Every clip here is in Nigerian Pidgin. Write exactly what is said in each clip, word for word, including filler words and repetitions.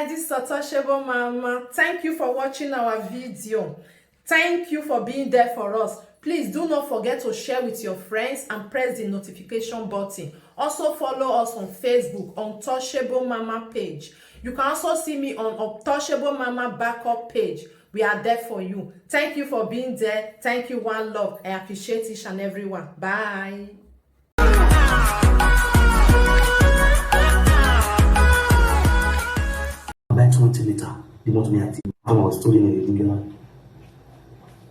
This is Untouchable Mama. Thank you for watching our video. Thank you for being there for us. Please do not forget to share with your friends and press the notification button. Also follow us on Facebook, Untouchable Mama page. You can also see me on Untouchable Mama backup page. We are there for you. Thank you for being there. Thank you, one love. I appreciate each and every one. Bye. About twenty later, the month me at I was studying in India.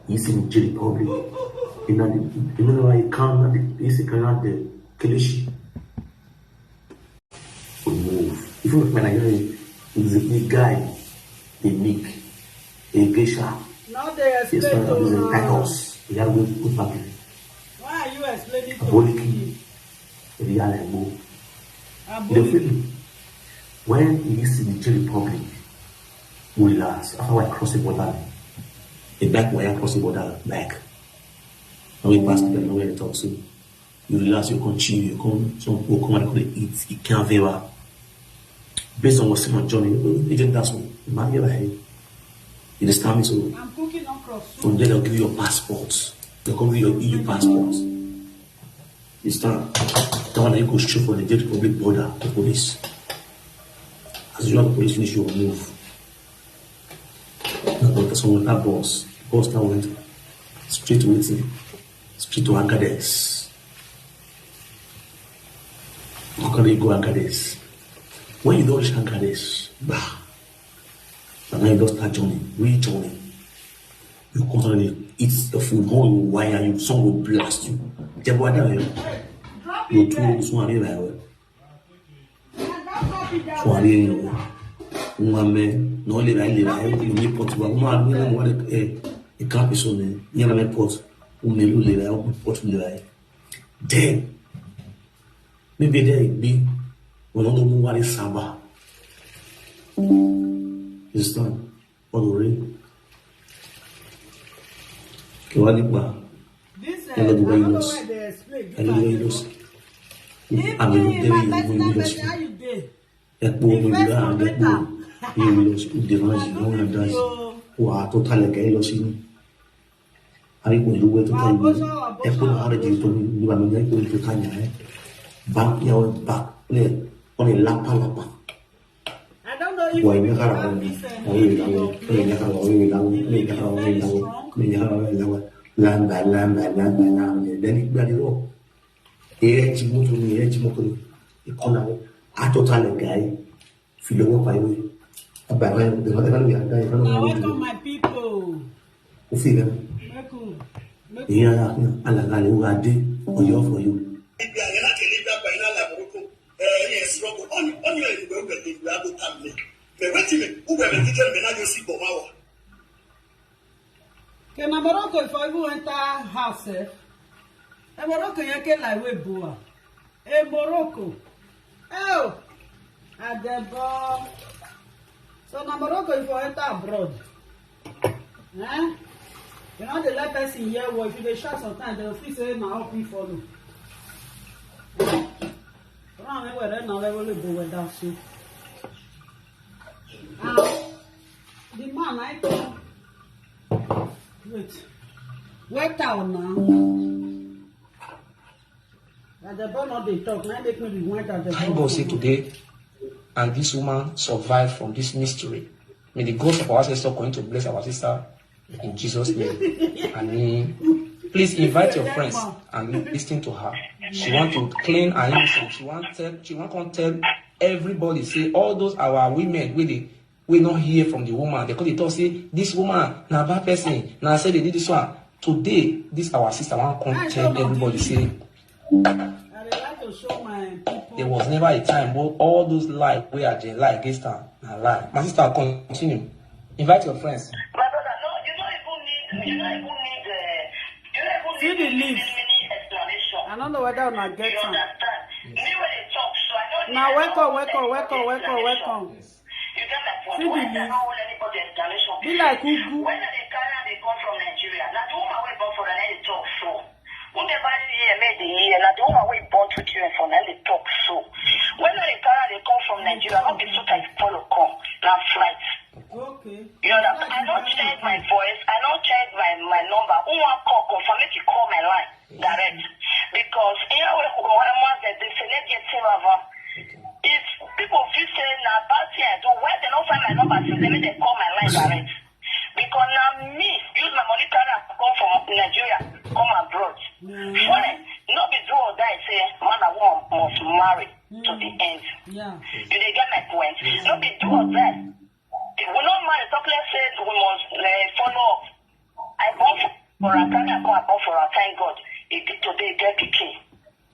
You see the J Republic. You know, you know why you can't, you see, can't the Kilishi. We move. If you look at Nigeria, the big guy, the big, a geisha. Now they Yes, expect man, this is to Titus. You gotta go put back in. Why are you explaining to Aboliki. me? If you are like, go. The Aboliki. feeling. When you see the J Republic, we relax. After I cross the border, the back where I cross the border, back. And we pass them where they talk so. You relax, you come chill, you come, some people come and they eat, you can't favor. Based on what's in my journey, even that's one. Man, you're like, you understand me? So I'm cooking okra soup. from there, they'll give you your passport. They'll come give you your E U passport. You stand. That one, you go show for the J Republic border, the police. As you know, the police finish your move. Now, but some water boss, boss that went straight to waiting, straight to Agades. How can they go Agades? When you don't reach Agades, bah, and then you don't start journey, real journey. You constantly eat the food, how you wire you, some will blast you. Jebo ada yo. You two this one dey like well. Fún àrí èèyàn wọn. Wọn mẹ náà lè ráyè lè ráyè wọn ní pọtù wa wọn máa ní wọn ẹ ìka àpèsọ ní ní ẹ̀rọ pọtù wọn mẹ ló lè ráyè wọn pọtù lè ráyè. Then maybe there be wọn lọ mú wá ní sábà. You understand? Ọ̀rọ̀ rẹ̀ kí wá nípa This uh, Hello, I don't know Windows. why they explain. Hello, Windows. If I'm in me, my very personal Windows. person, how you dey? Ẹ̀pọ̀ omi ìlú àrùn ẹ̀pọ̀ ní Windows ìdè máa ń ṣe wọ́n ń dá sí wà á tó tálẹ̀ kẹ́ lọ sí ní. Àríkò ìlú wẹ́ tó tálẹ̀ ní ẹ̀pọ̀ náà á rẹ̀ jẹ́ tó ní ìlú àmì ẹ̀pọ̀ tó tálẹ̀ ẹ̀. Bá yàwó bá ní wọ́n ní lápálápá. I don't know if Wọ́n you ní will kára have wọn ní this uh, wọ́n yóò láwọ́ wọ́n yóò kára wọn yóò láwọ́ wọ́n yóò kára wọn yóò láwọ́ wọ́n yóò kára wọn yóò láwọ́ lámbà lámbà lámbà lámbà lẹ́ni gbàdúrà. Ere ji moto ni ere ji moto ni ìkọlà wọn àtọ́tà lẹ̀ gàáyé fi lọ́wọ́ pa ìwé àgbàgbà ìwé ìwé ìwé ìwé ìwé ìwé Now welcome my people. Òfin ìwé Make you make èyí ara fún alàgbà lè wá dé ọ̀yọ́ for you. Ibi àyẹ̀ láti ilé ìgbà pẹ̀lú náà làbúrúkú. Ẹ̀yin ẹ̀sìn ọkọ̀ ọ̀nì ọ̀nì ẹ̀yìn ìwé ìwé ìwé àgbo tà mí. Mẹ̀wé ti mẹ̀ wúwo ẹ̀mí jíjẹ́ mi náà yóò sì bọ̀ máa wà. Ke na Morocco if I even enter house eh. E Morocco yẹn ke like wey bo ah. E Morocco. Oh. Adebo. So na Morocco if you enter abroad. Eh? You know the let person hear what if you dey shout sometimes they will feel say na up you follow. Eh? Run away where na level go without you. Ah. The man I come. Wait. Wait out now. As the boy not dey talk, now make me rewind as the Thank God say today and this woman survived from this mystery. May the God of our ancestors continue to bless our sister in Jesus' name. And please invite your friends and listen to her. She want to clean her innocence. She want tell she want come tell everybody say all those our women wey dey we not hear from the woman. They could talk say this woman na bad person. Na say they did this one. Today, this our sister want come tell everybody say I dey like to show my people. There was never a time when all those lies wey I dey lie against her na lie. My sister, continue. Invite your friends. My brother, no, you don't even need, you don't even need, uh, you don't even See need the many, leaves. many, many explanation. I don't know whether una get You am. Understand? Me when they talk, so I don't Now need welcome, all welcome, anybody welcome, welcome, explanation. welcome. You get my point? See the Why leaves. I don't hold anybody explanation? Be like Ugu. When they carry and they come from Nigeria, now the woman wey born for Nigeria dey talk so. Who never hear me dey hear? Now the woman wey born to children for Nigeria dey talk so. When they carry and they come from Nigeria, not be so type follow come. na flight. Okay. You understand? I don't change my voice. I don't change my, my number. Who want call, confirm, make you call my line direct. Because here we go, once they, they say, "Let's get him over." If people feel say na bad thing I do, why they don't find my number since they make they call my line direct? Because now me, use my money carry am come from Nigeria, come abroad. Fine. No be do or die say man and woman must marry to the end. Yeah. You dey get my point? No be do or die. If we no marry, talk less say we must uh, follow up. I born for her, carry am come, I born for her, thank God. He did today, get pikin.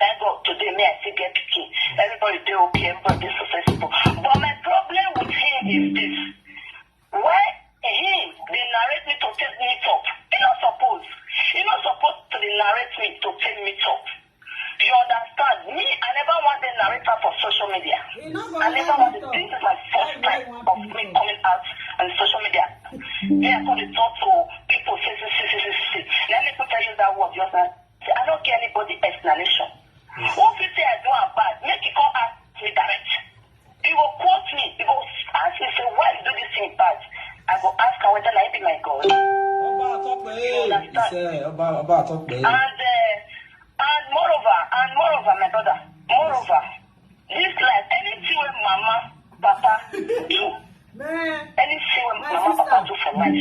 Thank God today, me, I still get pikin. Everybody dey okay, everybody dey successful. But my problem with him is this. Why he dey narrate me to take meet up? He no suppose. He no suppose to dey narrate me to take meet up. You understand? Me, I never want the narrator for social media. I never want to. This is my first time of me coming out on social media. Me, I come dey talk to people, say, say, say, say, say, say. Let me tell you that word just now. Say, I don't care anybody explanation. Who fit say I do am bad? Make e come ask me direct. He go quote me. He go ask me, say, "Why you do this thing bad?" I go ask am whether na him be my God. Ọba àtọ́pẹ́ ẹ̀. Iṣẹ́ ọba ọba àtọ́pẹ́ ẹ̀. And uh, and moreover, and moreover, my brother, moreover, this life, anything wey mama, papa do, anything wey mama, papa do for life,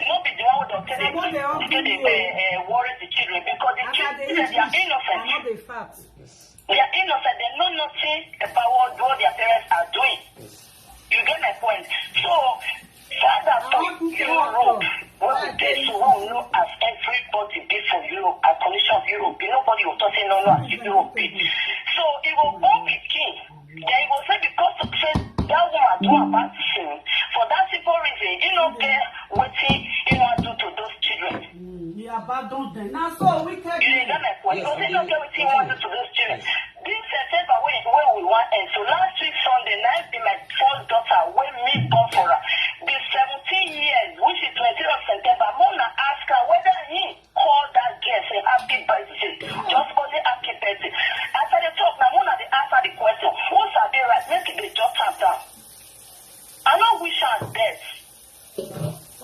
no be the one wey don take dey take dey uh, worry the children, because the children, they are innocent. They are innocent. They know nothing about what, what their parents are doing. You get my point? So, Father, for Europe, where we dey so, we know as everybody be for Europe, as condition of Europe be, nobody will talk say no, no, as Europe be. So, he will born pikin. Then he will say, because of say that woman do a bad thing, for that simple reason, he no get wetin he wan do to those children. He abandon them. Now, so wicked. You dey get my point? Because he no get wetin he wan do to those children. This September wey wey we wan end, so last week Sunday na im be my first daughter wey me born for her. Be seventeen years, which is twenty of September. Make una ask her whether he call that girl say happy birthday. Just only happy birthday. As I dey talk now, make una dey ask her the question. Who sabi write, make e dey jot am down. I no wish am death.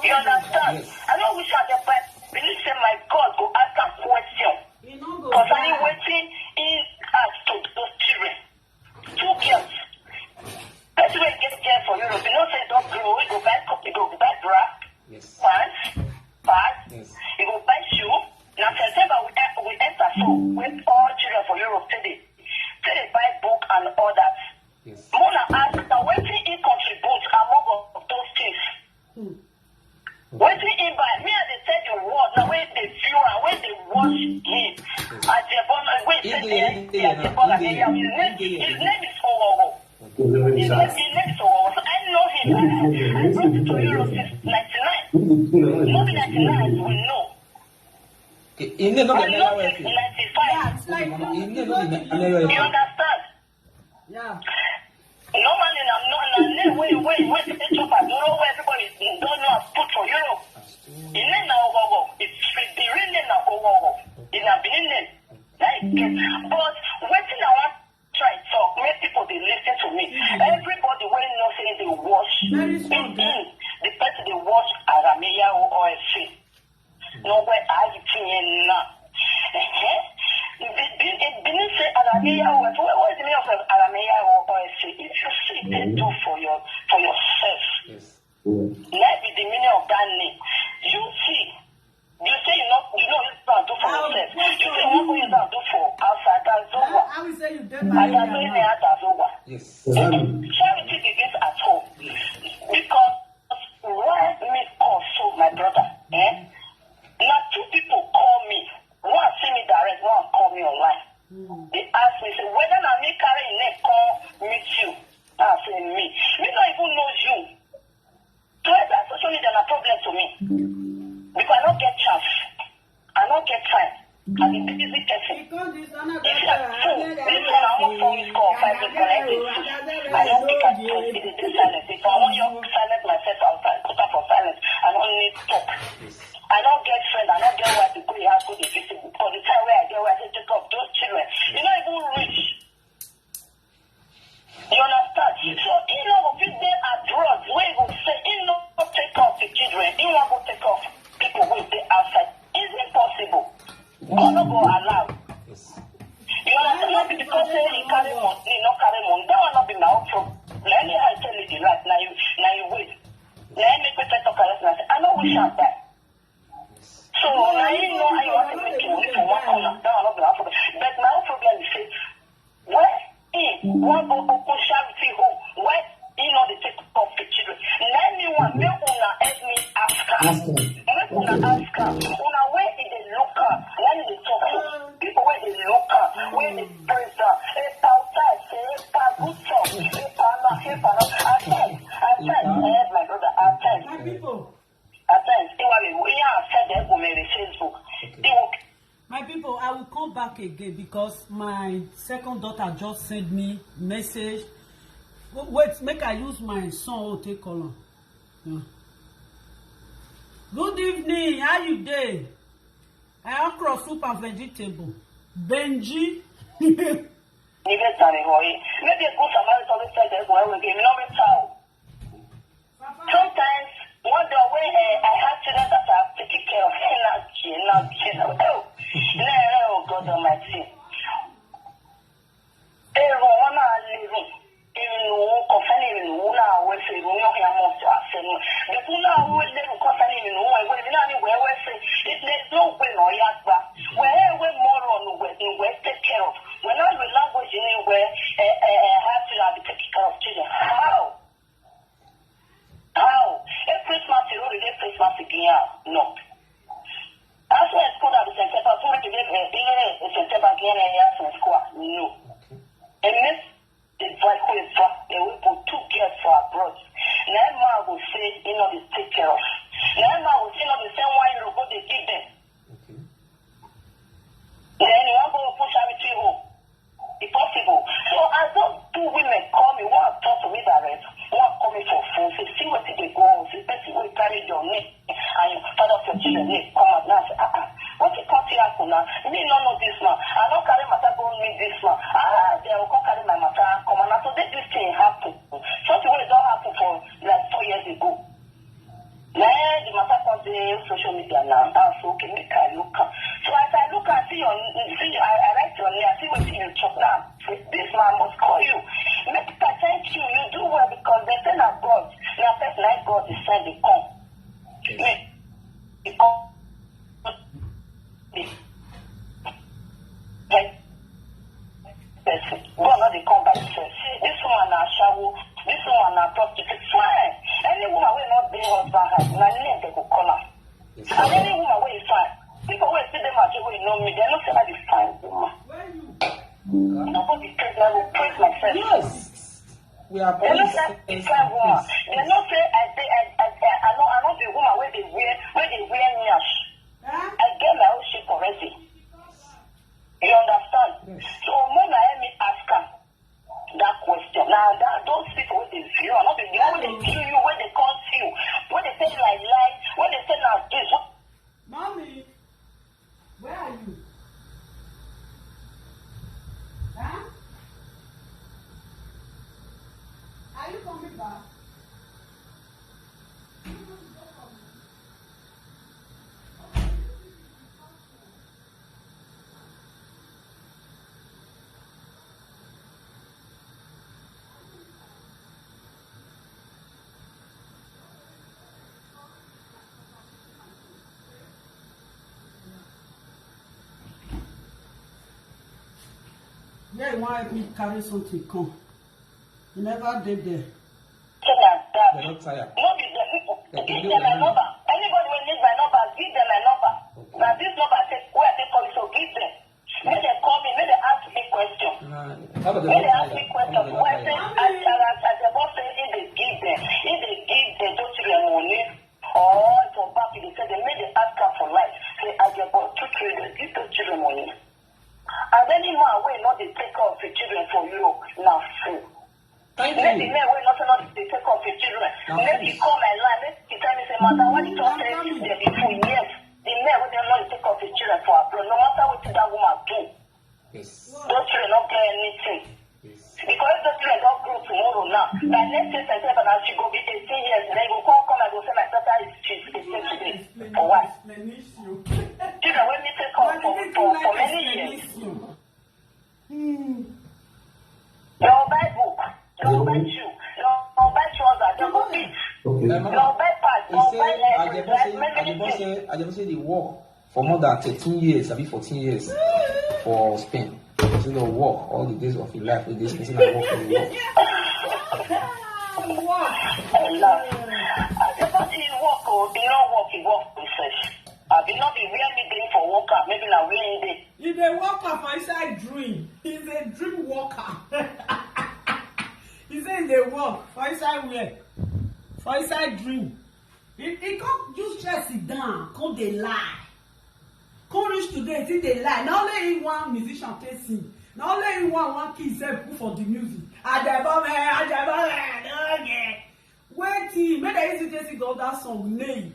You understand? I no wish am death, but I believe say my God go ask am question concerning wetin he ask to those children. Two girls. Person wey get girl for Europe, you know say e don grow, e go buy cup, e go buy bra, pants, bag, e go buy shoe. Na September we e- we enter so, wey all children for Europe take dey take dey buy book and all that. Make una ask am wetin he contribute among of those things. Wetin he buy? Me I dey tell the world na wey dey view am, wey dey watch him. Ajebona, wey say the the Ajebona dey here. His name his name is Oworo. His name his name is Oworo. So I know him. I know. I brought him to Europe since ninety-nine. No be ninety-nine we know. Im name no be We know American. Since ninety-five. Im name no be American. You understand? Yeah. Normally na no na name wey wey wey dey chop as no wey everybody don know as put for Europe. Im name na Ogogo. If the real name na Ogogo, e na Benin name. Na im get. But wetin I wan try talk, make people dey listen to me. Everybody wey know say dey watch, Very strong, begin the person dey watch Aramiya O S C. No, where are you seeing now? Eh? Benin say Aramiya O S C. What is the meaning of Aramiya O S C? If you see, they do for your for yourself. Yes. That is the meaning of that name. You see, you say you know you know you don't do for yourself. You say what you don't do for outside. That's over. How we say you dey I can married? say that's over. Yes. Charity begins at home. Because why me call so, my brother? Eh? Now two people call me. One see me direct, one call me online. They ask me, say, whether na me carry im name come meet you. I say me. Me no even know you. To enter social media na problem to me. Because I no get chance. I no get time. I be busy person. If you are true, this one I wan phone miss call five minutes, but I dey busy. I don pick am because e dey dey silent. If I wan just silence myself outside, put am for silence. I no need talk. I no get friend. I no get why to go your house go dey visit. For the time wey I get, wey I take take up those children, e no even reach. You understand? So he no go fit dey abroad wey Na me I tell you the right, na you, na you wait. Na me make me talk as I say, I no wish am die. So na you know how you want to make money for one corner. That one no be my problem. But my own problem is say, why he wan go open charity home? Why he no dey take care of the children? Na me wan make una help me ask am. Ask am. Make una ask am. Una wey e dey look am, na him dey talk to. People wey dey look am, wey dey praise am. Epa Otaise, Epa Good Talk, Epa Ana, Epa Ana. At times, at times, eh, my brother, at times. My people. At times, Iwale, we are said that we may Facebook. Okay. Iwo- My people, I will come back again because my second daughter just sent me message. W- Wait, make I use my son o take call am. Yeah. Good evening, how you dey? I okra soup and vegetable. Benji. Níbẹ̀ tàbí wọ̀nyí. Maybe a good Samaritan will tell them, "Well, we give me no tell." Sometimes, one day when uh, I have children that are taking care of, na je, na je, na oh, na oh God Almighty. Èrò wọn náà lè rùn. Ìrìnàwó kọ̀fẹ́ni ìrìnàwó náà wọ́n ṣe ìròyìn ọ̀hìn àmọ́ ọ̀sẹ̀ àṣẹnu. Bẹ̀kún náà wọ́n lè rùn kọ̀fẹ́ni ìrìnàwó ẹ̀wẹ̀ mi náà ní wẹ́wẹ́ ṣe. If there is no way náà yá gba. Wẹ́ẹ́ wẹ́ mọ́rọ̀ nùwẹ̀ nùwẹ̀ take care of. Wẹ́ náà lò language ní wẹ́ ẹ̀ ẹ̀ ẹ̀ how to have take care of children. How? How? A Christmas, you know, the Christmas again. No. As well as school at the September, so we can get a September again and yes in school. No. And this is like we for a we put two girls for abroad. Now man will say, you know, they take care of. Now man will say, you know, the same one you go, they give them. Okay. Then you want to go push everything home. It's possible. So as those two women call me, one talk to me direct, one call me for phone, say, see what they go on, see person will carry your name and your father of your children name come out now. Say, ah, ah, what you come to happen now? Me no know this man. I don't carry matter go meet this man. Ah, they will come carry my matter come. And so this, this thing happen. Something wey don happen for like four years ago. Na the matter come dey social media now. Now so okay, make I look am. So as I look am, see your see I, I write your name, see wetin you talk now. Say, this man must call you. Make I thank you. You do well because they say na God. Na person like God dey send dey come. Make e come. Like person. God no dey come by himself. See, this woman na ashawo. This woman na prostitute. Fine. Any woman wey no dey husband house, na name dem go call am. And any woman wey is fine, people wey still dey market wey know me, dem no say I be fine woman. Nobody praise me, I go praise myself. Yes. We are Dem no say I be fine woman. Dem no say I dey I I I I no I no be woman wey dey wear wey dey wear nyash. I get my own shape already. You understand? Yes. So more na help me ask am that question. Now that those people wey dey view, I no be the one wey dey view you, wey dey come see you, wey dey say like lie, wey dey say na this. Mommy, where are you? Huh? Are you coming back? Yeah, you wan help me carry something come? You never dey there. Say na that. Dem don tire. No be the people. Give them my number. Anybody wey need my number, give them my number. Okay. Na this number I take wey I take call you, so give them. Make dem call me, make dem ask me question. Make dem ask me question. Why say as as as the boss say he dey give them, he dey give them those children money, or for back he dey tell them make dem ask am for life. Say as the boss two children, give those children money. And any man wey no dey take care of him children for Europe na fool. Thank you. Make the men wey no say no dey take care of him children. Make he come my line. Make he tell me say, "Madam, why you talk say they be fool?" Yes, the men wey dem no dey take care of him children for abroad, no matter wetin that woman do, those children no get anything. Because if those children don grow tomorrow now, by next year September now she go be eighteen years. Then you go come come and go say my daughter is she's eighteen today. For what? Children wey me take care of for for for many years. Your Bible, your Bible. Your bed pass, your bed every, like, many things. Ajebo say, Ajebo say they work for more than thirteen years, abi fourteen years for Spain. He say they work all the days of his life with this person and work for the work. Work. Ajebo say he work, oh, he no work, he work for himself. Abi no be where me dey for work, ah, maybe na where he dey. He dey work am for inside dream. He's a dream worker. He say he dey work for inside where? For inside dream. He, he come use chest sit down, come dey lie. Come reach today, he still dey lie. Na only him one musician take sing. Na only him one, one key sef put for the music. Ajebo me, Ajebo me, no get. Wetin? Make dem use it take sing the other song, nay.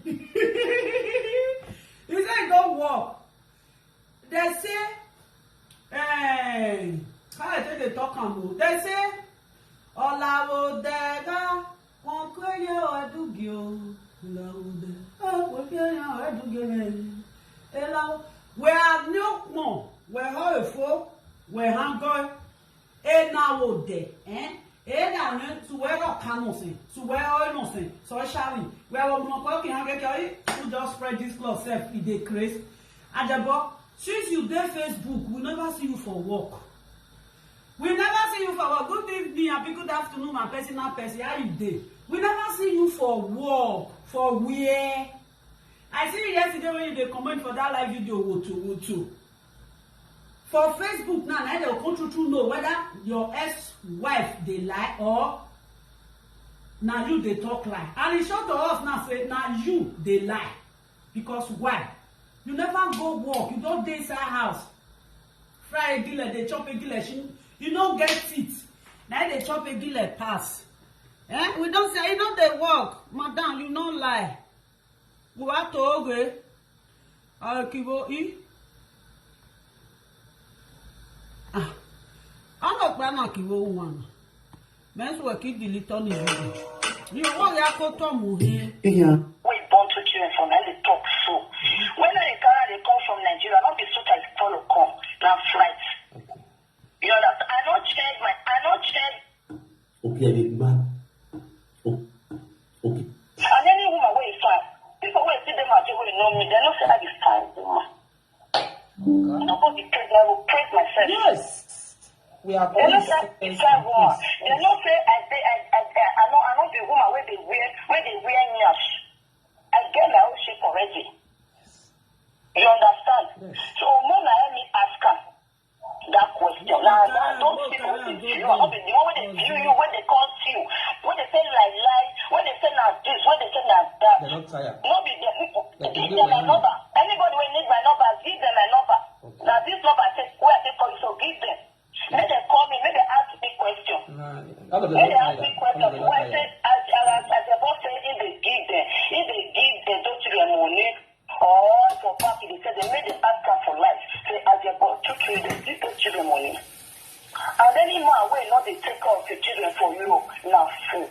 He say he don work. They say, eh, how I take dey talk am o? They say, Olawo dega, wọn kò yẹ ọdúgì o. Olawo dega, wọn kò yẹ ọdúgì o. Elawo, we are new kpon, we ho efo, we hango, enawo de, eh? Ena ne, to where o kano se, to where o no se, so shall we. Where o mo ko ki hange ki, who just spread this cloth sef, e dey craze. Ajebo, since you dey Facebook, we never see you for work. We never see you for work. Good evening, abi good afternoon, my personal person. How you dey? We never see you for work. For where? I see you yesterday when you dey comment for that live video, woto, woto. For Facebook now, na dem go come true true know whether your ex-wife dey lie or na you dey talk lie. And e show to us now say na you dey lie. Because why? You never go work, you don dey inside house. Fry egile, dey chop egile, she, you no get teeth. Na you dey chop egile pass. Eh? We don say, you no dey work, madam, you no lie. Wa to oge. Akibo i. Ah. Ano pa na kibo wan. Men so ki delete on you. You want ya ko to mu here. Yeah. We born two children for now, they talk so. When I carry, they come from Nigeria, not be suit I follow come. Now flight. You understand? I don't change my, I don't change. Okay, I did man. Oh, okay. And any woman where you find, people where see them as you know me, they don't say I be fine woman. Nobody praise me, I will praise myself. Yes. We are praise. They don't say I be fine woman. They don't say I say I I I I know I know the woman where they wear where they wear nyash. I get my own shape already. You understand? Yes. So more na let me ask am that question. Now I don't see what they view. I don't be the one where they view you, where they call you, where they say lie lie, where they say now this, where they say now that. They don't tire. No be the people. Give them my number. Anybody will need my number, give them my number. Okay. Now this number I take where I take call you, so give them. Make them call me, make them ask me question. Nah, all of them don't tire. Make them ask me question. Why say as as as the boss say if they give them, if they give them, don't you their money? Or for back, they say they make them ask them for life. Say as your boss, two children, give those children money. And any man wey no dey take care of your children for Europe, na fool.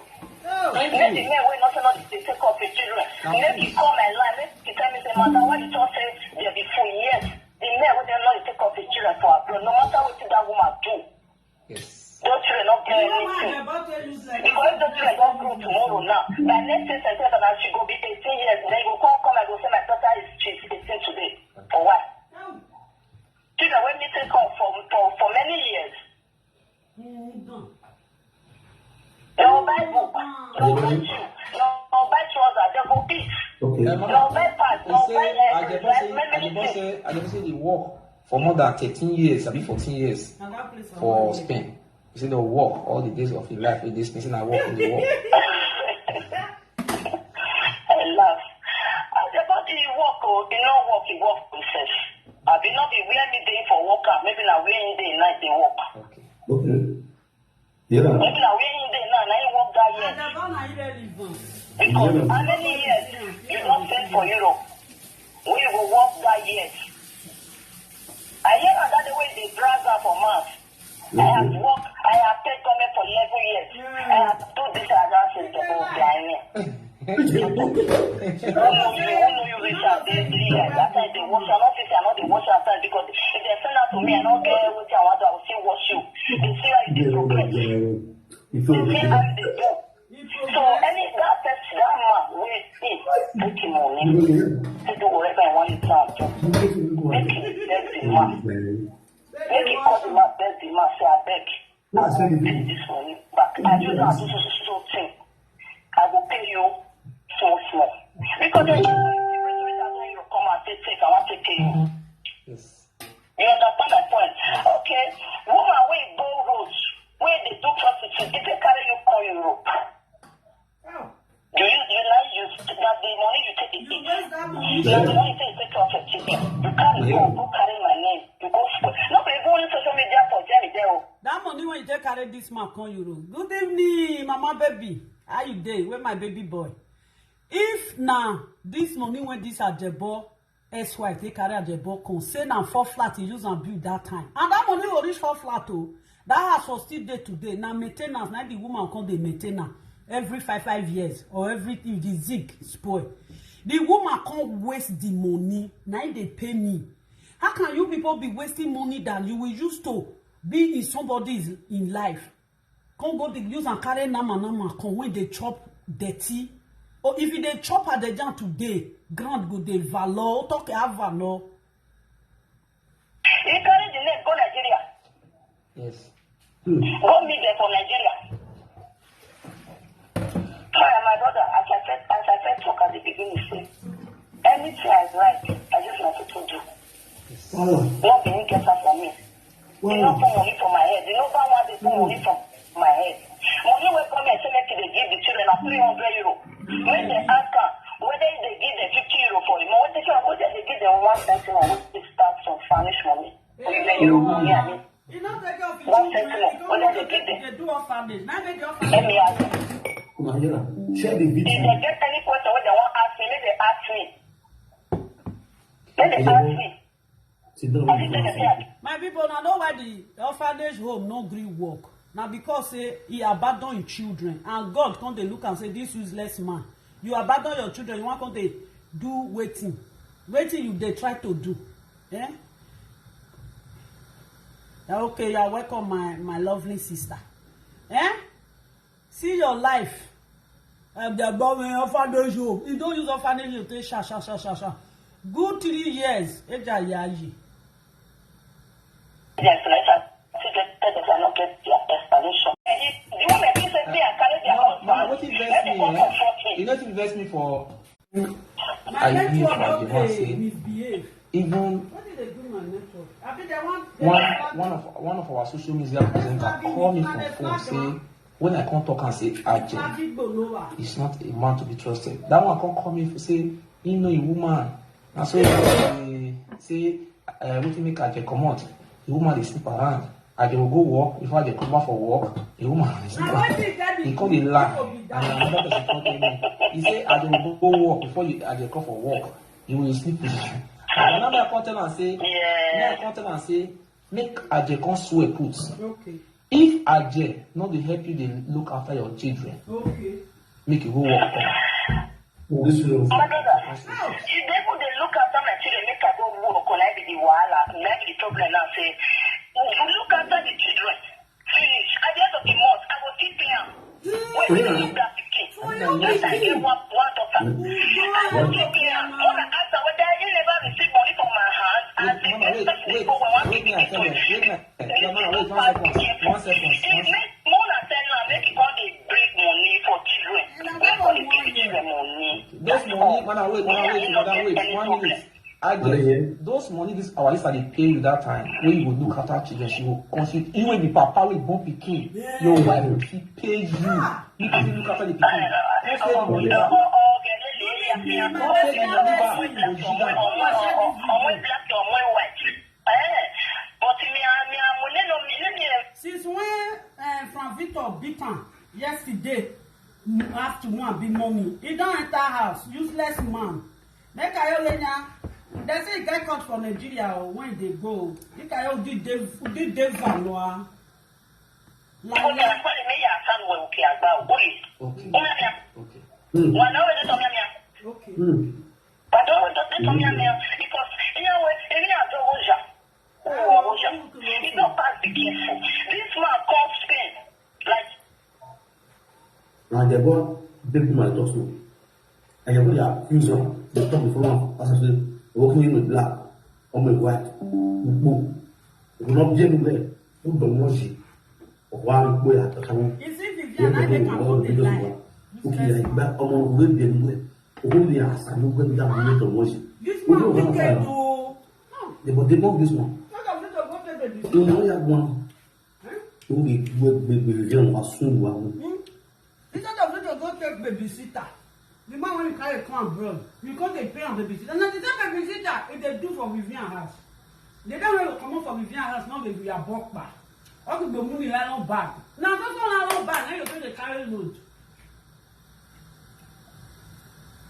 Make the men wey no say no dey take care of your children. Make you call my line, make you tell me say, madam, why you talk say they be fool? Yes, the men wey dem no dey take care of your children for abroad, no matter wetin that woman do, yes, those children no get anything. Because if those children don grow tomorrow now, by next year September now she go be eighteen years. Then you go come come and go say my daughter is she's eighteen today. For what? Children wey me take care of for for for many years. They will buy book, they will buy shoe, they will buy trousers, they go eat. Okay. They will buy pants, they will buy everything, like many things. Ajebo say they work for more than thirteen years, abi fourteen years for Spain. He say they work all the days of his life with this person. I work in the work. I laugh. As the body he work, oh, he no work, he work himself. I be not be where me dey for work, ah, maybe na where he dey night dey work. Okay. Okay. Yeah. Maybe na where he dey now, na he work that year. Because how many years you don spend for Europe? Wey you go work that year? I hear am that day wey dey brag am for mouth. I have work, I have paid government for eleven years. I have do this and that since the whole time. Who know you, who know you reach out there three years? That time they work, I no fit, I no dey watch outside because if they send out to me, I no get wetin I want to, I will still watch you. They see how you dey progress. They see how you dey do. So any that person, that man, He do whatever I want him to do. Make him beg the man. Make him call the man, beg the man, say, "I beg, I go pay this money back. I use am do so, so, so, so thing. I go pay you small, small." Because then you go see person wey that don you come and say, "Take, I wan take care you." Yes. You understand my point? Okay. Woman wey born rose, wey dey do prostitute, if they carry you come Europe, you, you now use that the money you take dey eat. You waste that money. Na the money take take care of your children. You carry go, go carry my name. You go spoil. No be even only social media for Jenny there o. That money when you take carry this man come Europe. Good evening, mama baby. How you dey? Where my baby boy? If na this money when this Ajebo ex-wife take carry Ajebo come, say na four flat he use am build that time. And that money go reach four flat o. That house for still dey today. Na maintenance, na the woman come dey maintain am every five, five years, or every, if the zinc spoil. The woman come waste the money, na him dey pay me. How can you people be wasting money that you will use to be in somebody's in life? Come go dey use and carry nama nama come wey dey chop dirty. Oh, if you dey chop at the jam today, ground go dey valor, talk have valor. He carry the name go Nigeria. Yes. Go meet them for Nigeria. Fine, my brother, as I said, as I said, talk at the beginning, say, anything I write, I use my people do. Yes. Not be me get am for me. They no put money for my head. They no buy one, they put money for my head. Money wey come here, say make they give the children na three hundred euro. Make they ask am whether they give them fifty euro for it. But wetin show, wetin they give them one thousand, or wetin start some Spanish money. Hundred euro, money, I mean. You no take care of your children, you don't want to take, they do orphanage. Now make the orphanage. Let me ask you. Una hear am? Share the video. If they get any question wey they wan ask me, make they ask me. Make they ask me. Sit down. I fit take a check. My people, I know why the orphanage home no gree work. Now because say he abandon his children, and God come dey look and say, "This useless man, you abandon your children, you want come dey do waiting, waiting you dey try to do." Eh? Yeah, okay, you are welcome, my, my lovely sister. Eh? See your life. Um, they are born in orphanage home. You don't use orphanage home to sha, sha, sha, sha, sha. Good three years. Eja yayi. Yes, later. See, the parents are not get their explanation. The woman, she said, "Me, I carry their husband." No, no, wetin vex me, eh? You know wetin vex me for? My network don dey misbehave. Even what did they do my network? I mean, they want, they one, want one of, one of our social media presenters call me from phone, say, when I come talk and say, "Ajeh is not a man to be trusted." That one come call me say he know a woman. And so he say, uh, wetin make Ajeh comot? The woman dey sleep around. Ajeh will go work. Before Ajeh come back for work, the woman dey sleep around. He come dey lie. And another person come tell me. He say, "Ajeh will go work before you, Ajeh come for work. He will sleep with you." And another come tell am say, yeah. Now come tell am say, make Ajeh come swear put. Okay. If Ajeh no dey help you dey look after your children, okay, make you go work come. Oh, this is my brother. If they go dey look after my children, make I go work, na be the wahala, na be the problem now. Say, you look after the children, finish. At the end of the month, I go still pay am. When you look that pikin, that time get one, one daughter. I go still pay am. When I ask am whether he never receive money from my hand, as the next person dey go, I wan give it to him. Wait, wait, wait, wait, wait, wait, one second, one second, one second. Make Mona tell am make he come dey bring money for children. Make come dey give the children money. Those money, man, wait, man, wait, man, wait, one minute. Ajeh, those money this our sister dey pay you that time, when you go look after children, she go consume. You will be papa with born pikin. Your wife will fit pay you. You can look after the pikin. Don't say the money back. Don't say the money back. Go jigga. Since when uh, Frank Victor beat am yesterday afternoon, be morning, he don enter house, useless man. Make I only now. They say he get court for Nigeria or when they go. Make I only did Dave Vanoa. Like that. Okay. Okay. Hmm. Okay. Hmm. But don't, don't, don't tell me, because, you know what, any other Roja, Roja, you don't pass the careful. This man come Spain, like, and they go big man talk so. And you go dey accuse am, dey talk in front of us, say, "Owo fun you black, ọmọ ìwà, ugbo." You go not be anywhere. Who don't want you? Ọkwa ugbo ya, ọkwa ugbo. Is it Vivian? I make am go dey lie. Okay, like that, ọmọ ìwé be anywhere. Owo ni asa, no go down, no don't want you. This man wicked o. They go dey mock this one. Talk of you to go take babysitter. No, no, yeah, one. Huh? Who dey do it, baby, Vivian, was soon, one. Hmm? Instead of you to go take babysitter, the man when you carry come abroad, you come dey pay am babysitter. Na the same babysitter e dey do for Vivian house. The time wey you comot for Vivian house, no dey be abokpa. All the money nylon bag. Na so so nylon bag na you take dey carry load.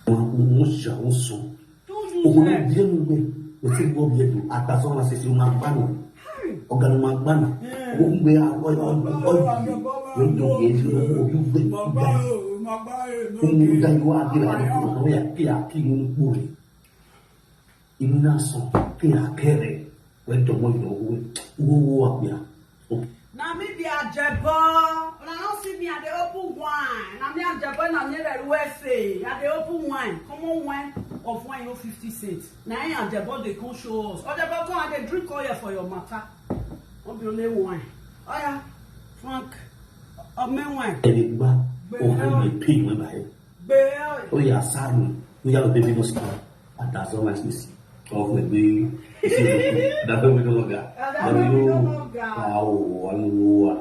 Mo ṣàwùsọ. Too useless. Òun ló bí ẹnu wẹ̀, kò sí gbọ́ bí ẹ̀dùn, àtàzọ́ máa ṣe ṣe máa gbá nù. Ọ̀gá ló máa gbá nù. Ó ń gbé ọ̀dùn ló ń dùn kì í ṣe owó ojú gbé gbà. Ó ń gbé dájú wá bí wàá ní kúrò kan, ó yà kí a kí inú kúrò. Èmi náà sọ kí a kẹ́rẹ̀ wẹ́ dọ̀mọ́ ìdánwò wẹ́ owó owó àgbà. Na me be Ajebo. Una no see me, I dey open wine. Na me Ajebo, na me dey U S A. I dey open wine. Common wine of wine no fifty cents. Na him Ajebo dey come show us. Ajebo, come, I dey drink oil for your matter. No be only wine. Oya, Frank, omen wine. Ẹni gbá, ó hàn mí pé ìwé báyìí. Ó yà sáàmù, ó yà lọ bébí mọ́sí kan. Àtàzọ́ máa ṣe sí. Ọkùnrin pé iṣẹ́ ìlú dàbẹ́ mi lọ́gà. Dàbẹ́ mi lọ́gà. Àwọn òwò wọn ló wà.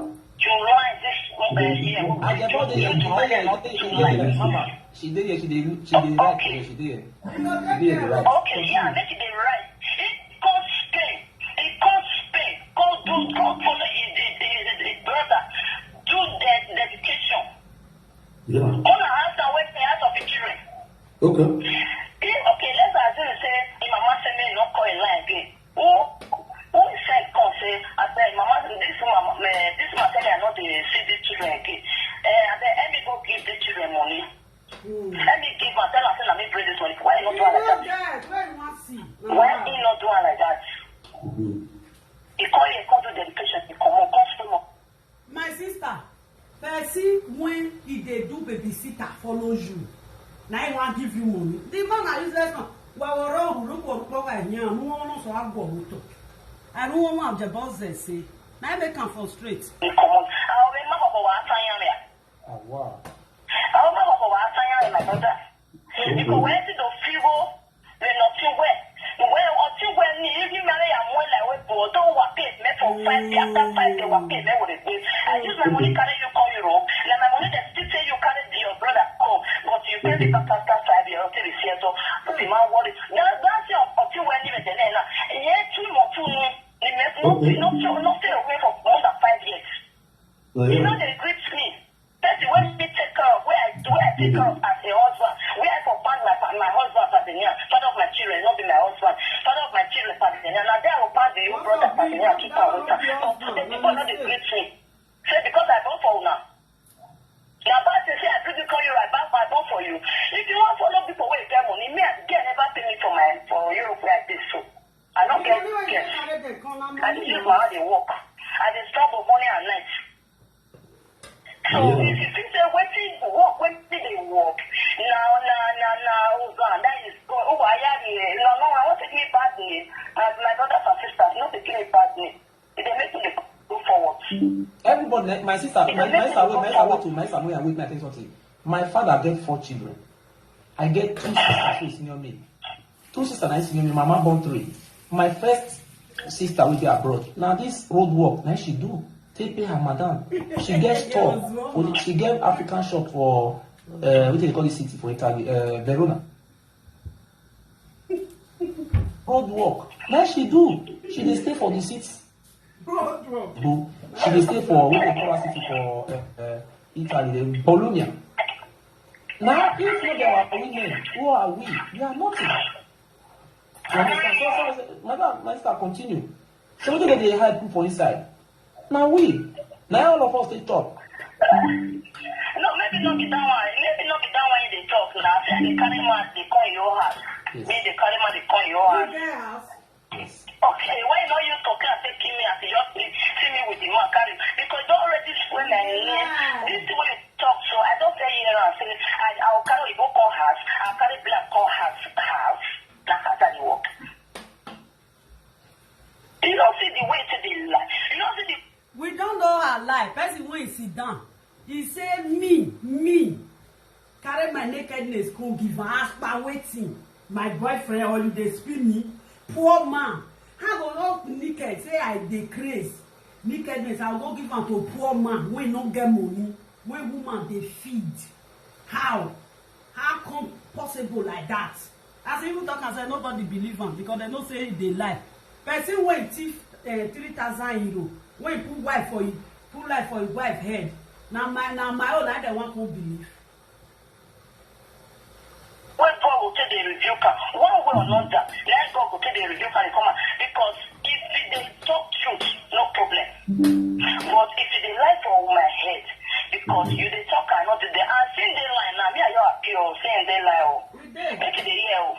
You lie this woman here. Who I dey brought the young lady, mama. She dey here, she dey, she dey right here, she dey here. She dey here, right. Okay, yeah, make it dey right. It cause pain. It cause pain. Go do, go follow his, his, his, his brother. Do the dedication. Yeah. Una ask am wetin happen to the children. Okay. If, okay, let's assume say the mama say me no call him line again. Who, who send come say, I say, "Mama, this mama, eh, this mama tell me I no dey see the children again. Eh, I say, let me go give the children money. Hmm. Let me give am, tell am say na me bring this money." Why you no do am like that? Why you wan see? Why he no do am like that? Mm-hmm. He come here, come do dedication, he comot, come follow. My sister, person when he dey do babysitter follow you. Na him wan give you money. The man na useless man. Waworo huruko ruko ka hiyan, nu wọn sọ agbo moto. Anu wọn wan jẹ boss say. Na him make am frustrate. He comot. Àwọn ọmọ ẹgbẹ́ kọ̀ọ̀kan wà á sáyán rẹ̀. Àwọn ọmọ ẹgbẹ́ kọ̀ọ̀kan wà á sáyán rẹ̀, my brother. Because wẹ́n ti dò fíwó, lè lọ sí wẹ́. Wẹ́ ọtí wẹ́ ní ibi mẹ́rin yà mú ẹ̀là ìwé bò tó wà pé mẹ́fọ̀ five day after five day wà pé mẹ́wòó lè gbé. I use my money carry you come Europe. Na my money dem still say you carry the your brother come. But you pay me back after five years until the year so. Put the man worry. Now that's your ọtí wẹ́ ní ìrẹ̀jẹ̀ náà. Ìyẹn tún mọ̀ tún ní. Ìyẹn no no no stay away for more than five years. You know they greet me. Person wey me take care of, wey I wey I take care of as a husband, wey I for find my fa- my husband Tanzania, father of my children, not be my husband, father of my children Tanzania. Now there I will pass the your brother Tanzania to town with am. But today the boy no dey greet me. Say because I born for una. Na bad thing say I bring you come Europe, I born I born for you. If you wan follow people wey get money, me I get never pay me for my for Europe where I dey so. I no get girl. I dey use my hand dey work. I dey struggle morning and night. So if you think say wetin work, wetin dey work, na na na na Oga, that is God. Oga, I am here. No, no, I want to give bad name. As my brothers and sisters, no dey give me bad name. E dey make me dey go forward. Everybody, my sister, my sister, wait, my sister, wait, my sister, wait, wait, my sister, wait. My father get four children. I get two sisters wey senior me. Two sisters na senior me. Mama born three. My first sister wey dey abroad, na this road work na she do take pay her madam. She get store for the, she get African shop for uh, wetin dey call the city for Italy, uh, Verona. Road work na she do. She dey stay for the city. Go. She dey stay for what they call that city for uh, uh, Italy, the Bologna. Now, if not our women, who are we? We are nothing. You understand? So, so, so, madam, my sister, continue. So, what do they hide put for inside? Now we, now all of us they talk. No, maybe not be that one. Maybe not be that one they talk now. Say they carry man, they call your house. Yes. Maybe they carry man, they call your house. Yes. Okay, why not you talk and say kill me as you just see me with the man carry? Because don't already spoil my name. This thing wey you talk, so I don't say here. and say, I, I'll carry Igbo come house, I'll carry black come house, house. That's how that work. You don't see the way to the lie. You don't see the We don't know her lie. Person wey sit down, he say, me, me, carry my nakedness come give am. As per wetin? My boyfriend holiday spin me. Poor man. How go not naked? Say I dey craze. Nakedness, I go give am to poor man wey no get money, wey woman dey feed. How? How come possible like that? As he even talk am say nobody believe am because dem know say he dey lie. Person wey thief uh, three thousand euro, wey put wife for him, put life for him wife head, na my na my own na dem wan come believe. When God will take the rebuke am, one way or another, let God will take the rebuke am come out. Because if they talk truth, no problem. But if they lie for my head, because you they talk and not the and seeing they lie now, me and you are pure, seeing they lie. Oh. We dey. Make it the year. Oh.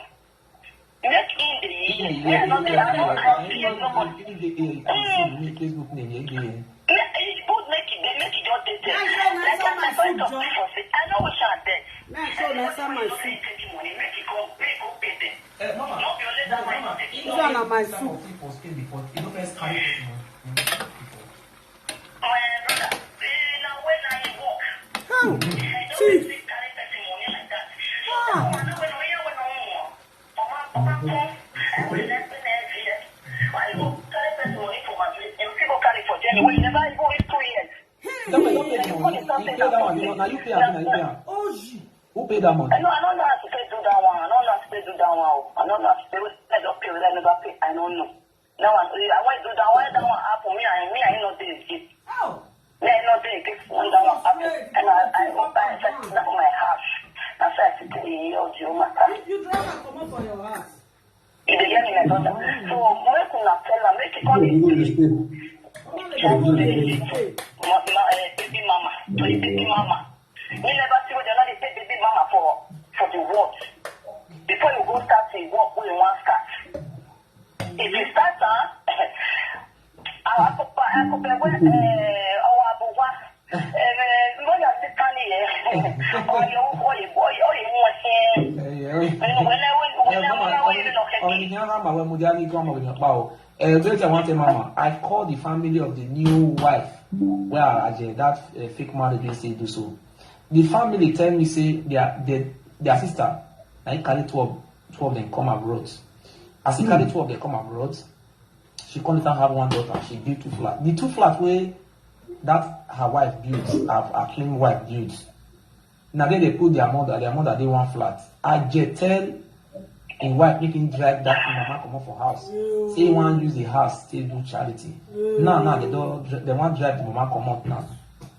Make in the year. Me and not the I don't have fear nobody. Even the A I P see me Facebook name again. Make it good, make it, they make it just dey there. Make sure na Like inside I my said, soup, of John. people say, I know we shall dead. Make sure na inside my soup. Take the money, make it go, make go pay them. Eh, mama, Not your eh, letter, mama, my if These are not my some soup. Of people still before, you know, first carry this money. My brother, say now when I walk, How? I don't Thief. take carry person money like that. Ah. I know when I hear when I want. Mama, Papa, come. I will let me next year. I go carry person money for my place. You people carry for Jenny. When you never even reach two years. That one, you pay that one. You pay that one. You know, now you pay am, now you pay am. Oji. Who pay that money? I know, I don't know how to say do that one. I don't know how to say do that one. Oh. I don't know how to say whether I don't pay, whether I never pay. I don't know. That one, I want to do that one. That one happen. Me, I, me, I know this. Oh. Me, I know this. This one, that one happen. And I, I hope I set up my house. That's why I sit in the year of your matter. You, you drive am comot for your house. You dey hear me, my daughter? So make una tell am, make e come dey sleep. Come on, let me go dey stay. Ma, ma, eh, baby mama, to the baby mama. You never see where they not dey pay baby mama for for the work. Before you go start the work, wey you wan start. If you start am, I go buy, I go buy, eh, our abuwa. Eh, eh, when you sit down here, oh, you, oh, you, oh, you, oh, you, Eh, yeah. when I, when, when I, when I, when I, when I, Ọ̀nìyàn hàn máa wẹ̀ mo jáde kí wọ́n mọ̀ wẹ̀yàn pa o. Eh, great, I want to, Mama. I called the family of the new wife where Ajay, that uh, fake marriage they say do so. The family tell me say their their, their sister, I carry twelve, twelve them come abroad. As he carry twelve them come abroad, she come later have one daughter. She built two flat. The two flat where that her wife built, her, her claim wife built. Now then they put their mother, their mother they one flat. Ajay tell him wife make him drive that mama comot for house. Say he wan use the house take do charity. Now now they don dri- they wan drive the mama comot now.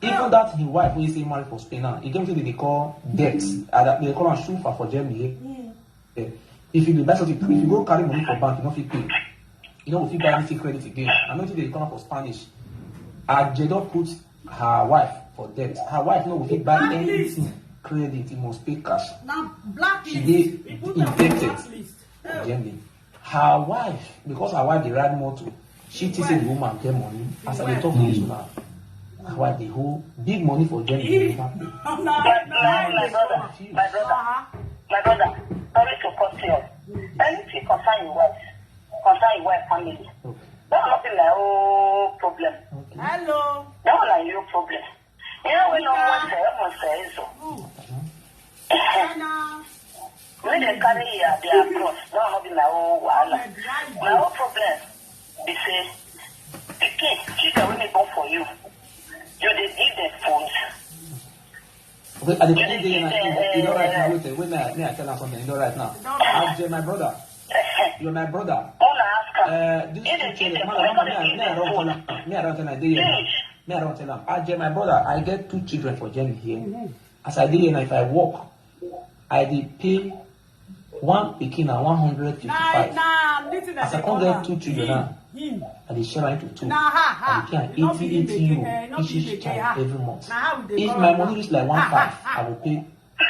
Even that him wife wey say marry for Spain now, e get wetin they dey call debt. Uh, that they call am shufa for Germany. Eh, if you dey buy something, if you go carry money for bank, you no fit pay. You no go fit buy anything credit again. I know wetin they dey call am for Spanish. Ajay don put her wife for debt. Her wife no go fit buy anything credit, e must pay cash. Na blacklist. She dey He put am for indebted. Blacklist. Germany. Her wife, because her wife dey ride motor, she think say the woman get money. As I dey talk to you so now, her wife dey hold big money for Germany. She never pay. Na my, my, my brother, my brother, my brother, sorry to cut you off. Anything concern your wife, concern your wife family. That will not be my own problem. Hello. That one na your problem. You know when no one say, no one say so. China. When they carry here, they are cross. That will not be my own wahala. My own problem be say, pikin, children wey dey born for you, you dey give them phones. Okay, I dey call there now. You know right now. Wait, wait, me, I- me, I tell her something. You know right now. Ajay, my brother. You're my brother. Una ask am. Uh, this two children, man, man, me, me, I don't tell her. Me, I don't tell her. Dey here now. Me, I don't tell her. Ajay, my brother, I get two children for Germany here. As I dey here now, if I work, I dey pay one pikin na one hundred fifty-five. Na, na, this thing As I that come they get call two am. children Him, now, him. I dey share am into two. Na her, her. I dey pay am You no be eighty, him eighty again, euro eh, you no be each him child again, every month. Na how we dey If call my am money now. Reach like Ha, one ha, five, ha. I go pay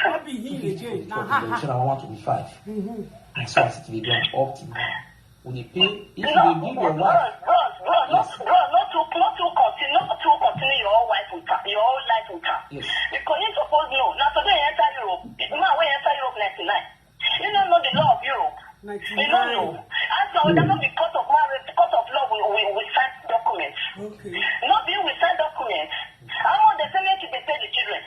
No be him again. Na her, fifty, her. Then share am one twenty-five. Mm-hmm. And so as it dey go on up till now, we dey pay. If you dey give your wife, Bros, bros, bros, not, bros, not too, not too continue, not too continue your own wife with her, your own life with her. Yes. Because you suppose know. Now today, eh, Ask na whether no be court of marriage, court of law we we we sign document. Okay. No be we sign document. How much dey say make you dey pay the children?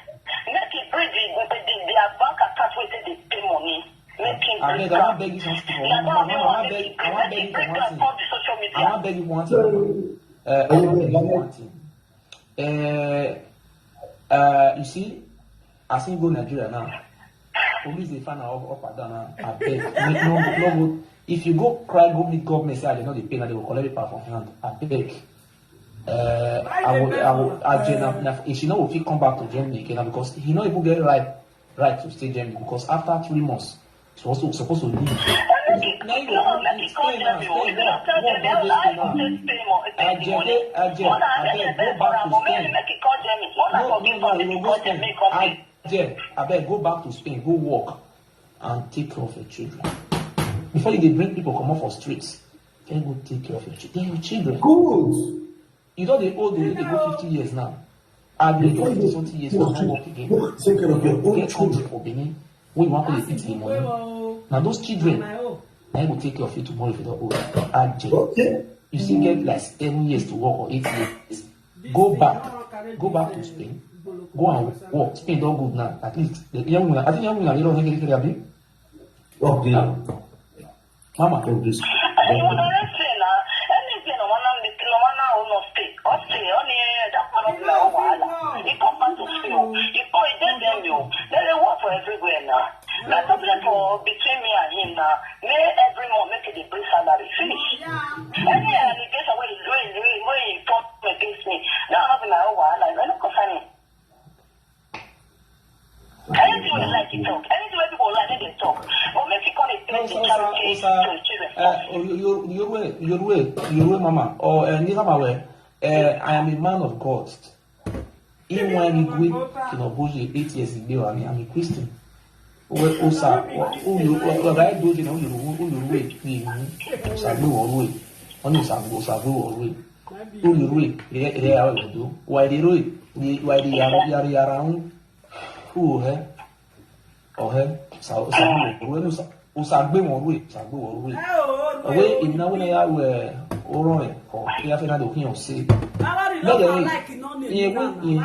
Make you bring the the the their bank account wey take dey pay money. Make him Abeg, bring I wan am. beg you something for Na mama. that one Mama, I make beg, you I wan make beg you you for bring one am thing. come the social I media. wan beg you for one thing, mama. Uh, I wan beg you for one thing. Uh, uh, you see, as him go Nigeria now, police dey find am up, up and down now. Abeg, make no, no go. If you go cry, go meet government, say I dey no dey pay, na they go collect paper for hand. Abeg. Uh, I will, I will, as Jen, na, na, she no go fit come back to Germany again now because he no even get right, right to stay Germany because after three months, he was supposed to leave. Now you go come in Spain now, Spain now. What about this Spain now? Ajay, Ajay, abeg, go back to Spain. No, no, no, you go go Spain. Ajay, abeg, go back to Spain, go work and take care of your children. Before you dey bring people comot for streets, then go take care of your children. They're your children. Good. You don dey old, you dey go fifty years now. And you Before don you fifty something years, you no work again. Go take care of your own Get country children. For Benin, when you wan go dey eat the money. Na those children na go take care of you tomorrow if you don old. Ajay, Okay. You still get like seven years to work or eight years. Go back, go back to Spain. Go and work. Spain don good now. At least the young women, I think young women are not very very abi. Okay. Mama, Of this. Anyone that say na anything no wanna make no wanna own no stay. Or stay on the that part of the wahala. He come back to school. He come he just tell me. Then they work for everywhere now. Na problem for between me and him now. Me every month make it dey bring salary. Finish. Any allegation wey he do, he do, wey he talk against me, that no be my own wahala. I no concern me. Anything wey like he talk, anything wey people like make they talk, but make he come dey pay the charity to the children. Yoruwe, Yoruwe, Yoruwe, Yoruwe mama, or uh, Nigamawe, uh, I am a man of God. Inwe Igwe Kinobuji, eight years ago, I mean, I'm a Christian. Uwe Osa, Uyoruwe, Uyoruwe, Uyoruwe, Uyoruwe, Uyoruwe, Uyoruwe, Uyoruwe, Uyoruwe, Uyoruwe, Uyoruwe, Uyoruwe, Uhe, Uhe, Usa, Usa, Usa, Usa, Usa, Usa, Usa, Uwe, èmi náà wọ́n yà wẹ̀ ọ̀rọ̀ ẹ̀ kọ́ kí a fẹ́ náà dòkín ọ̀ sí. Lọ́dọ̀ yìí, ìyẹn wọ́n ìyẹn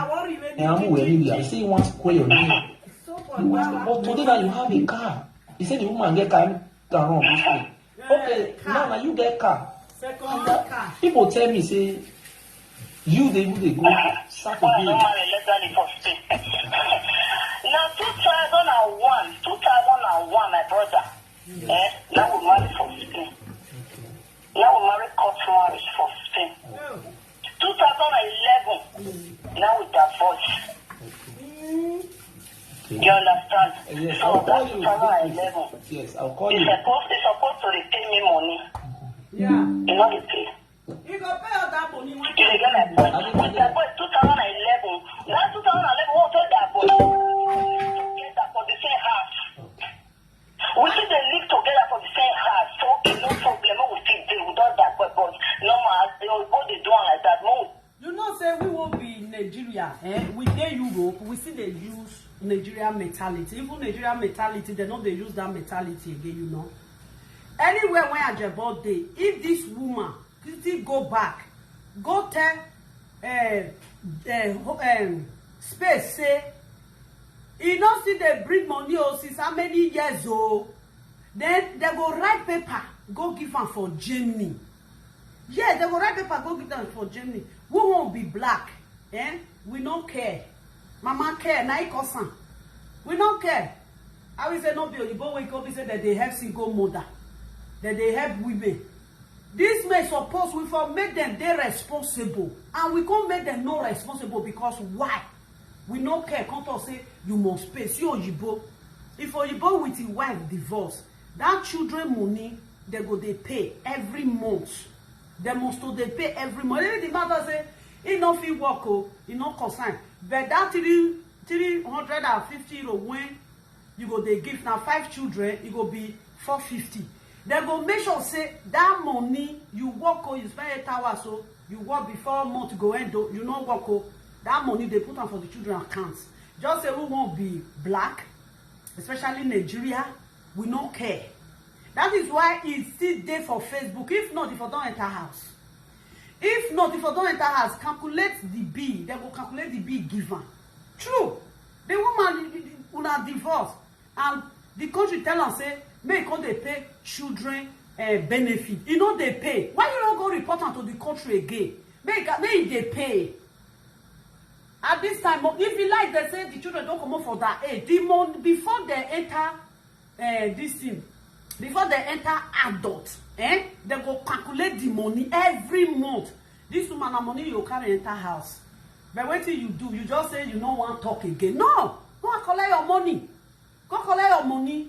ẹ̀ ń wẹ̀ níbi àti sí wọ́n square your name. But today now you have a car. He said the woman get car down on this thing. Okay, now now you get car. Second car. People tell me say you dey even dey go Why I Saturday. no marry legally for Spain? Na two thousand and one, two thousand and one, my brother. Eh? Now we marry for Spain. Now we marry court marriage for Spain. Two thousand and eleven, now we divorce. You understand? Yes, So I'll call that's you. two thousand and eleven. Yes, I'll call He you. Supposed, he supposed to dey pay me money. Yeah. He no dey pay. You go pay all that money when You dey get my point? We divorce two thousand and eleven. That two thousand and eleven, we take divorce. We live together for the same house. We still dey live together for the same house. So okay, no problem. Make we still dey. We don divorce, but normal as the oyibo dey do am like that. No. You know say we won't be in Nigeria, eh? We dey Europe, we still dey use Nigerian mentality. Even Nigerian mentality, they no dey use that mentality again, you know. Anywhere where Ajebo dey, if this woman still go back, go tell uh, uh, um, space say e no still dey bring money o since how many years o. Then they go write paper, go give am for Germany. Yes, they go write paper, go give am for Germany. We won't be black, eh? We no care. Mama care, na e cause am. We no care. I will say no be oyibo wey come be say that they help single mother, that they help women. This may suppose we for make them dey responsible, and we come make them no responsible because why? We no care. Come talk say you must pay. See oyibo. If oyibo with him wife divorce, that children money they go dey pay every month. They must to dey pay every month. Even the matter say he no fit work o, he no concern. But that three three hundred and fifty euro when you go dey give na five children, e go be four fifty. Dem go make sure say that money you work o, you spend eight hours o, you work before month go end o, you no work o, that money dey put am for the children account. Just say we wan be black, especially Nigeria, we no care. That is why e still dey for Facebook. If not, e for don enter house. If not, e for don enter house, calculate the bill. Dem go calculate the bill, give am. True. The woman, una divorce, and the country tell am say make e come dey pay children, eh, benefit. E no dey pay. Why you no go report am to the country again? Make e, make e dey pay. At this time, if you like, they say the children don comot for their age. The month before they enter, eh, this thing, before they enter adult, eh, they go calculate the money every month. This woman, na money you carry enter house. But wetin you do? You just say you no wan talk again. No, go and collect your money. Go collect your money.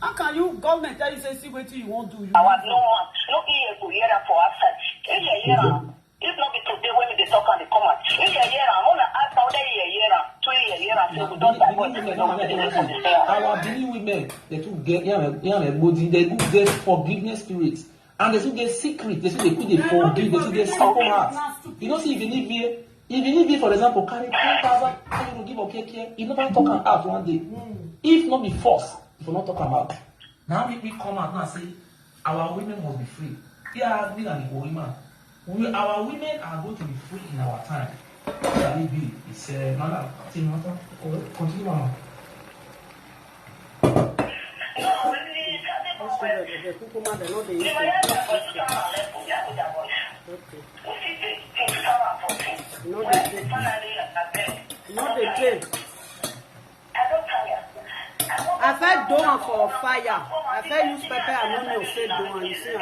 How can you, government tell you say see wetin you wan do? You Our no one, no ear go hear am for outside. If you hear am, if not be today when we dey talk and dey come out, if you hear am, una ask am whether you hear am, two ear hear am, say we don divorce, we don dey for the fair. Our Benin women, they too get, yeah, yeah, body, they do get forgiveness spirit. And they too get secret, they too dey quick dey forgive, they too get simple heart. You know, see, if you leave here, if you leave here, for example, carry ten thousand euro give Okeke, you never talk am out one day. If not be force, you for not talk am out. Now make me come out now say our women must be free. Yeah, me and the woman. We, our women are going to be free in our time. Shall it be? It's uh, another thing. Continue, mama. Hospital dey dey kukuma dem no dey eat. Okay. No dey take. No dey take. I fit do am for fire. I fit use pepper and onion take do am. You see am?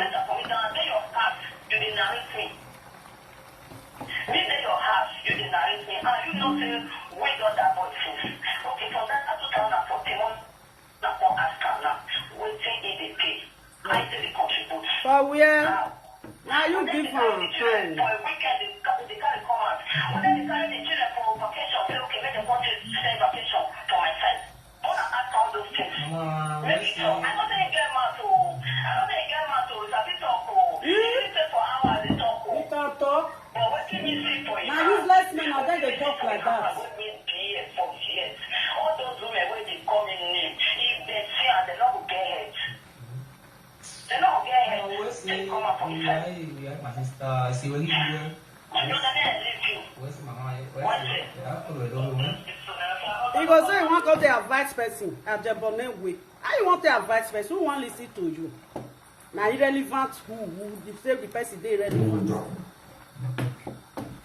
Me dey your house, you dey narrate me, and you know say we don divorce since. Okay, from that two thousand and fourteen, na for ask am now, wetin e dey pay? How e take dey contribute? For where? Na you give am time. For a weekend, they ca- they carry come out. Whether they carry the children for vacation, say, "Okay, make dem go take send vacation for my side." Una ask all those things. Make e talk. I no say e get mouth o. I no say e get mouth o. Sabi talk o. If you say for hours, dey talk o. You can talk. But wetin me see for him Na useless men na dem dey talk like that. Wey me be here for years. All those women wey dey call me name, if dem see am, dem no go get head. Dem no go get head. Dem come out for inside. My sister, I see where you are. My brother, make I leave you. Where's mama? Where's the apple? I don't know. You go say you wan go dey advise person at the Bonnet way. How you wan take advise person? Who wan listen to you? Na irrelevant who, who the say the person dey irrelevant.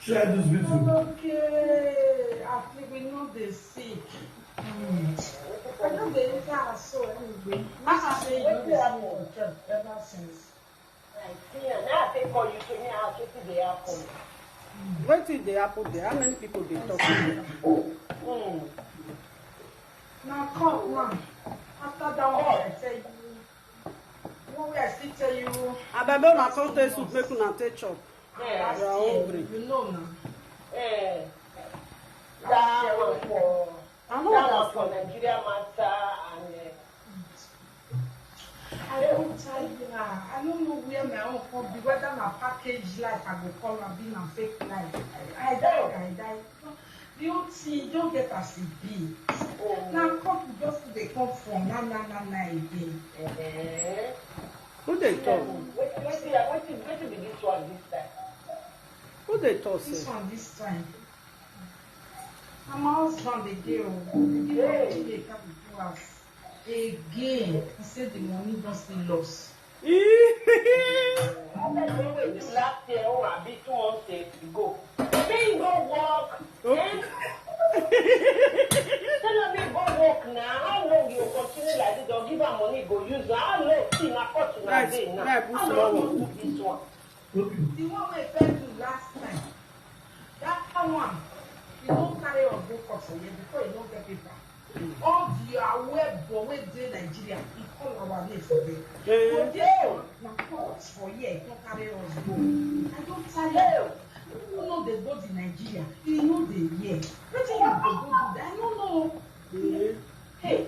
Share this video. Okay, I think we know the sick. Mm. I don't dey enter her so anyway. Mama say you dey see me for church ever since. I see am. Now I take call you to me ask wetin dey happen. Wetin dey happen there? How many people dey talk? Mm. Na court now. After that one, I tell you. One way I still tell you. Abeg, make una come take soup, make una take chop. Yeah. You are hungry. You know now. Eh, Last year that one when for I no that one for understand. Nigeria matter and uh, I don't tell you now. I don't know where my own come be. Whether na package life I go call am, be na fake life. I, I die, I die. The whole thing don't get as e be. Na court we just dey come from na na na na again. eh, Who dey talk? wetin wetin wetin wetin be this one this time? Who dey talk This sef? One this time. Na my husband dey dey o. The day wey dey come to us again. He say the money don still loss. Abeg wey wey do last year oh abi two months ago. Say you go work. Eh? Tell am make go work na. How long you go continue like this? Don give am money go use am. How long still na court una Right, dey now? right, put How small long one. you do this one? The one wey first do last time, that one, he no carry us go court for here before he no get paper. All the aware boy wey dey Nigeria, he call our name for there. Eh. But this one, na court for here, he no carry us go. I don tell you, people no dey go the Nigeria, he no dey here. Wetin you go go do there? I no know. Eh. Hey,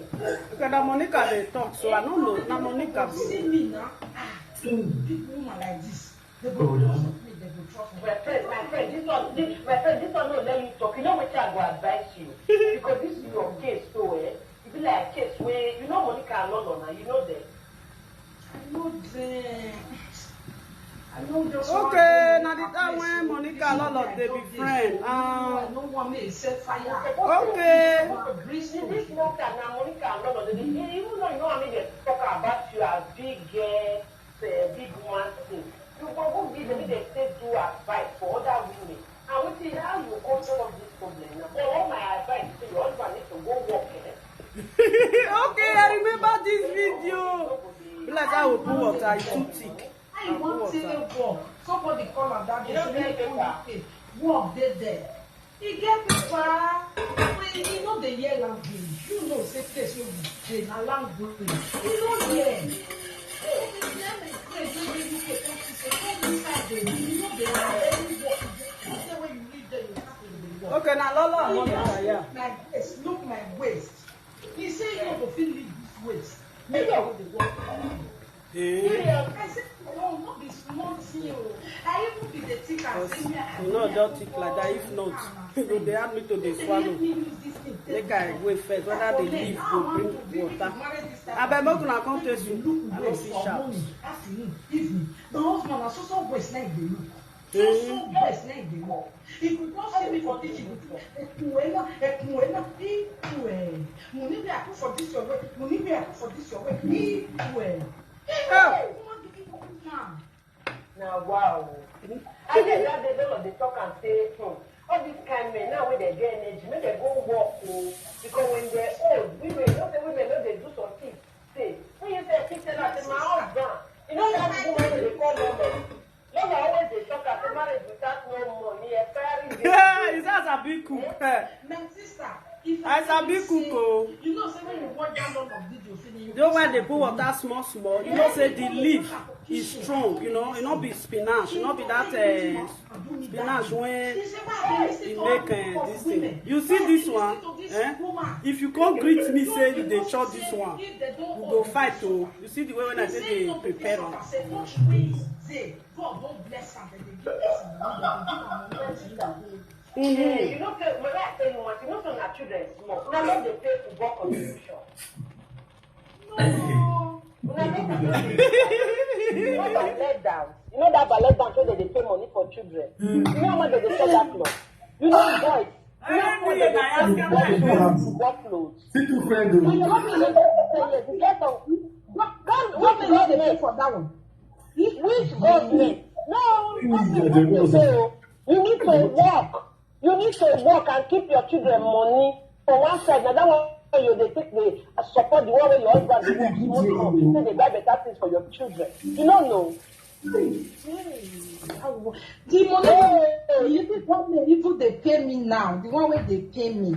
Okay, na Monica dey talk, so I no know. Na Monica. See me now, ah, big woman like this. They go trust me, they go trust me. My friend, my friend, this one, this, my friend, this one no let you talk. You know wetin I go advise you? Because this is your case so, eh? E be like case wey, you know Monica Okay, na the time when Monica and Lolo dey be friend. Um, No one may set fire. Okay. Bring This smoke. this long time na Monica and Lolo dey dey even though you know I mean dey talk about you as big girl, uh, big woman thing. You go go give them dey take do advice for other women. And wetin how you come solve this problem now? But all my advice to your husband need to go work. Eh? Okay, I remember this video. Be like how we put water, e too thick. How you wan take work? Somebody call am that day say make you go pay. Work dey there. E get paper. When e no dey hear language, you know say place wey we dey na language. E no hear. Place wey dey U K come see say come inside dey do. E no dey have any work. You say when you reach there, you start to dey work. Okay, na Lolo and Monica, yeah. My waist, look my waist. He say you no go fit leave this waist. Make you go dey work. Eh, I say no, no be small thing o. I even be the thick and say me I You know, don't think like that. If not, you go dey help me to dey swallow. Make I wait first. Whether the leaf go bring water. Abeg, make una come taste soup. I no fit shout. Afternoon, evening. My husband na so so waist na e dey look. So so waist na e dey look. If you come see me for kitchen, ekun ena, ekun ena, ekun eh. Money wey I put for this your way, money wey I put for this your way, ekun eh. Hey! Na wow. I hear that day Lolo dey talk am say hmm, all this kind men now wey dey get energy make dem go work o because when dem old women you know say women no dey do some things say when you say fit tell am say my husband you know that woman wey dey call Lolo Lolo always dey talk am say marriage without no money expiring date. Yeah, it's as a big cook. Eh. My sister, if I sabi cook o. You know say when you watch that lot of video finish, you The way they put water small small, you know say the leaf is strong, you know, e no be spinach, e no be that uh, spinach when e make uh, this thing. You see this one, eh? If you come greet me say you dey chop this one, we go fight o. You see the way when I say dey prepare am. God don bless am, dem dey give person money, dem dey give am money. Hey, you know say when I tell you what, you know say na children small. Una no dey pay football contribution. No. Una no dey pay. You know that let down. You know that ballet down so they dey pay money for children. You know how much they dey sell that cloth. You know boys. You know how much they dey pay for football clothes. Thank you, friend. You know how much they dey pay yes. You get some. God, God, God, God, they pay for that one. Which government? No, government no dey pay o. You need to work. You need to work and keep your children money for one side. Na that one you dey take dey support the one wey your husband dey work small small. Say dey buy better things for your children. You no know. The money wey you people come here, even dey pay me now, the one wey dey pay me.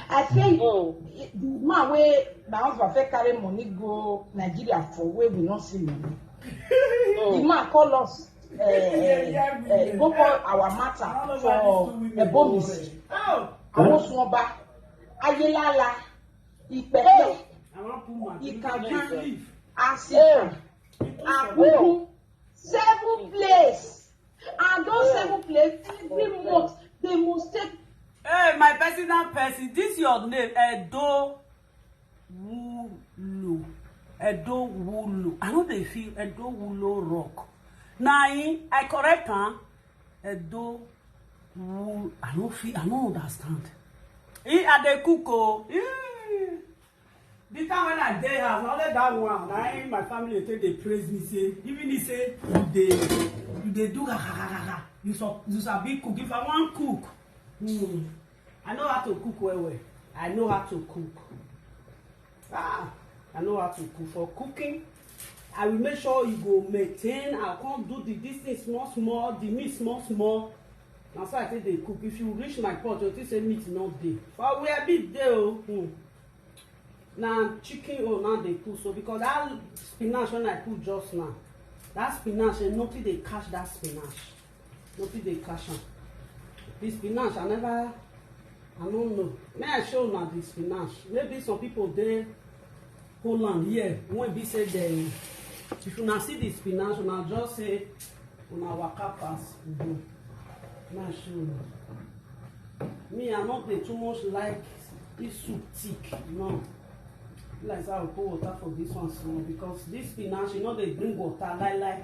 I say Mm. the man wey my husband fit carry money go Nigeria for wey we no see money. The man call us, uh, uh, go call our matter for Ebomis. Awosuoba, Ayelala, Ipepe, Ikankan, Asika, Akuku, seven place. And those seven place, every month, they must take Hey, my personal person, this your name, Edo Wulo. Edo Wulo. I no dey feel Edo Wulo rock. Na him, I correct am. Edo Wulo. I no feel, I no understand. He, I dey cook o. Eh. The time when I dey house, na only that one, na him my family take dey praise me say, even he say, you dey, you dey do ga ga ga ga ga. You so, you sabi cook. If I wan cook, hmm, I know how to cook well well. I know how to cook. Ah, I know how to cook. For cooking, I will make sure you go maintain. I come do the this thing small small, the meat small small. Na so I take dey cook. If you reach my pot, you think say meat no dey. For where meat dey o. Hmm. Na chicken own now dey cook so because that spinach when I cook just now, that spinach eh, nothing dey catch that spinach. Nothing dey catch am. The spinach I never, I no know. May I show una the spinach? Maybe some people dey Holland here wey be say dem, if una see the spinach, una just say una waka pass. May I show una. Me, I no dey too much like this soup thick. No. Like say I go pour water for this one small because this spinach e no dey bring water lie lie.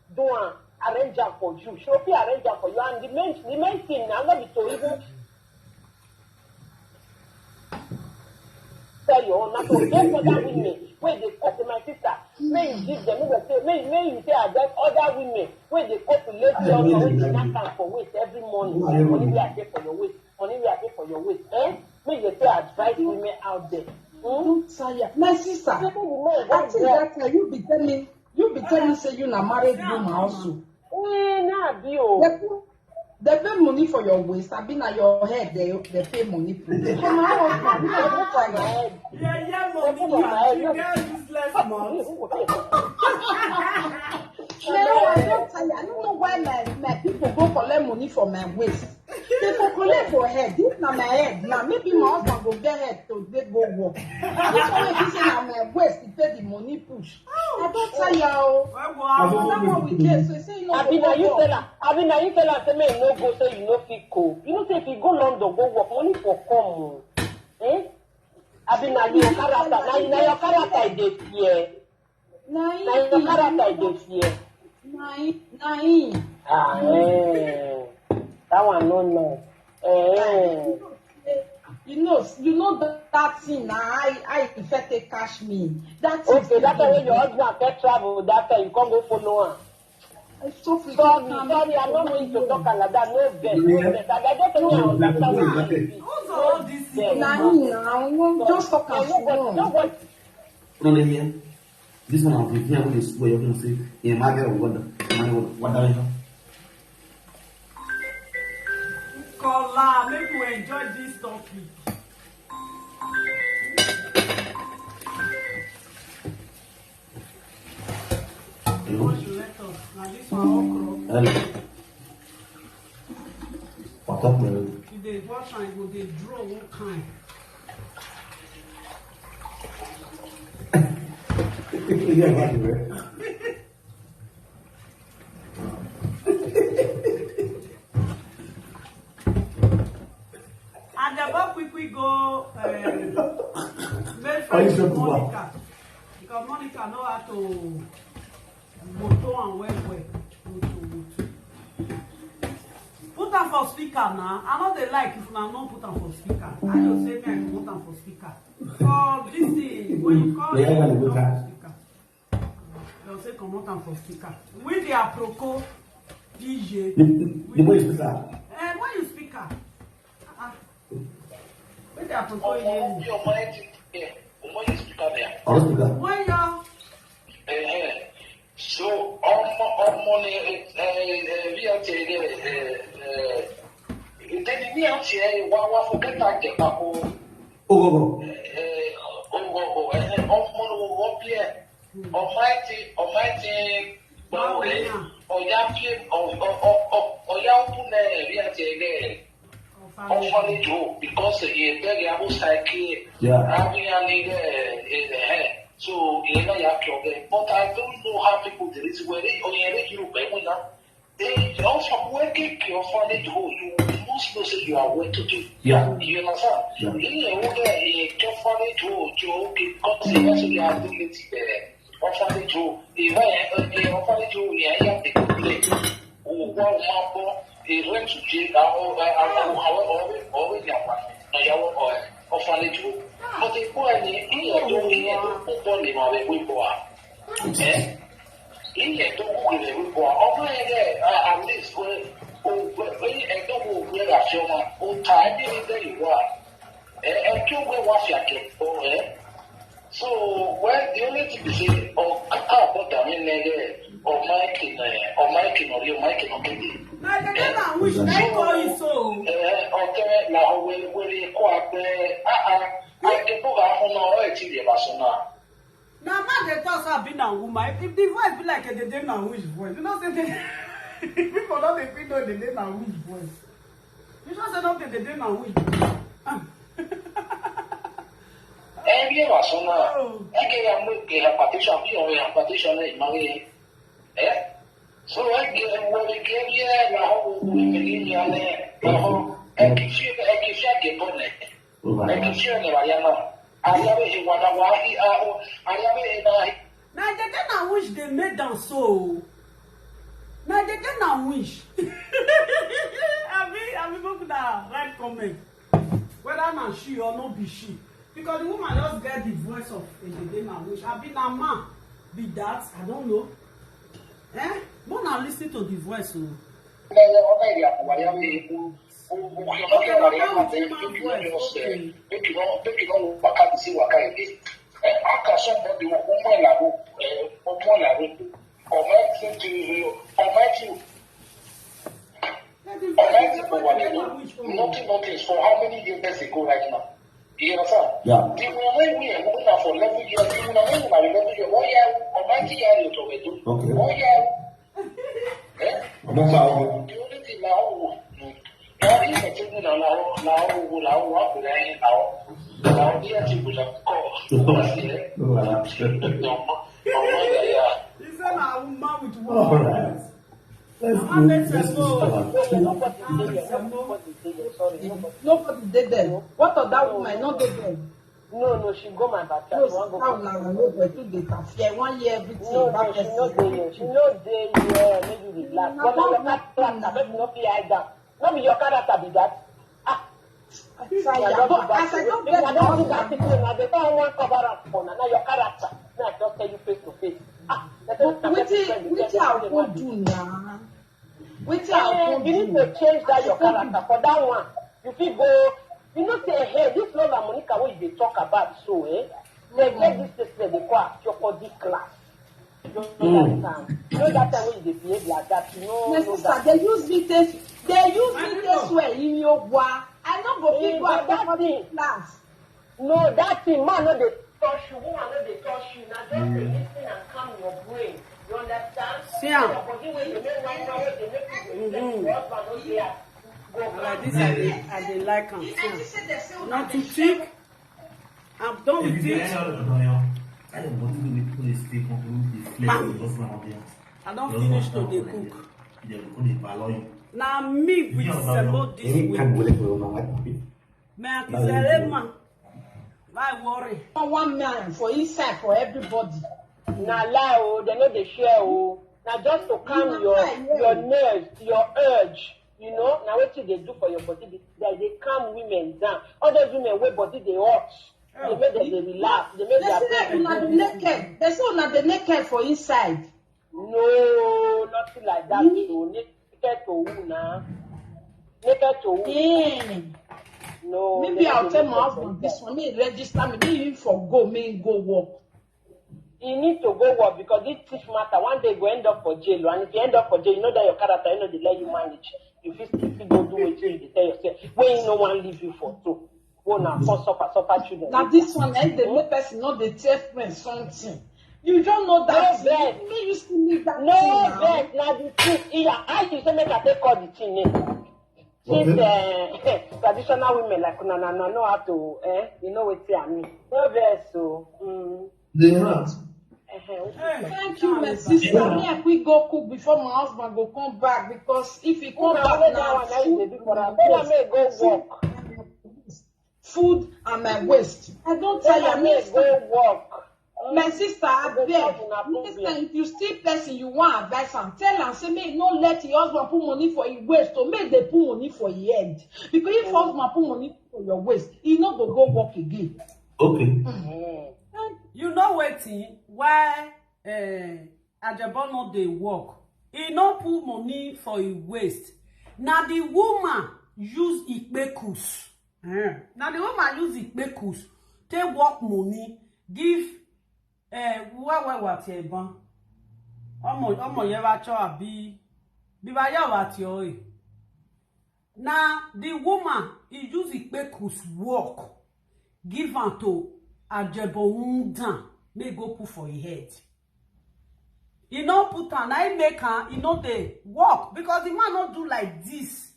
do am, arrange am for you. She go fit arrange am for you. And the main, the main thing na no be to even tell your own, na to get other women wey dey cope, my sister. Make you give them, make dem say, make, make you say, I get other women wey dey cope with lady husband wey dey knack am for waist every morning. Money wey I pay for your waist, money wey I pay for your waist. Eh? Make you say advice women out there. Hmm? Don't tire. My sister, I think that time you be tell me, you be tell me say you na married woman also. Eh, na be o. They pay, they pay money for your waist. I be na your head. They, they pay money for. For my husband, you don't tire. Yeah, yeah, money. You get useless mouth. No, I don't tire. I don't know why my, my people go collect money for my waist. They go collect for head. If na my head, now maybe my husband go get head to dey go work. This one wey be say na my waist, he pay the money push. I don't tire o. Well, well, that one we get, so say you no go work. Abi na you tell am? Abi na you tell am say make you no go, say you no fit cope? You know say if you go London go work, money for come o. Eh? Abi na your character? Na, na your character I dey fear. Na him. Na your character I dey fear. Na him. Na him. Ah, eh. That one no nice. Eh. You know, you know that, that thing na I, I, if I take catch me. That thing. Okay, that time wey your husband fit travel, that time you come go follow am. Sorry, sorry, I'm not going to talk like that. No vex, no vex. I just tell you, I understand what you feel. Who's all this thing? Na him na, I wan just talk am small. No, no, yeah. This one of the thing wey dey swear, you know say, yeah, my girl, what the, my girl, what the hell? Kola, make we enjoy this topic. Hello? What you let us? Na this one, okra. Hello. What's up, man? You dey wash and you go dey draw one kind. Yeah, man, man. And the boy quick quick go, uh, make friends with Monica. Because Monica know how to moto am well well. Moto, moto. Put am for speaker now. I no dey like if una no put am for speaker. I just say me I put am for speaker. For this thing, when you call, yeah, put am for speaker. Dem say comot am for speaker. We dey aproko D J. The, the, the boy speaker. Eh, when you speaker? Ah, ah. When dey aproko here? Your mic, yeah. When you speaker there. Our speaker. When your, eh, eh. So, um, um, money, eh, eh, eh, we are saying, eh, eh, eh, then we are saying, what, what forget that, eh, oh, go, go. Eh, eh, oh, go, go. Eh, eh, um, money, what, yeah. Almighty, Almighty, Gbawure, Oya fi, O-, O-, O-, O-, Oya open, eh, area ti ege. Ofani jo, because, eh, beg ya bo psyche. Yeah. Abi ya ni, eh, eh, eh. So, ìyẹn náà yà kí ọbẹ̀. But I don't know how people dey reason well. Oyin ẹ̀rẹ́ Europe ẹ̀ wọ́n náà. They also working your family to hold. You must know say you are well today. Yeah. You understand? Yeah. Ìyẹn wọ́n bẹ̀ ìyẹn kí family to hold. You okay? Because they also they are doing it there. Orphanage home. Ìwé ẹ̀ ẹ̀ orphanage home yẹn yà pé kò lè. Òwò máa bọ́. Ìwé tùjẹ́ àwọn àwọn àwọn ọ̀rẹ́ ọ̀rẹ́ ìyàwó ìyàwó orphanage home. But ìkó ẹ̀ ní ìyẹn tó ìyẹn tó púpọ̀ lè máa rẹ̀ wípọ̀ à. Ẹ́ ìyẹn tó wù rẹ̀ wípọ̀ à. Ọmọ ẹ̀ rẹ̀ at least pé òwe ẹ̀dọ́ wo òwe rà fi ọmọ òtà ẹ̀dí ní bẹ́ẹ̀ ìwà. Ẹ̀ ẹ̀ kí òwe wá fi àjẹpọ̀ ẹ̀. So, well, the only thing is say, oh, kaka about the main nigga, or Mike in, uh, or Mike in, or Mike in, or Kedi. Na the name I wish I call you so. Eh, okay, now we we call up, ah ah, I can put a phone on or a T V person now. Na man dey talk say I be na woman. If the voice be like a Dede na wish voice, you know say the people don dey fit know Dede na wish voice. You know say no be Dede na wish voice. Ah. Eh, bien, va sonar. Es que ya muy que la partición, bien, la partición es más bien. Eh? So es que el huevo que viene, la hoja, el que viene, la hoja, el que fiel, el que fiel que pone. El que fiel de Mariana. Allá ve, igual a Guaji, a o, allá ve, en ahí. Na the day na wish dey make am so. Na the day na wish. Abi abi make una write comment whether na she or no be she, because the woman just get the voice of a the day na wish. Abi na man be that? I don't know. Eh? Make una listen to the voice o. Ọmọ ìyá kò wáyé mi. Okay, okay, okay, okay. Make you no, make you no waka the same waka again. Eh, how can somebody who omo la ro, eh, omo la ro, omo ti ti, omo ti, omo ti go wale do nothing, nothing for how many years ago right now? You understand? Yeah. The one wey we are moving now for eleven years, the one wey we are eleven years, oh yeah, omo ti ya ri oto we do. Okay. Oh yeah. Eh? Ọmọ bá wọn. The only thing now, now if I tell you now, now, now, now, now, now, now, now, here to go to call. No wahala. No, no, yeah, yeah. He say na woman with All woman. Right. Let's go. Mama Let's Betty go. go. Nobody dey here. Nobody dey here. Sorry, nobody. Nobody dey there. What of that woman? No dey there. No, no, she go my backyard. No, She wan go. that woman no dey too dey interfere. Wan hear everything No, about no, she no person. dey here. She no dey here. Make you relax. But na your character. Make you no fit hide am. No be your character be that. Ah. Tire. But as I don If I get don do that that thing, na the time one cover up for na, na your character. Make I just tell you face to face. Ah, na so But wetin wetin I go do now? Wetin I Eh, go you need do? to change that your character for that one. You fit go, you know say, hey, this Lola Monica wey you dey talk about so, eh? They get this place wey they call Afiokodi class. You know that time. You know that time when you dey behave like that, you know, My know sister, that. They use me take they use me take swear in your wa. I no go fit Eh, go but that Afiokodi thing- class. No, that thing, man no dey touch you, woman no dey touch you. Na just dey listen and calm your brain. You understand? See am. Your body wey dey make noise, wey dey make you dey reflect, your husband no dey at go Like this, I dey I dey like am. See am. Not too thick. I'm done with it. I don finish to dey cook. Na me with semo this week. My kiselema. My worry. One man for inside for everybody. Na lie o, dem no dey share o. Na just to calm Na your lie, yeah. Your nerves, your urge. You know, na wetin dey do for your body. Be that dey calm women down. All those women wey body dey hot, dey make dem dey relax, dey make They their say brain una dey dey naked. They say una dey naked for inside. No, nothing like that. So naked to who na? Naked to who? Yeah. No. Maybe dem no I'll dey tell my naked for husband inside. This one. Me register me. Me even for go. Me go work. You need to go work because this thief matter one day go end up for jail, and if you end up for jail, you know that your character, you know, dey let you manage. You fit still fit go do wetin you dey tell yourself wey you no wan leave you for so. Go na come suffer suffer children. Na this one, eh, dey make person no dey tell friend something. You don't know that. No vex. Me, you still need that. No Thing now. Vex, na the truth. Iya, how you say make I take call the thing name? Since uh, traditional women like una na na know how to, eh, you know wetin I mean. No vex o. Mm. Dey rant. Thank you, my sister. Me, I quick go cook before my husband go come back, because if he come back now, food, food and my waist. I don't tell you, me, go work. My sister, I beg. Next time, if you see person you want advice am, tell am say make no let your husband put money for his waist, or make they put money for his head. Because if husband put money for your waist, he no go go work again. Okay. You know wetin? Why uh, Ajebo no dey work? He no put money for his waist. Na the woman use ikpekus. Eh, na the woman use ikpekus take work money give uh, wewe wati ebon. Ọmọ ọmọ yẹn wá chọ àbí bí wá yà wá tí ọ rè. Na the woman he use ikpekus work give am to Ajebo Ndan, make go put for his head. He no put am, na him make am, he no dey work because the man no do like this.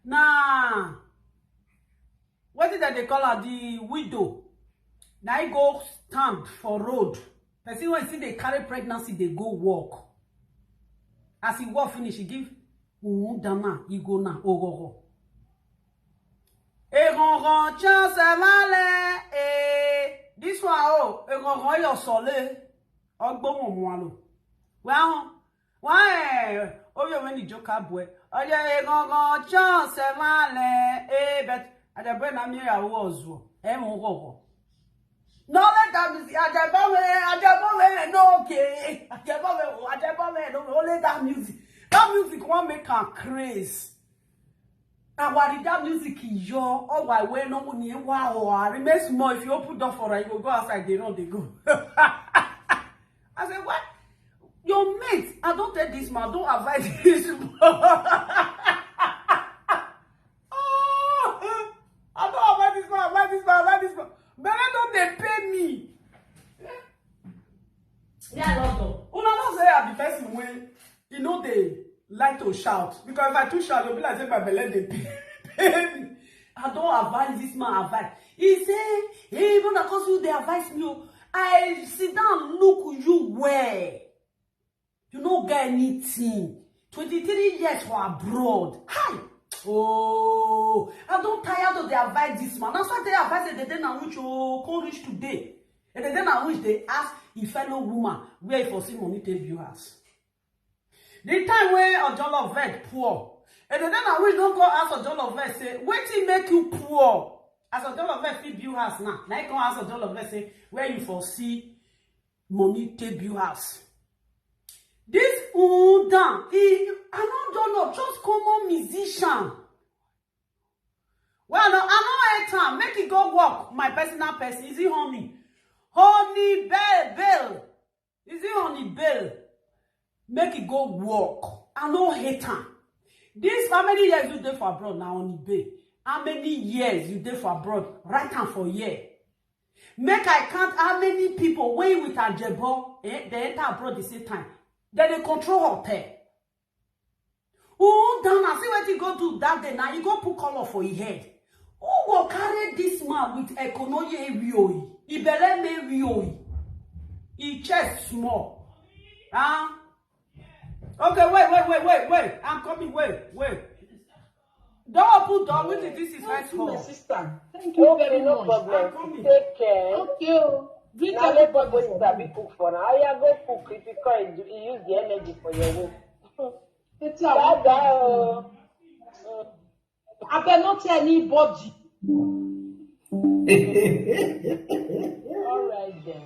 Na wetin dem dey call am, the widow, na he go stand for road. Person wey still dey carry pregnancy dey go work. As he work finish, he give Ndan na, he go na ogogo. Egungun chance vale eh. This one oh, egungun yo sole. Ogbo mo mo alo. Well, why eh, oyo when the joker boy. Oye egungun chance vale eh, but Ajebo na mi ya wo ozuo. E mo gogo. No let that music. Ajebo we, Ajebo we, no okay. Ajebo we, Ajebo we, no, only that music. That music won't make her craze. And what did that music yo? Oh, why we no money? Wow, I remain small. If you open door for her, you go go outside. They know they go. I said, what? Your mate, I don't tell this man, don't avoid this man. Oh, I don't avoid this man, avoid this man, avoid this man. But I don't they pay me. Yeah, Lord. Una know say I be person wey you know they like to shout, because if I too shout, they'll be like say my belly they pay, pay me. I don't advise this man advice. He say, hey, brother, cause you they advise me. Oh. I sit down, look you where you no get anything. Twenty-three years for abroad. Hi. Oh, I don't tired of the advice this man. That's why they advise the day now which oh come reach today. And the day now which they ask a fellow woman where for see money take build house. The time when Ojolo Vet poor, and the day now which don't go ask Ojolo Vet say, wait till make you poor. As Ojolo Vet fit build house now. Now you come ask Ojolo Vet say, where you for see money take build house. This Ndan, he I no don't know, just common musician. Well, no, I no hate am. Make it go work. My personal person, is it honey? Honey bell bell. Is it honey bell? Make it go work. I no hate am. This how many years you dey for abroad now, honey bell? How many years you dey for abroad? Write am for here. Make I count how many people wey with Ajebo eh, they enter abroad the same time. Then they control hotel. Who down and see what he go do that day now? He go put color for his head. Who go carry this man with Ekonoye Rioi? Ibeleme Rioi. He chest small. Huh? Okay, wait, wait, wait, wait, wait. I'm coming. Wait, wait. Don't open door. Wait, this is first Thank you, my call. Sister. Thank you Okay, very no much. problem. I'm coming. Take care. Okay, oh. Greet Now let everybody boys for sabi me. Cook for now. How you go cook if you can't do you use the energy for your work? Wetin I wan Dada do? oh. Abeg no tell anybody. All right then.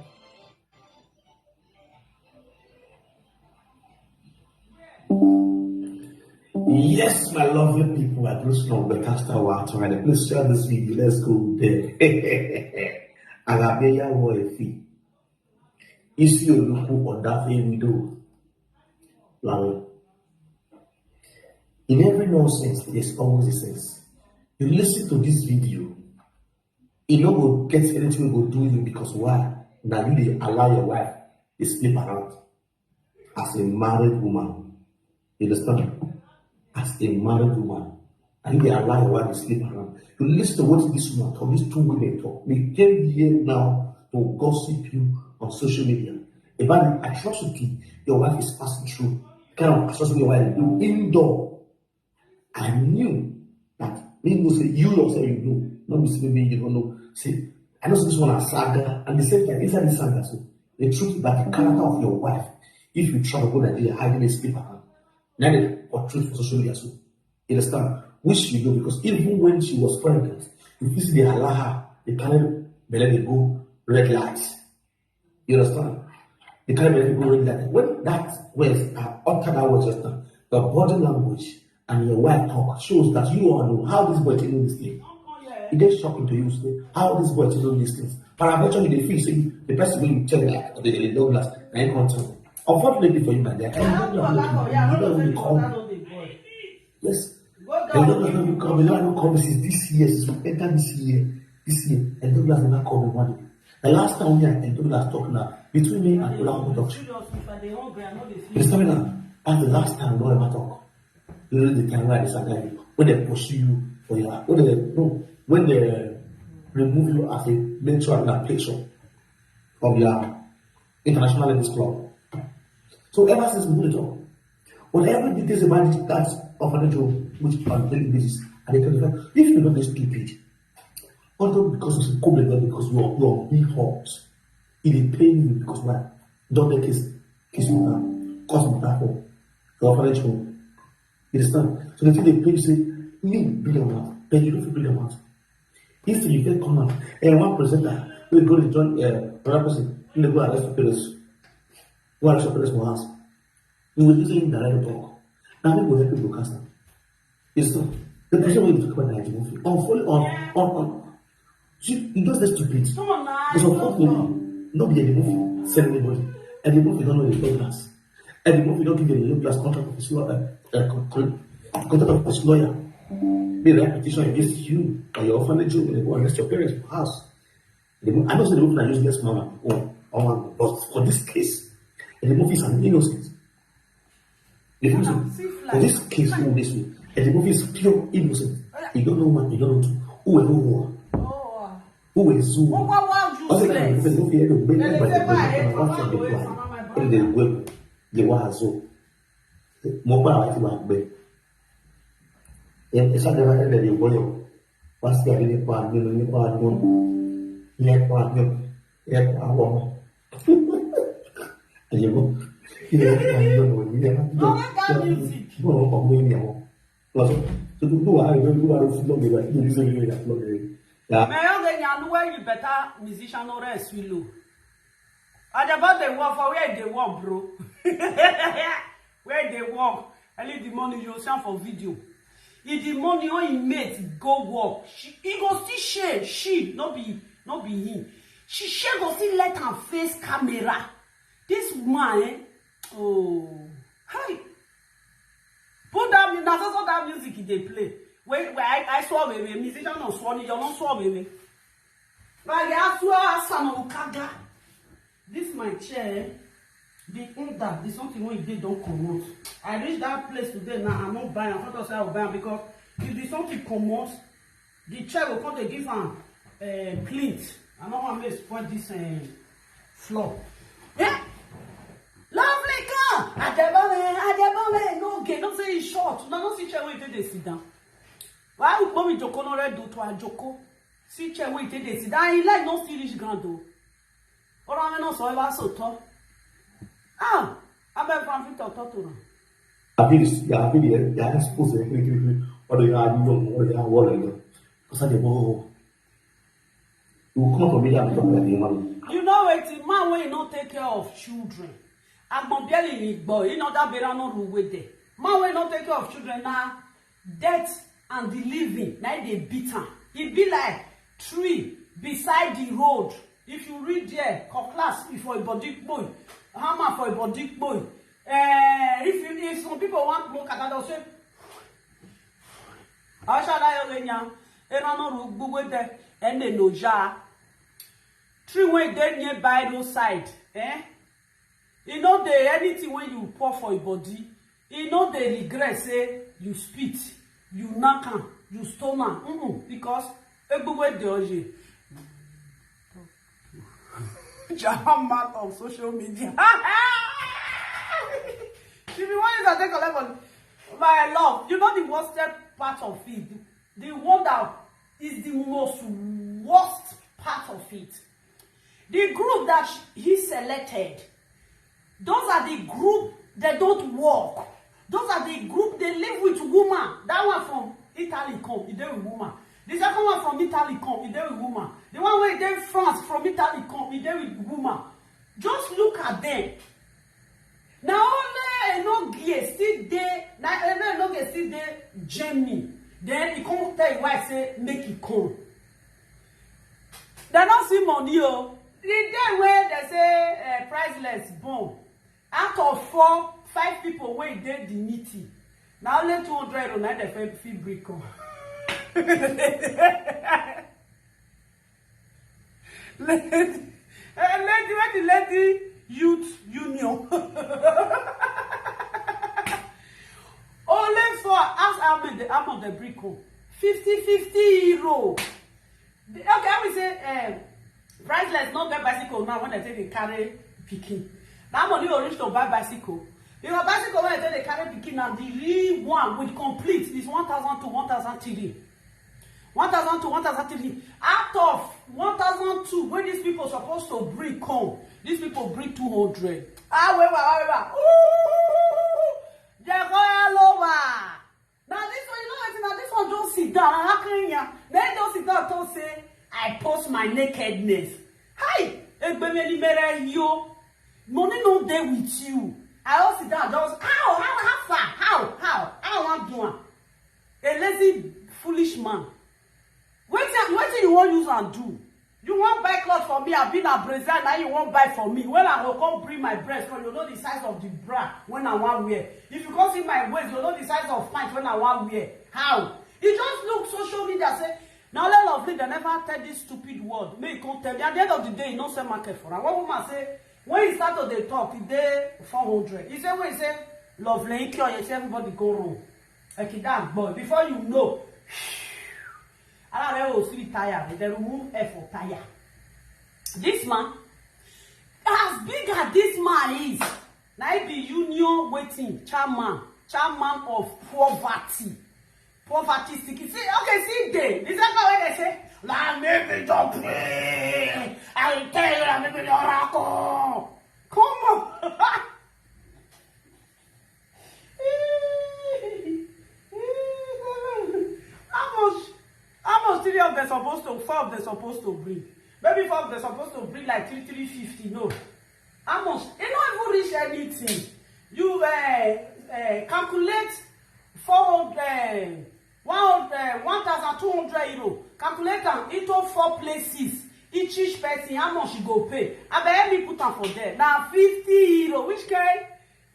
Yes, my lovely people, I greet from Becaster Water. And please share this video. Let's go there. Agabeya Woefi. Isi Oluku Odafe Widow. Lawe. In every nonsense, there's always a sense. You listen to this video, you no go get anything go do you because why? Now you dey allow your wife to sleep around as a married woman. You understand? As a married woman, and you dey allow your wife to sleep around. You listen to what this woman talk, these two women talk. They came here now to gossip you on social media about the atrocity your wife is passing through. The kind of atrocity your wife do indoor. I knew that me know say you yourself you know. Not be say maybe you don't know. See, I know this one a saga, and the same thing inside the saga. So the truth about the character of your wife, if you travel go Nigeria, how you may sleep around. Now they put truth for social media. So you understand? Which you do because even when she was pregnant, you feel say they allow her, they carry belle, they go red light. You understand? They carry belle, they go red light. When that words are utter that words just now, the body language and your wife talk shows that you are know how this boy take know this thing. It is shocking to you, say, how this boy take know these things. Paraventure, you dey feel say the person wey you tell like the, the Douglas, na him come tell me. Unfortunately for you, my dear, I don't know how you don't even call me. Yes. I don't know how you call me. No, I don't call me since this year, since we enter this year. This year, I don't know how you call me one day. The last time we had Douglas talk now, between me and Ola talk. You tell me now, that's the last time we ever talk. During the time wey I dey saga you, when they pursue you for your, when they, no, when they remove you as a mentor and a patron of your international ladies club. So ever since we no dey talk. But every details about this, that orphanage home, which on daily basis, and they tell you, if you don't be stupid, not because of the problem, but because you are, you are being hurt. It dey pain you because why? Don't make kiss, kiss you now. Cause me that home. The orphanage home. You understand? So the thing dey pain you say, me bring am out, but you no fit bring am out. Instead, you fit come out. And one presenter wey go dey join uh, another person, you go arrest your parents. Go arrest your parents for house. You will use it in direct talk. Now people help you broadcast am. It's not. The person wey you talk about na Eddie Murphy. On follow on on on. You, you just dey stupid. Come on now. Because unfortunately, no be Eddie Murphy sell anybody. Eddie Murphy don't know the Douglas. Eddie Murphy don't give the Douglas contract of his lawyer. Uh, uh, con- con- contract of his lawyer. They write petition against you and your orphanage home. They go arrest your parents for house. They go, I know say the movie na useless mama. Oh, oh, but for this case, Eddie Murphy is an innocent. If you for this case, who this way, and the movie is pure innocent. You don't know what you don't know. Who were who were? Who were who? Wọ́n wá wá Ọsẹ náà useless. Ìfẹ́ ló fi ẹ̀rọ gbé Ẹni nígbà tẹ́ tí bá wọ́n ẹ̀ wọ́n wá fún fún ìdìbò ìwé àwọn ọmọ ẹ̀ lè wẹ̀ lè wá àzọ. Mo gbà wá ti wà gbẹ. Ẹ ẹ ṣáà dábàá ẹ̀ lè wọ́yọ̀. Wá sí àdé nípa àdúrà nípa àdúrà nípa àdúrà nípa àwọn ọmọ. Àyẹ̀wò kí ni wọ́n ti máa ń yọ̀ wọ̀ ní ẹ̀rọ Don't let that music. Bọ́ọ̀ ọkọ̀ mú ìyàwó. Lọ́sọ̀ tó tó wà á rí lórí wà ló fún lọ́gbẹ̀ẹ́ rẹ̀ ní ìlú ìlú ìlú lọ́gbẹ̀ẹ́ rẹ̀. Yà. Mẹ yọ le nya nu wẹ yi bẹta musician no rẹ swi lo. Ajaba dey work for where dey work, bro. Where dey work? Early the morning you see am for video. If the money wey he make go work, she, he go still shame. She no be no be him. She shame go still let am face camera. This woman, eh? Oh, hi. Put that mu- na so so that music dey play. Wait, wait, I, I saw baby musician no saw ni, you no saw baby. But I saw Asano Ukaga. This my chair, the under, the something wey e dey don comot. I reach that place today now, I no buy am. I thought say I go buy am because if the something comot, the chair go come dey give am uh, clean. I no wan make spoil this uh, floor. Eh? Lovely girl! Ajebole, Ajebole, no get, no say e short. Una no see chair wey e take dey sit down. Why Ukpomi Joko no red do to Ajoko? See chair wey e take dey sit down. Im leg no still reach ground o. Ọ̀rọ̀ àwọn náà sọ ẹ wá sòótọ́. Ah, abẹ́ fún àfihàn tọ̀tọ̀ tó rà. Àbílí ya àbílí ya ya ní sùpòsì ẹ̀ kiri kiri kiri ọ̀dọ̀ ya àbí yọ̀ ọ̀dọ̀ ya wọ̀ lẹ̀ lọ. Kò sáà lè bọ́ ọ̀. Ìwọ kọ́ ọ̀tọ̀ mi yà mí tọ́kùnrin àti ìmọ̀ mi. You know wetin, man wey no take care of children, agbọ̀nbíẹ́lì ni gbọ́, iná dábẹ́rẹ́ náà ló wé dẹ̀. Man wey no take care of children na death and the living na im dey beat am. E be like tree beside the road. If you read there, cutlass e for your body kpoi, hammer for your body kpoi. Eh, if you, if some people wan blow kata, they'll say, "Ashalayo enya, erano ru gbugbe de, ene no ja." Tree wey dey nearby roadside, eh? E no dey anything wey you pour for your body, e no dey regret say you spit, you knack am, you stone am, mm-mm, because egbugbe dey oye. Jam man on social media. She be one is I take a level. My love, you know the worst part of it. The one that is the most worst part of it. The group that sh- he selected, those are the group that don't work. Those are the group they live with woman. That one from Italy come, he dey with woman. The second one from Italy come, he dey with woman. The one wey dey France from Italy come, he dey with woman. Just look at them. Na only Enogie still dey, na only Enogie still dey Germany. Then he come tell him wife say make he come. They no see money o. The day wey they say uh, priceless born, out of four, five people wey dey the meeting, na only two hundred euro na dem fit fit bring come. Lady, eh, lady, where the lady youth union? Only for us, how many, how much they bring come? Fifty, fifty euro. The- Okay, I will say, um, priceless not get bicycle now when I take the carry picking. That money will reach to buy bicycle. Because bicycle when I take the carry picking now, the real one with complete is one thousand to one thousand three. One thousand to one thousand three. Out of one thousand two, when these people supposed to bring come, these people bring two hundred. Ah, wait, wait, wait, wait. Ooh, they go all over. Now this one, you know what? Now this one don't sit down. I can't hear. Then don't sit down. Don't say I post my nakedness. Hi, Egbemeli Mere yo. Money no dey with you. I don't sit down. Just how how how far how how how I want do am. A lazy foolish man. Wetin wetin you wan use am do? You wan buy cloth for me, abi na brazier na you wan buy for me? When I go come bring my breast, so you know the size of the bra when I wan wear. If you come see my waist, you know the size of pant when I wan wear. How? You just look social media say na only Lovely dem never tell this stupid word. Make you come tell me. At the end of the day, you no sell market for am. One woman say when he start to dey talk, e dey four hundred. He say when he say Lovely, he cure, he say everybody go room. Like that boy. Before you know, Alare will see tire. They remove F for tire. This man, as big as this man is, na he be union waiting chairman, chairman of poverty. Poverty sticky. See, okay, see, they. Is that how they say? La maybe don't pray. I will tell you, la maybe the oracle. Come on. How much? How much three of them supposed to, four of them supposed to bring? Maybe four of them supposed to bring like three three fifty. No, how much? It not even reach anything. You uh, uh, calculate four hundred, one hundred, one thousand two hundred euro. Calculate am into four places. Each each person, how much you go pay? I bet me put am for there. Now fifty euro. Which kind?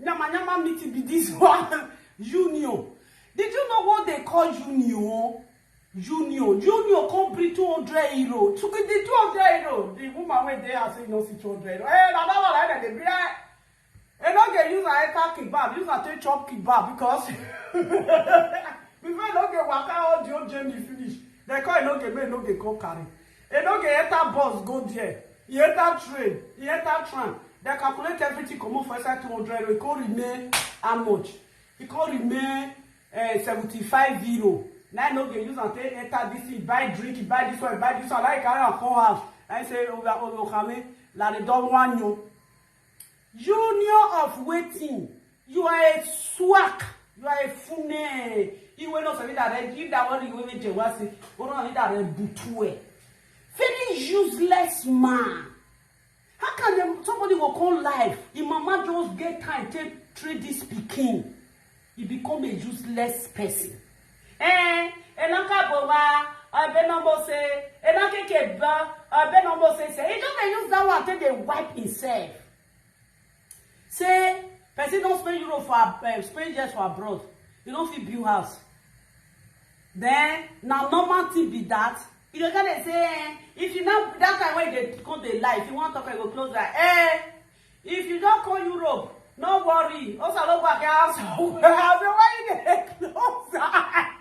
Nyama nyama meeting be this one. Union. Did you know what they call union? Union. Union come bring two hundred euro. To be the two hundred euro. The woman went there and said, no, see two hundred euro. Hey, na that one like that. They be like, they don't get use a enter kebab. Use a take chop kebab because before they don't get waka all the old journey finish. They call it no get, make no get come carry. E no get enter bus go there. E enter train, e enter tram. They calculate everything comot for inside two hundred euro. E come remain how much? E come remain uh, seventy-five euro. Now no get use am take enter this thing, buy drink, buy this one, buy this one. Like carry am come house. I say, oh, oh, oh, come in. La the don one you. Union of waiting. You are a swag. You are a fune. You will not submit that. Give that one you will make Jawasi. Or not that butue. Very useless man. How can dem, somebody go come live? Im mama just get time take treat this pikin. He become a useless person. Eh, enaka bowa, ebe no mo se, enake keba, ebe no mo se se. He just dey use that one take dey wipe himself. Say person don spend euro for ab- eh, spend years for abroad, you no fit build house. Then na normal thing be that. You go come dey say eh, if you now that time when you dey come dey lie, if you wan talk, you go close eye. Eh, if you don come Europe, no worry. Osa ló gbà kí a sọ wẹ́. I say why you dey close eye?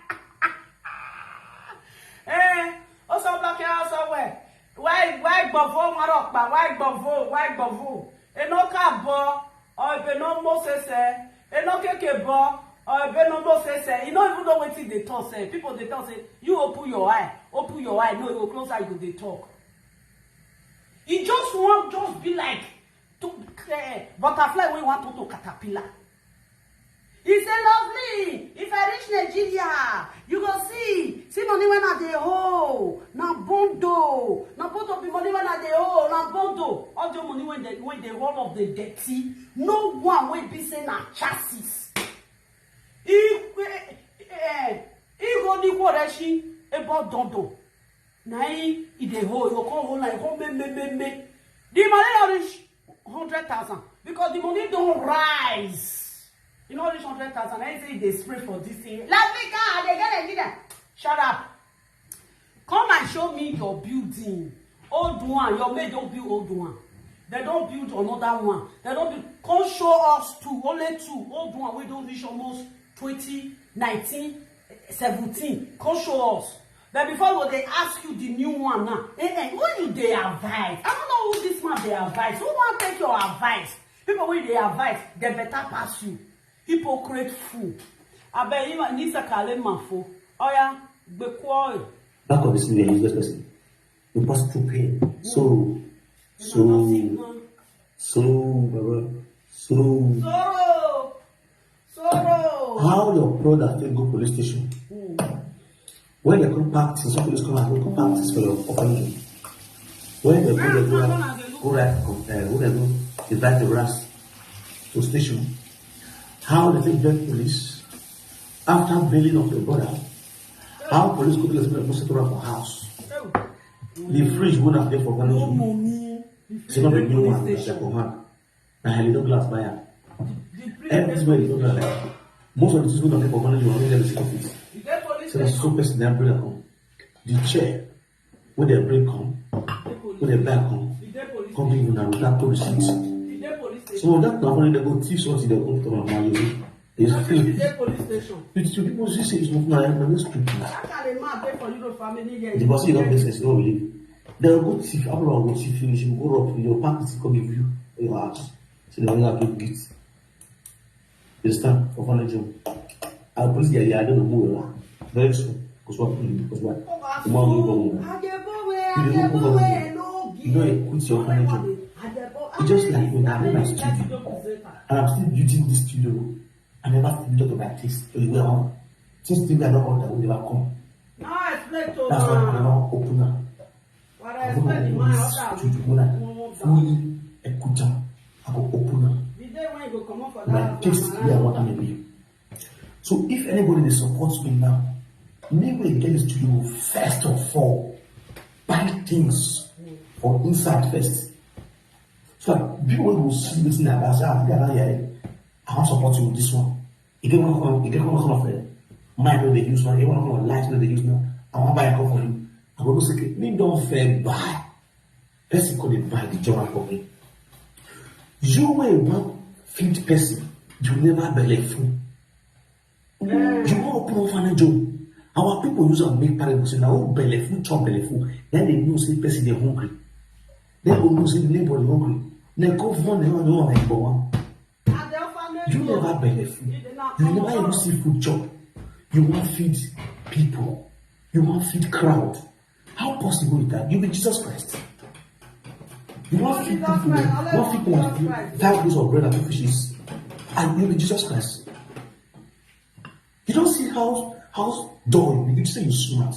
Eh, Osa ló gbà kí a sọ wẹ́. Why, why gbavo, Marokpa? Why gbavo? Why gbavo? Eno ka bo, or ebe no mo se se. Eno keke bo, or ebe no mo se se. You don't even know wetin dey talk, say. People dey talk, say, "You open your eye, open your eye." No, you go close eye, you go dey talk. E just wan just be like to, eh, butterfly wey wan turn to caterpillar. He say, "Lovely, if I reach Nigeria, you go see, see money when I dey hold. Na bondo, na bondo be money when I dey hold, na bondo." All the money when they, when they roll off the dirty, no one wey be say na chassis. He, eh, eh, he go ni koreshi, ebo dondo. Na him e dey hold, you come hold am, you come me, me, me, me. The money no reach hundred thousand because the money don rise. E no reach hundred thousand, na him say e dey spray for this thing. Last week, ah, I dey get Nigeria. Shut up. Come and show me your building. Old one, your mate don build old one. They don build another one. They don build, come show us two, only two. Old one wey don reach almost twenty, nineteen, seventeen. Come show us. But before we dey ask you the new one now, eh, eh, who you dey advise? I don't know who this man dey advise. Who wan take your advice? People wey dey advise, dem better pass you. Hypocrite fool. Abeg, you need to call him man for. Oya, gbekuo. Back of this, you a useless person. You pass through pain. So, so, so, Baba, so. Sorrow. Sorrow. How your brother take go police station? When they come pack things, some police come and go pack things for your operation. When they go, they go, go right, uh, when they go, they drive the rest to station. How they take get police after bailing of your brother? How police go to the hospital for house? The fridge go down there for one. It's not a new one, it's a command. Na Helidon glass buy am. Everywhere you go, like, most of the things wey dem dey for money, you only get the sick of it. So na so person na bring am come. The chair wey dem bring come, wey dem buy come, come give una without no receipt. So that na when dem go thief something, dem go put am on my you. It's free. You, you people see say it's not my, my stupid. The person you don't make sense, you don't believe. They go thief, after all, go thief finish, you go rob, your pack is come give you your house. So they only have to get. You understand? Orphanage home. I police, yeah, yeah, I don't know who you are. Very soon. Because what? Because what? Uma move on. You dey open orphanage home. You don't equip your orphanage home. It's just like when I remember stupid. And I'm still building this studio. I never still talk about this. So you were on. Since the I don't order, we never come. That's why I never open up. I go open this studio. When I fully equip am, I go open am. My taste, where I want am to be. So if anybody dey support me now, me wey get the studio, first of all, buy things for inside first. So that people wey go see wetin I buy, say, "Ah, yeah, yeah, I wan support you with this one." E get one kind, e get one kind of, eh, mind wey dey use now, e get one kind of light wey dey use now. I wan buy a cup for you. I go go say, "Okay, me don fair buy." Person come dey buy the job for me. You wey wan feed person, you never belle full. You wan open orphanage home. Our people use am make parable say, na who belle full chop belle full. Then they know say person dey hungry. Then go know say the neighbor dey hungry. Then come run the one, the one like one. You never belle full. You never even see food chop. You wan feed people. You wan feed crowd. How possible is that? You be Jesus Christ. You wan feed people, wan feed people with five loaves of bread and two fishes. And you be Jesus Christ. You don't see how, how dull you be. You say you smart.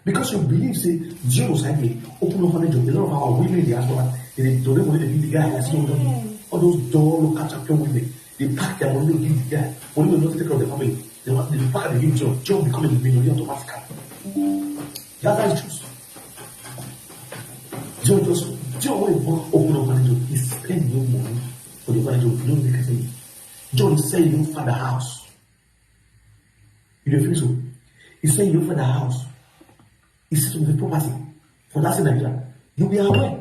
Because you believe say Jesus help me open orphanage home. A lot of our women in the diaspora, they dey donate money, they give the guy, I see all those, all those dull local champion women. They pack their money, they give the guy. Money will not take care of the family. They want, they pack the give John. John become a millionaire automatically. That's how it is. John just, John wey wan open orphanage home, he spend no money for the orphanage home. You don't make it. John sell your father house. You dey feel so? He sell your father house. He sell some of the property for that same Nigeria. You be aware.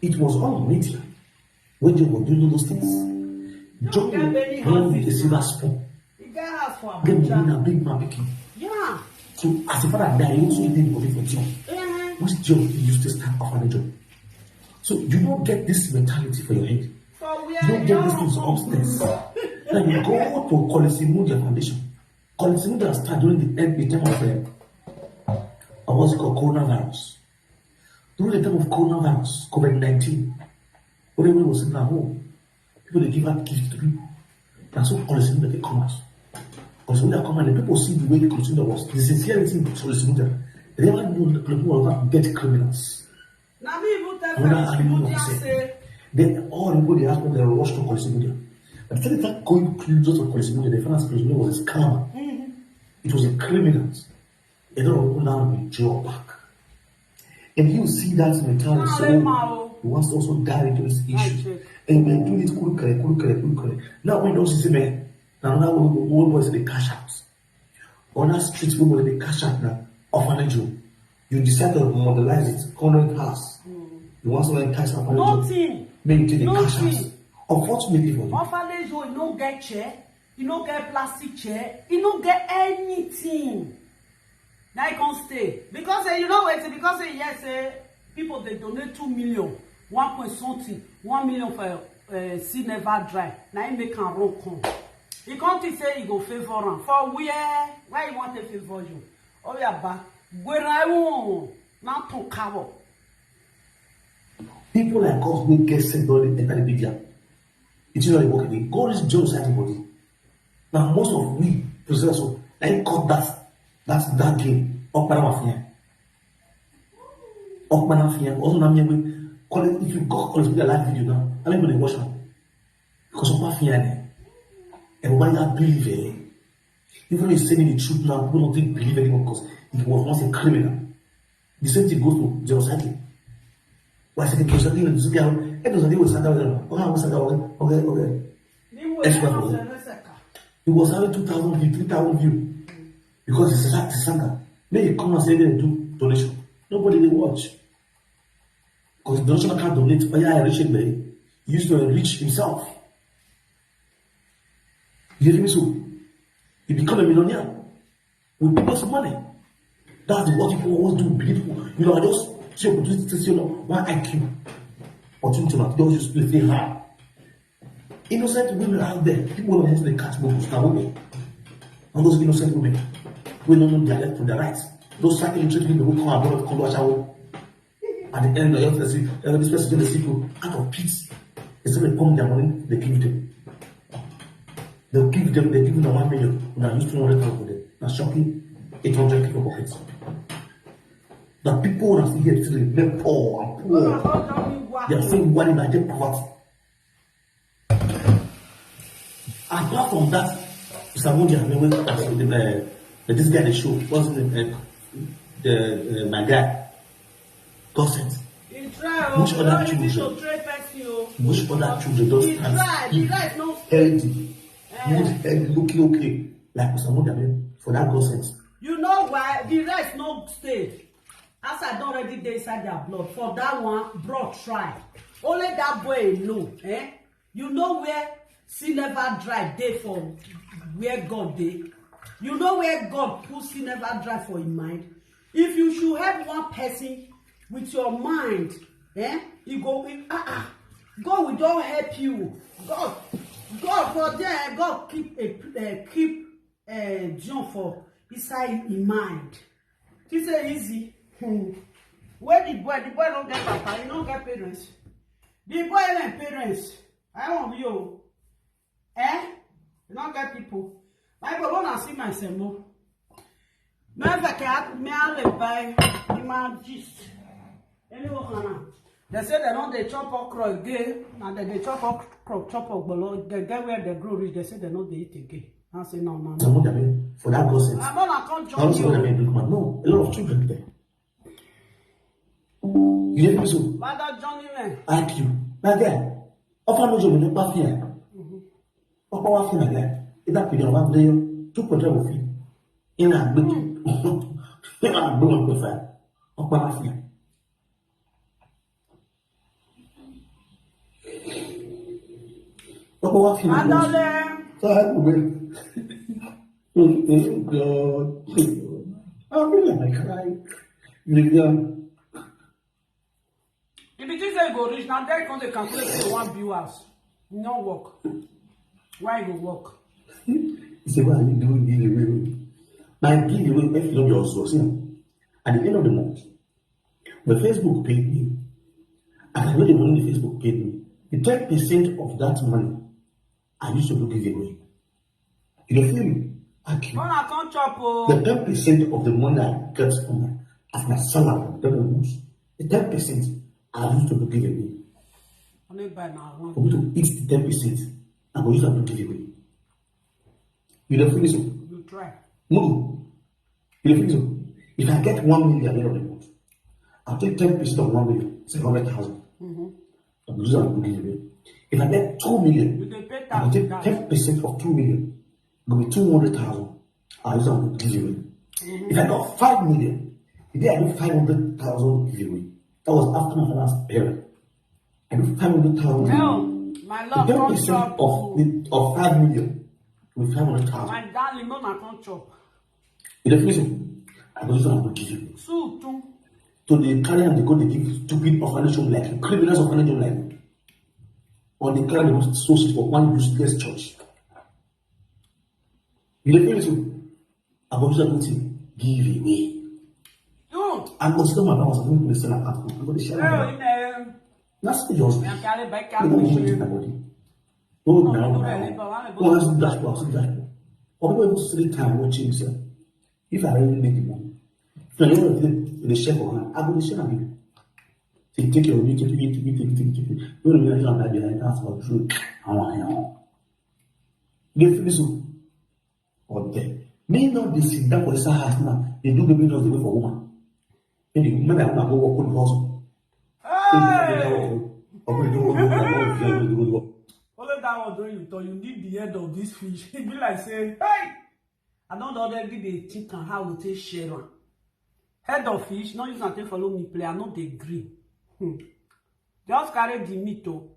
It was all on media. When you go do those things, John run with a silver spoon. He get house for Abuja. Then you na big man pikin. Yeah. So as the father die, he also dey money for John. Which job you use to start orphanage home? So you don't get this mentality for your head. You don't get these things upstairs. Then you go to College Media Foundation. College Media start during the end the time of uh, uh, what's it called, coronavirus. During the time of coronavirus, COVID nineteen, everyone was sitting at home. People they give out gifts to people. That's what College Media they come out. College Media come and the people see the way the College Media was. The sincerity in College Media. They never knew the College Media was about to get criminals. Na me even tell Another College animal Media upset. Say Then all the people they asked me they rush to College Media. But the time they start going close to College Media, they found out College Media was a scammer. It was a criminal. A lot of people now withdraw back. And you see that mentality, Ah, so Emma, oh. you want to also dive into this issue. check. And you do it quickly, quickly, quickly. Now we don't see, man. Now now we we was the cash out. On that street we was the cash out now. Orphanage home. You decide to modelize it, convent house. You want to entice orphanage home. Nothing. Make it the cash Nothing. out. Unfortunately for you, Orphanage home, you no get chair, you no get plastic chair, you no get anything. Now you can't stay because say you know what? Because say yes, say people they donate two million, one point something, one million for uh, see never dry. Now you make am run come. You can't think say you go favor am for where? Why you want to favor you? Oh yeah, ba. Where I want not to cover. people like us who get sent on the entire media, it's not working. God is just anybody. Now most of we possess so I cut that that that game. Okpara mafia. Okpara mafia. Also na me we call it, if you go College Media live video now, I mean when they watch now. Because of mafia, eh? Everybody that believe, eh? Even if you say the truth now, people don't think believe anymore because he was once a criminal. The same thing goes to genocide. Why say genocide? This guy, eh, genocide was Saka, okay, okay, okay, okay. Expert for him. He was having two thousand view, three thousand view. Because it's a it's a Saka. May he come and say they do donation. Nobody will watch. Because donation can't donate. Oh yeah, I reach it, man. He used to enrich himself. You hear me so? He become a millionaire with people's money. That's what people always do. Believe people. You know, I just see opportunity to see, you know, one I Q. Opportunity to just use play hard. Innocent women out there, people don't mostly catch bubbles. Now, women. And those innocent women, we don't know their left from their right. Those psychic treatment people come abroad, come watch out. At the end of the day, uh, this person is going to see you out of peace. Instead of pump their money, they give them. They'll give them, they give them one million. Now use two hundred thousand for them. Now shocking, eight hundred people pockets. The people that see here today, they're poor and poor. They are still one in Nigeria poverty. Apart from that, Samudia, the, the, the, this guy they show, what's the name? Uh, the uh, my guy, Consent. He try oh, Which you other don't need children? To train person oh. Which other children don't He stand try, the sleep rest no healthy, good healthy, looking okay, like Samudia for that Consent? You know why the rest no stay? As I don't already dey inside their blood for that one, bro try. Only that boy alone, eh? You know where see never dry day for where God dey. You know where God put see never dry for him mind. If you should help one person with your mind, eh? He go, he, ah ah, God will don help you. God, God for there, God keep a uh, keep uh, John for inside him mind. He say easy. Hmm. Where the boy? The boy don't get papa. He don't get parents. The boy and parents. I want you. Eh? You don't get people. My boy wanna see my semo. Now if I can act me, I'll buy the man gist. Anyone can. They say they don't they chop okra again, and they, they chop okra, chop okra. They get where they grow rich. They say they don't they eat again. I say no, no, no. Samudia for that Consent. I'm not gonna I also want to join you. make big man. No, a lot of children there. You hear me so? Father Johnny man. I Q. Now there, offer no job in the mafia. Offer one thing like that. If that period one day, two point five feet. In a big, in a big one point five. Offer mafia. Offer one thing. Father Lamb. So I go well. Oh God. I feel like I cry. You know, E go reach now, they come dey calculate say you wan build house. E no work. Why e go work? He said, "Why are you doing giveaway?" My giveaway, if you don't also see, at the end of the month, the Facebook paid me. And I know the money the Facebook paid me. The ten percent of that money, I used to do giveaway. You dey feel me? Akin. When I come chop, oh, The ten percent of the money I get from my, as my salary, the ten percent I used to do giveaway. Only buy now For one. Me to eat the ten percent, I go use am do giveaway. You dey feel me so? You try. No. You dey feel me so? If I get one million at the end of the month, I'll take ten percent of one million, say hundred thousand. I go use am do giveaway. If I get two million, You dey pay I go tax take with that. Ten percent of two million, go be two hundred thousand. I use am do giveaway. If I got five million, the day I do five hundred thousand giveaway. That was after my last parent. I do five hundred thousand. No, my love, Ten come percent chop. of the, of five million with five hundred thousand. My darling, no, I come chop. You dey feel me? I go use am do giveaway. Sue too. So they carry am, they go, they give stupid orphanage home like you, criminals orphanage home like you. Or they carry them so shit for one useless church. You dey feel me so? I go use am do giveaway. You. I go sit down my house, I go dey sell am. I go dey share am. Oh, in a. That's the just. Na carry by You don't need to carry. think about it. Oh, now, No, now. no, no, no, Oh, that's dashboard, that's dashboard. Or people even three times watching, sir. If I really make the money, so you know, they, they share for hand. I go dey share am. Take, take your money, take, take, take, take, take, take. You know, you know, you know, you know, that's for true. I want you. You feel me so? Or there. Me not this thing that was house now. They do baby just the way for woman. And the woman that woman go work on the house. Hey! Or we do work, work, work, work, work, work. Only that one don you talk, you need the head of this fish. E be like say, hey! I don already dey think am how we take share am. Head of fish, no use am take follow me play, I no dey gree. Hmm. Just carry the meat o.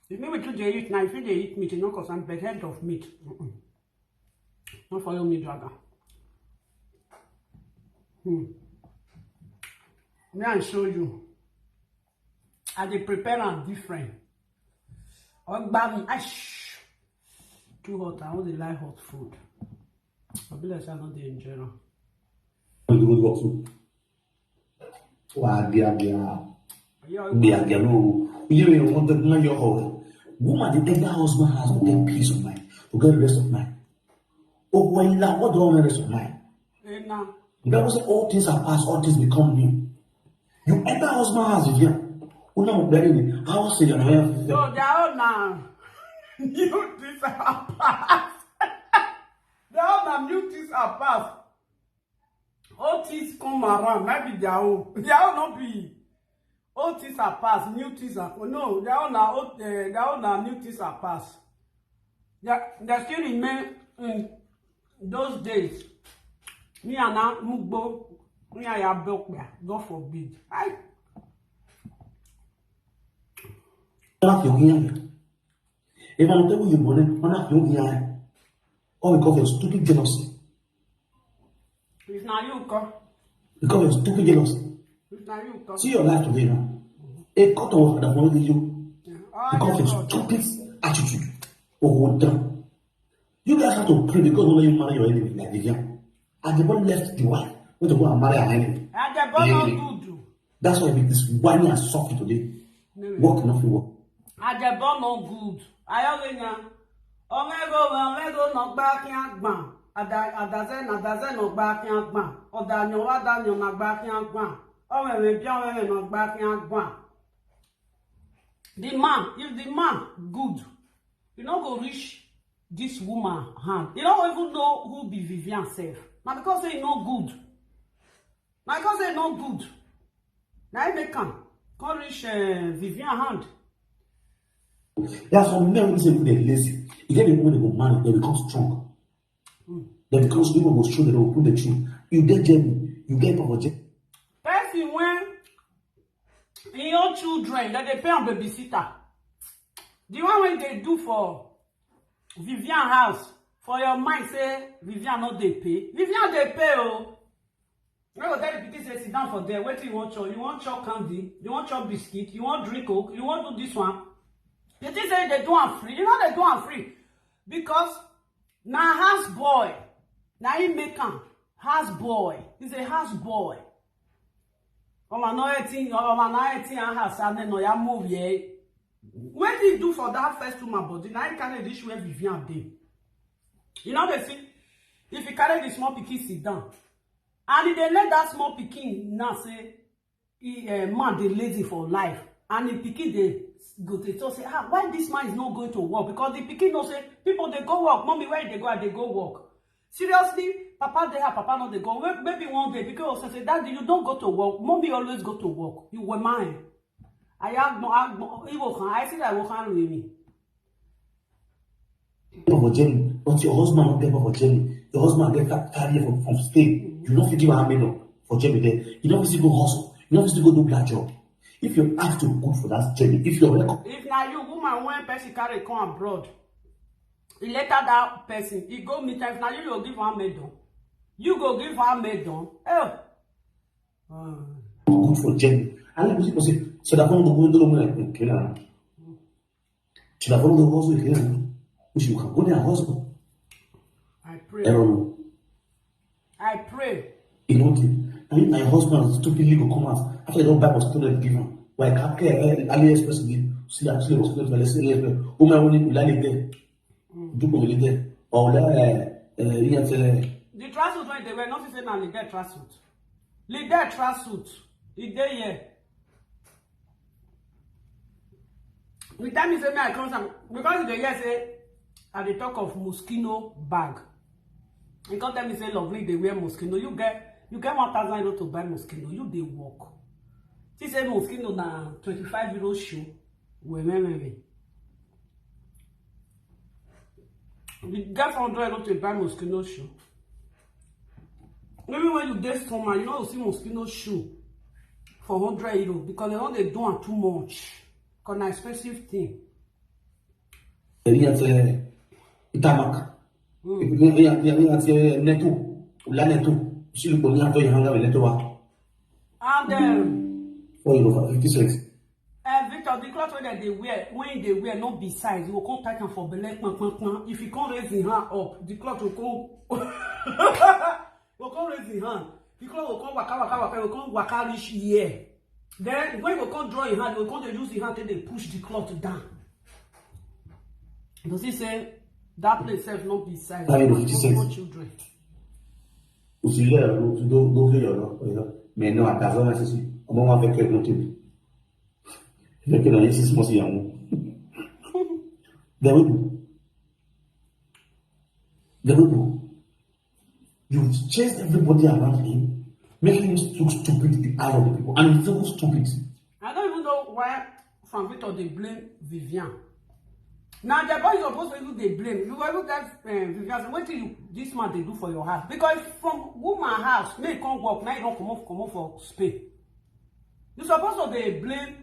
If me with you dey eat now, if you dey eat meat, e no concern, but head of meat. Mm-mm. No follow me drag am. Hmm. Me I show you. I dey prepare am different. Ogba mi, ash. Too hot, I no dey like hot food. I be like say I no dey enjoy am. You go work so. Wa dia dia. Yeah, Dia dia no. You know what the man your home. Woman, they take that husband house to get peace of mind, to get rest of mind. Oh, when you what do you want rest of mind? eh, na. The Bible says all things are past, all things become new. You enter husband house, if you una mo bẹ̀rẹ̀ ni, how say you know? So their own na new things are past. Their own na new things are past. Old things come around, maybe their own. Their own no be old things are past, new things are, no, their own na old, eh, their own na new things are past. They, they still remain in those days. Me and I, Mugbo, me and Abokba, God forbid. I If I'm telling you, money, I'm not doing here. All because of stupid jealousy. If na you come, Because of stupid jealousy. if na you come. See your life today now. A cut off that one with you. Ah, Because yes, of Lord. Stupid attitude. Oh, damn. You guys have to pray because when you marry your enemy like Vivian. And the boy left the wife. Went to go and marry her enemy. And the boy no Yeah. good. That's why this whiny and soft today. No. Work nothing work. Ajebo no good. Ayogenya. Omego we omego no gba kian gban. Ada adaze na adaze no gba kian gban. Odanyo wa danyo na gba kian gban. Owe we bi owe we no gba kian gban. The man, if the man good, you no go reach this woman hand. You no even know who be Vivian sef. Na because say e no good. Na because say e no good. Na im make am come reach uh, Vivian hand. There are some men who say they lazy. You get the woman they go marry, they become strong. They become strong, people go show, they go put the truth. You get Germany, you get Papa J. Person when in your children that they pay on babysitter. The one when they do for Vivian house, for your mind say Vivian no dey pay. Vivian dey pay oh. When you tell the pikin say sit down for there, wetin you wan chop? You wan chop candy? You wan chop biscuit? You wan drink coke? You wan do this one? You think say they do am free? You know they do am free because na house boy, na him make am. House boy is a house boy. Ọmọ náà ẹ ti ọmọ náà ẹ ti hàn hàn sáà nínú ya move yẹ. Wetin he do for that first woman body? Na him carry this where Vivian dey. You know they see if he carry the small pikin sit down and he dey let that small pikin now say he uh, man dey lazy for life and the pikin dey go dey talk say ah why this man is not going to work because the pikin know say people dey go work mommy where you dey go I dey go work seriously papa dey her papa no dey go maybe one day pikin go say daddy you don go to work mommy always go to work you were mine ayi agbon agbon iwo kan ayi sida iwo kan rere. For Jenny, but your husband no get for Jenny. Your husband get carry from from state. You no fit give her medal for Jenny there. You no fit go hustle. You no fit go do black job. If your act too good for that Jenny, if your record. If na you woman when person carry come abroad, e later that person e go meet am if na you you go give am medal, you go give am medal. Oh. Good for Jenny. And like people say, so that one go go do like okay now. Should have followed the husband here. Which you can go there husband. I pray. Error. I pray. You know, I mean, my husband stupidly go come out after they don't buy mosquito net give him. Why can't care AliExpress give? See that see mosquito net AliExpress. Oh my only landing there. Do go there. Or uh, uh, you have to. The tracksuit wey dey wear, nothing say na leather tracksuit. Leather tracksuit. E dey here. You tell me say me I come some because you dey hear say I dey talk of mosquito bag. You come tell me say Lovely dey wear mosquito. You get you get one thousand euro to buy mosquito. You dey work. See say mosquito na twenty five euro shoe. Wait, wait, wait, wait. You get hundred euro to buy mosquito shoe. Even when you dey summer, you no go see mosquito shoe for hundred euro because they don dey do am too much. Because na expensive thing. Èmi àti Itamaka. Èmi àti Neto. Ula Neto. Ṣé ìlú pọ̀ ní àtọ́ ìhàngá rẹ̀ Neto wa? And um, Four euro for fifty cents. Uh, Victor, the cloth wey dem dey wear, when you dey wear, no be size. You go come tight am for belle, kpan, kpan, kpan. If you come raise him hand up, the cloth go come, go come raise him hand. The cloth go come waka, waka, waka, go come waka reach here. Then when you go come draw him hand, you go come dey use him hand take dey push the cloth down. You go see say that place sef no be size. Five euro fifty cents. Small children. Òsìlẹ̀ ló ló ló fi yọ̀ lọ. Mẹ́nu àtàzọ́ náà ṣe sí. Ọmọ wọn fẹ́ kẹ́kọ̀ọ́ tèmi. Fẹ́ kẹ́kọ̀ọ́ yẹn sí sí mọ́ sí ìyàwó. Dẹ̀wé bù. Dẹ̀wé bù. You chase everybody around him, making him look stupid in the eye of the people. And he's so stupid. I don't even know why Frank Victor dey blame Vivian. Now the boy suppose to even dey blame. You go even tell um, Vivian say wetin you this man dey do for your house because from woman house make e come work na you don comot comot for Spain. You suppose to dey blame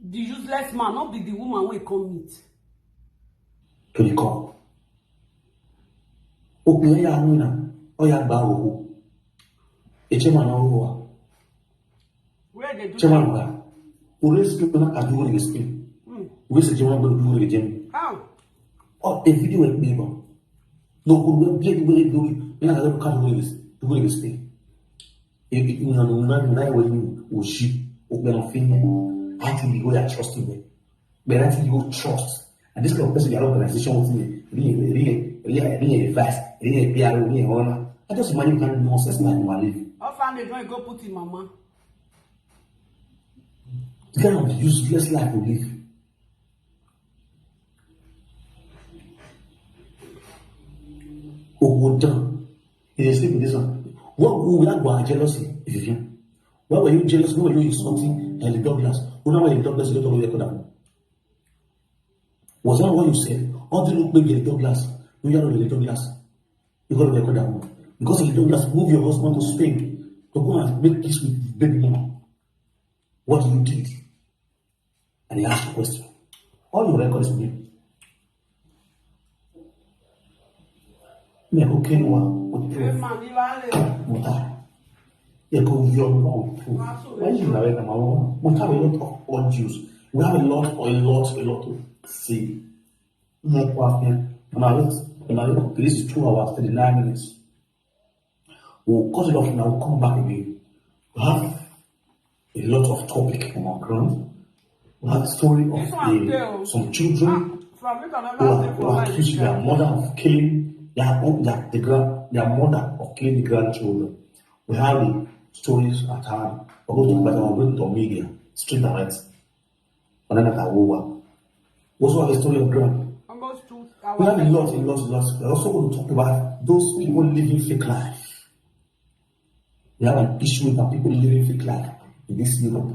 the useless man, not be the woman wey come meet. To the call. Okpere ya anụ na ọ ya gbaa ohu. Echema na ọrụ wa. Where they do Chema na. Ore sikpe na adu wori gespe. Wese jema gbe du wori gejemi. How? Ọ evideo ekpe ba. No ko we bi evideo ekpe. Ina ka ka wori gespe. Du wori gespe. Una no una na we ni oshi. O pe no fin. Ati bi go ya trust me. But ati you go trust. And this kind of person, your organization with me, really, really, really, really advice, really P R, really honor. I just imagine kind of nonsense like you live. How far they don't go put in mama? The kind of useless life you live. Ogun done. He dey sleep with this one. What we are going jealousy if you can. Why were you jealous? Why were you insulting Ellie Douglas? Who now Ellie Douglas you don't know where you could have. Was that what you said? All the look maybe Ellie Douglas. You are Ellie Douglas. You got to record that one. Because Ellie Douglas move your husband to Spain to go and make peace with baby mama. What you did. And he asked a question. All your records me. Me go ken wa with proof. With that. They go young, young too. When you narrate them, I want, we have a lot of audios. We have a lot, a lot, a lot to see. More question. And I let, and I let, this is two hours, thirty-nine minutes. We'll cut it off now, we'll come back again. We have a lot of topic on our ground. We have story of This one the, tell. some children Ah, from me, I who never are, say who for are my accusing their sister. mother of killing their own, their, the grand, their mother of killing the grandchildren. We have the stories at hand. We're going to talk about our going to media, street direct. Banana Kawowa. We also have a story of ground. Almost two We have a hours. lot, a lot, a lot. We're also going to talk about those people living fake life. We have an issue with people living fake life in this Europe.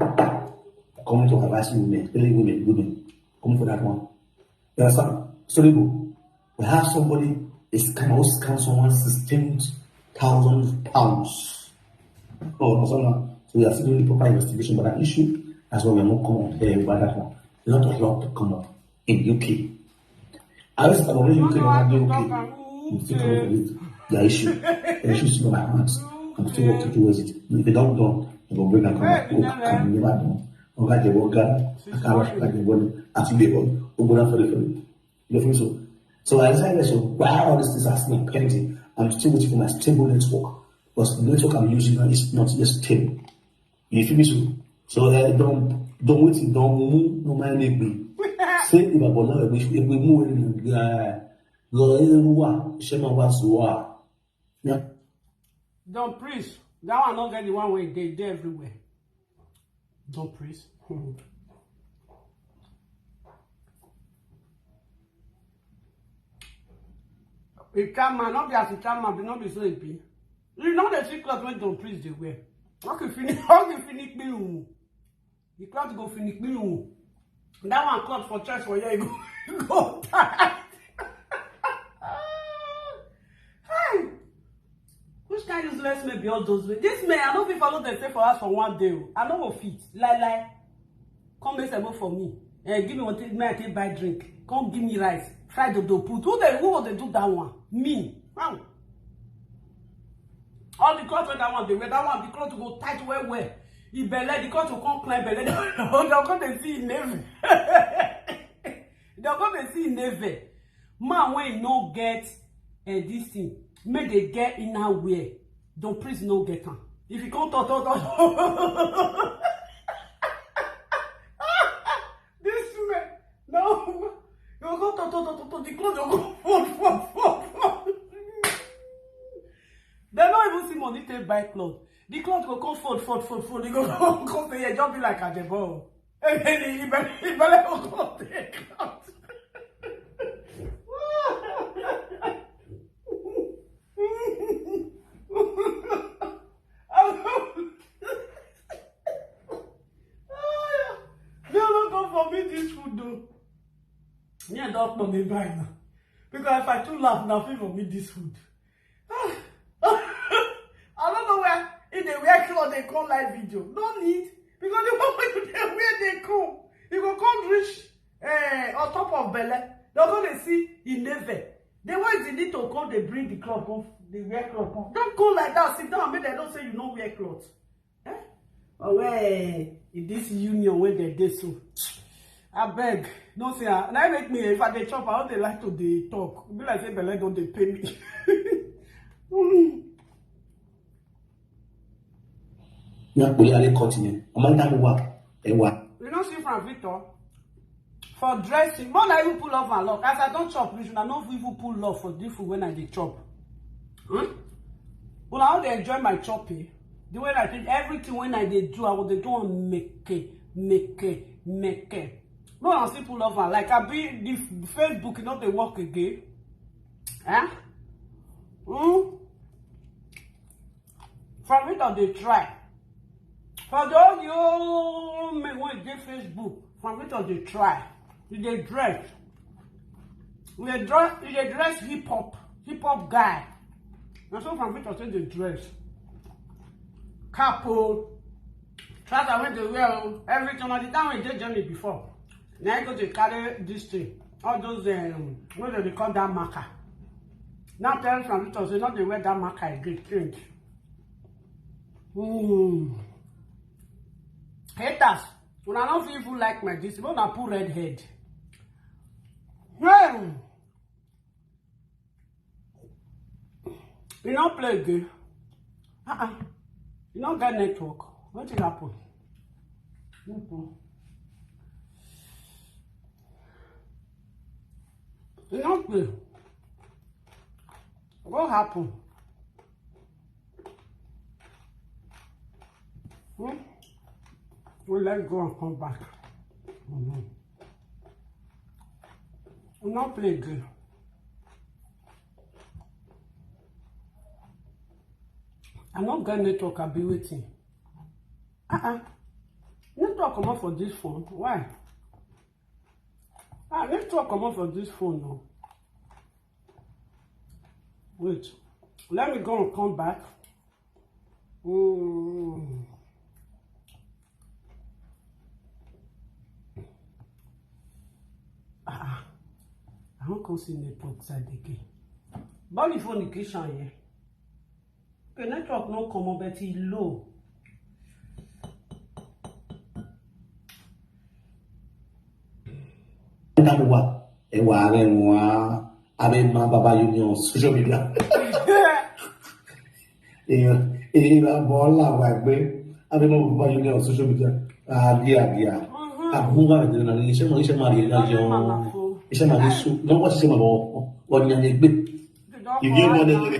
Coming to harass women, telling women, women, coming for that one. You understand? Sorry, bro. We have somebody, a scammer who scam someone sixteen thousand pounds. Oh, no, someone. So we are still doing the proper investigation, but that issue, that's why we are not coming here about that one. A lot of help to come up in U K. I was already U K, No, no, not I don't U K. talk am. You still come up with their issue. The issue is still on my hands. I'm still working towards it. If they don't done, they will bring and come back. Hey, Oh, you never. Can never done. Oga Jebo Oga, Akawa Oga Jebo, Atile Oga, Ogbona Fere Fere. You know, so, so I decided, so why all these things are still pending? I'm still waiting for my stable network. But the network I'm using now is not yet stable. You feel me? So, so uh, don't don't wait till don't move no mind me. Say if I bother if we move in the go everywhere, shema was war. Yeah. Don't preach. That one not get the one way they dey everywhere. Don't preach. It come man, not be as it come man, but not be so it be. You know the secret when don't preach the way. Okay, finish. Okay, finish me. The cloth go finish me. That one cloth for church for here, you go, you go tight. Hey! Which kind useless men be all those way? This man, I no fit follow them say for us for one day. Oh. I no go fit. Lie, lie. Come make them for me. Eh, give me one thing, may I take buy drink. Come give me rice. Fry the dough put. Who they, who they do that one? Me. Wow. All the cloth wey that one dey wear, that one, the cloth go tight well well. The belle, the cloth go come climb belle. Dem go dey see im navel. Dem go dey see im navel. Man wey no get, eh, this thing, make dey get inner wear. Don Prince no get am. If you come talk, talk, talk. This woman, no, you go talk, talk, talk, talk, talk, the cloth go fall, fall, fall, fall. Dem no even see money take buy cloth. The cloth go come fold, fold, fold, fold. E go come, come say, "Yeah, just be like Ajebo." And then he better, he better go come take cloth. They no come for me this food though. Me, I don't come dey buy now. Because if I too laugh now, fit for me this food. I don't know where if they wear cloth, they come live video. No need. Because the one wey you dey wear, they come. You go come reach, eh, on top of belle. They go dey see in navel. The ones they need to come, they bring the cloth, come, they wear cloth, come. Don't go like that. Sit down, make dem know say you no wear cloth. Eh? But where in this union where they dey so? I beg, no say, ah, na make me, if I dey chop, I don't dey like to dey talk. Be like say belle don dey pay me. Mm. Na pele ale continent. Among that one, eh, one. You know, see from Victor, for dressing, more na even pull off and lock. As I don't chop, you should not even pull off for this food when I dey chop. Hmm? When I dey enjoy my chopping, the way I think everything when I dey do, I would dey do on make it, make it, make it. No, I still pull off and like I be the Facebook, you know, they work again. Eh? Hmm? From it on the try. For those you me wey dey Facebook, from it on the try. You dey dress. You dey dress, you dey dress hip hop, hip hop guy. Na so from it on say dey dress. Cap o, trouser wey dey wear o, everything. Na the time wey dey journey before. Na I go dey carry this thing. All those um, wey dem dey call that marker. Now tell from it on say no dey wear that marker again. Change. Mm. Haters, una no fit even like my this. Una put red head. Hey! You no play again. Uh-uh. You no get network. What did happen? Mm-hmm. You no play. What happen? Hmm? We let go and come back. Mm-hmm. We not play again. I not get network. I be waiting. Uh-uh. Network come up for this phone. Why? Ah, network come up for this phone now. Wait. Let me go and come back. Mm. Ah, ah. I don't come see network side again. But the phone in kitchen here. The network no come up, but e low. That one, e wa re wa. I mean, my Baba Union on social media. Èèyàn, èèyàn bá bọ́ ọ́lá wa gbé. I mean, my Baba Union on social media. Àbí àbí à. Àbúrò àdìrẹ́ náà ní iṣẹ́ máa iṣẹ́ máa rí ẹ̀yà yọ. Iṣẹ́ máa rí sùn. Lọ́wọ́ ṣiṣẹ́ máa bọ̀ ọ̀nìyàn lè gbé. Ìdí ọmọ ní ilé.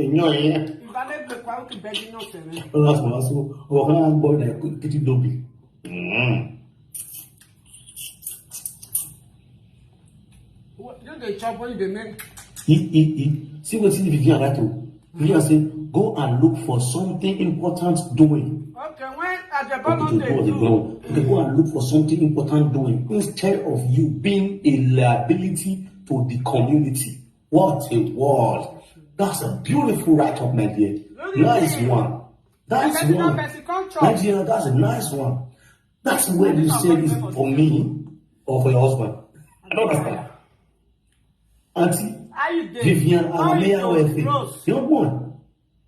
Èèyàn yẹn. Ìbálẹ̀ gbé pa ó ti bẹ́ẹ̀ nínú ọ̀sẹ̀ rẹ̀. Ọlọ́sùn wá sún. Ọ̀kan á gbọ́ ìdá kìtì dòbì. You dey chop when you dey make. E e e. See wetin Vivian write o. Vivian say, "Go and look for something important doing." Okay, when Ajebo no dey do. Okay, go and look for something important doing instead of you being a liability to the community. What a world. That's a beautiful write-up, my dear. Nice one. That's one. Nigeria, that's a nice one. That's where you say this for me or for your husband. I don't understand. Auntie Vivian Ameya Wefe, young one.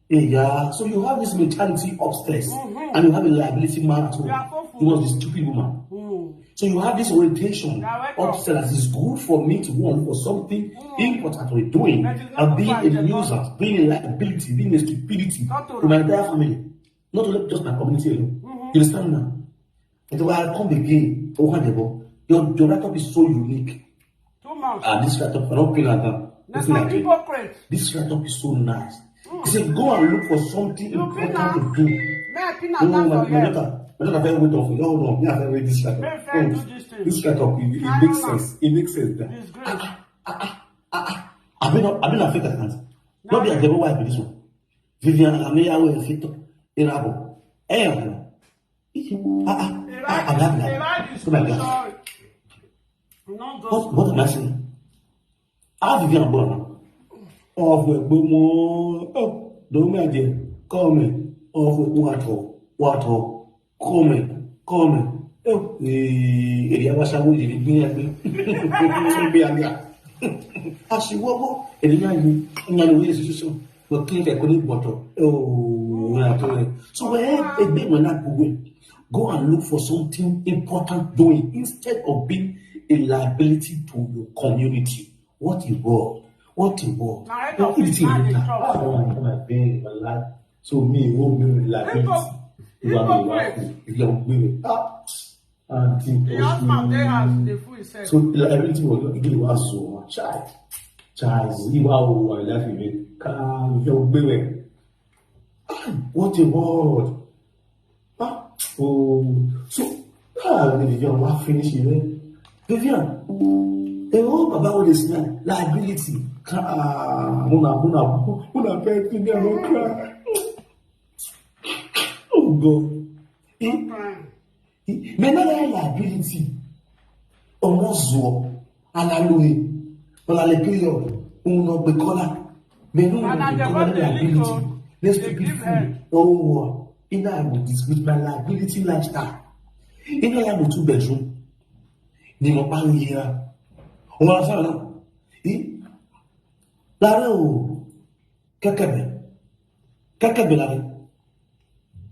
Yeah, so you have this mentality upstairs and you have a liability man at home. You must be stupid woman. So you have this orientation upstairs that is good for me to go and look for something important we're doing and being a nuisance, being a liability, being a stupidity to my entire family. Not only just my community alone. You understand now? And so I come again, Okanebo, your, your write-up is so unique. Too much. Ah, this write-up, I don't feel like that. This write-up is so nice. He said, "Go and look for something important to do." No, my, my daughter, my daughter, very wait off. No, no, me, I very this write-up. This write-up, it, it makes sense. It makes sense. That. Ah, ah, ah, ah, ah. I've been, I've been affected. Not be a devil wife with this one. Vivian, I'm here with Fito. Irabo. Eh, ah, ah, ah, ah, ah, ah, ah. Oh my God. What, what am I saying? How did you go? Of the Bomo, oh, don't mind them. Come in. Of the water, water. Come in, come in. Oh, eh, èrè àwọn aṣáájú yìí ní gbìyànjú. Bí a gbà. Aṣíwọ́wọ́, èrè yá ni, ìyá ni wọ́n yẹ ṣoṣo. Wọ́n kí n kẹ́kọ̀ọ́ ní bọ̀tọ̀. Oh, wọ́n á tó rẹ̀. So, where a big one not going? Go and look for something important doing instead of being a liability to your community. What a world. What a world. Now, I don't think I dey talk. Ah, oh my God, my life. So me, oh, me, liability. You are the one. If you are with me, ah, and think the husband dey house, dey fool himself. So, like, everything was, you give us so much. Child. Child, you are who I love you, man. Come, you are with me. Ah, what a world. Ah, oh, so, ah, the young man finish it, eh? Vivian, eh, oh, Baba, what is that? Liability. Ah, muna, muna, muna, pay me, no cry. Oh, God. Eh? Eh? Me, no, no, liability. Almost so. Hallelujah. But I period. Uno be color. Me no be color liability. Let's be free. Oh, in line with this, with my liability lifestyle. In line with two bedroom. Ni mo pa ni ya. O wa sa na. Eh? Lára o. Kẹ́kẹ́ bẹ̀. Kẹ́kẹ́ bẹ̀ lára.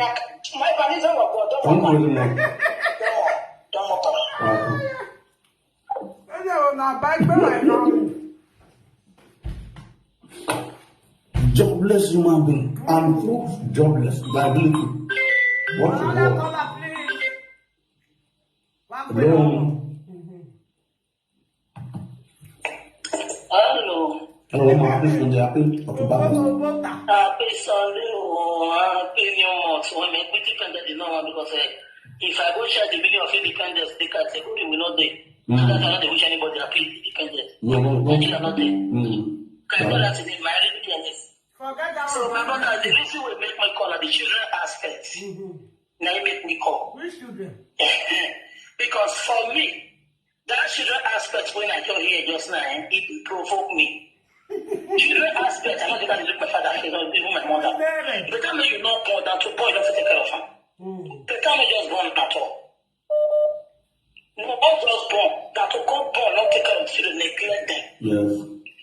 My valise, oh my God, don't Don't worry, man. Don't worry, don't worry. Okay. Ẹ jẹ́ o, na bá gbé wá ẹ̀ náà. Jobless human being and prove jobless liability. What a Another work. Caller, please. One Hello. Hello. Hello, ma. Happy Sunday. Happy October. Happy Sunday. Oh, happy New Month. When my pretty friend that did not want because uh, if I go share the meaning of independence, they can say, "Good, we not there." Mm. That's another wish anybody happy independence. No, no, no. Nigeria not there. Mm. Can I tell that today? My reality is this. Forget that So, one. My brother, the reason we make my call are the children aspect. Mm-hmm. Now you make me call. Which children? Because for me, that children aspect when I come here just now, eh, it provoke me. Children aspect, I'm not going to look my father, you know, even my mother. Very. Better me you not born than to boy, don't take care of him. Mm. Better me just born at all. No, not just born, that to come born, not take care of children, neglect them. Yes.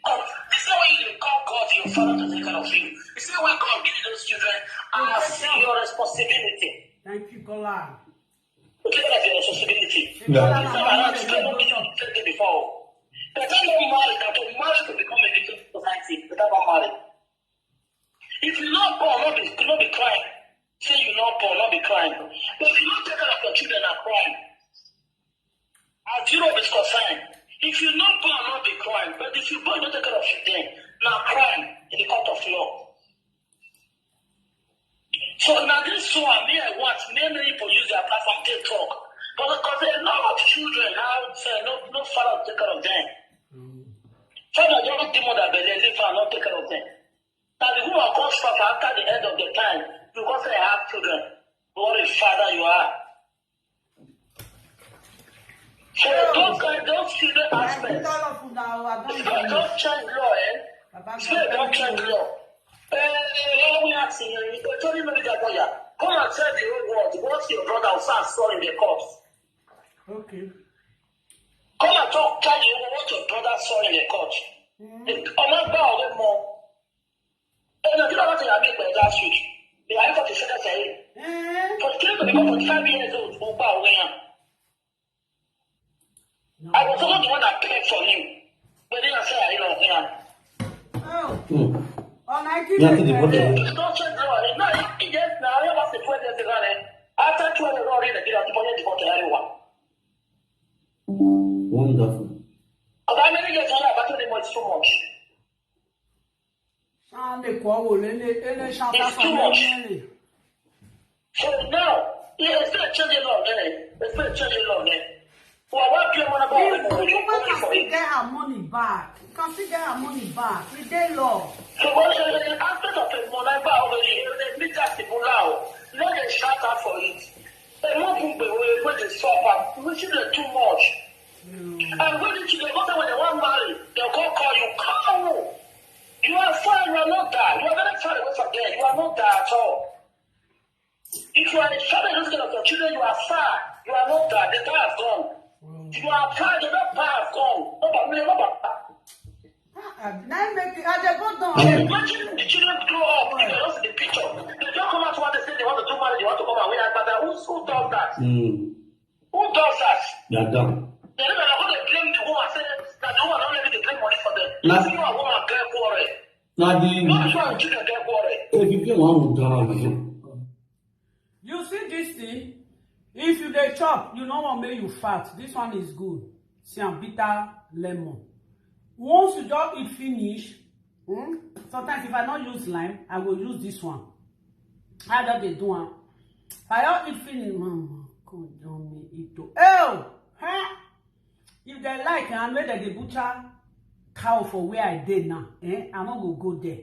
Um, the same way you call God your father to take care of you. The same way God give you those children as your responsibility. Thank you, Kola. To take care of your responsibility. Yeah. It's not allowed to spend money on children before. Better not marry than to marry to become a victim to society. Better not marry. If you not born, not be, not be crying. Say you not born, not be crying. But if you not take care of your children, are crying. As Europe is concerned, if you not born, not be crying. But if you born, not take care of your children, now crying in the court of law. So now this one, me I want, many people use their platform to talk. But because a lot of children now say no, no father take care of them. Father just demon that belly, leave and not take care of them. Now the woman comes back after the end of the time. You go say I have children. What a father you are. So those guys, those children aspects. All of una, I don't If I don't change law, eh? Baba, So I don't change law. Eh, eh, we ask you, you go tell me that boy, come and tell the whole world what your brother will start storing the cops. Okay. Come and talk, tell you what your brother saw in the court. Mm. Ọmọ gbà ọ̀rẹ́ mọ́. Ẹni ọdún náà ti rà mí pẹ̀lú last week. They are for the second time. Eh? For three to become forty-five years old, mo gbà ọ̀rẹ́ yẹn. No. I was also the one that paid for him. But then I said, I don't know. Oh. Hmm. On I keep Yeah, I think the it. Bottom. It's not so draw. It's not, it just now, I was the twelve years ago. After twelve years, already, the people, the people, the people, everyone. Wonderful. About many years, I have actually much too much. Ṣáà lè kọ́ wò lé lé lé ṣáà It's too much. So now, yeah, it's gonna change a lot, man. It's gonna change a lot, man. Well, what do you wanna go? The woman can still get her money back. You can still get her money back. With their law. So what is the aspect of the money back over here? They meet us people now. Let them shout out for it. They won't be the way when they stop up. We see the too much. And when you go when they want marry, they'll go call you. Call who? You are far, you are not there. You are very far away from there. You are not there at all. If you are a father, those kind of your children, you are far. You are not there. The time has gone. You are far, the time has gone. No, but we are not back. Ah, ah, now make it, I dey go down. Imagine the children grow up. If they don't see the picture, they don't come out one day say they want to do marriage, they want to come and win. But who, who does that? Mm. Who does that? They are done. They don't know how they blame the woman. Say that the woman don't let me blame money for them. Now, if you are a woman, get quarrel. Now the Not sure children get quarrel. If you want to down. You see this thing? If you dey chop, you no want make you fat. This one is good. See am, bitter lemon. Once you just eat finish, hmm? Sometimes if I no use lime, I go use this one. I just dey do am. If I don eat finish, mama, come join me eat o. Oh! Huh? If they like, and make dem dey butcher cow for where I dey now, eh? I no go go there.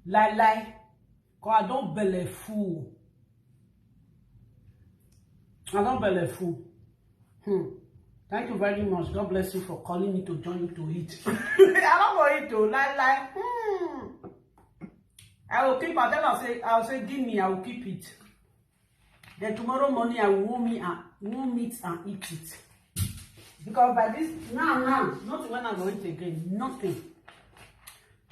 Lie, lie. 'Cause I don belle full. I don belle full. Hmm. Thank you very much. God bless you for calling me to join you to eat. I no go eat o, lie, lie. Hmm. I will keep, I tell her, say, I will say, "Give me, I will keep it." Then tomorrow morning, I will warm me and warm it and eat it. Because by this, now, now, nothing when I go eat again, nothing.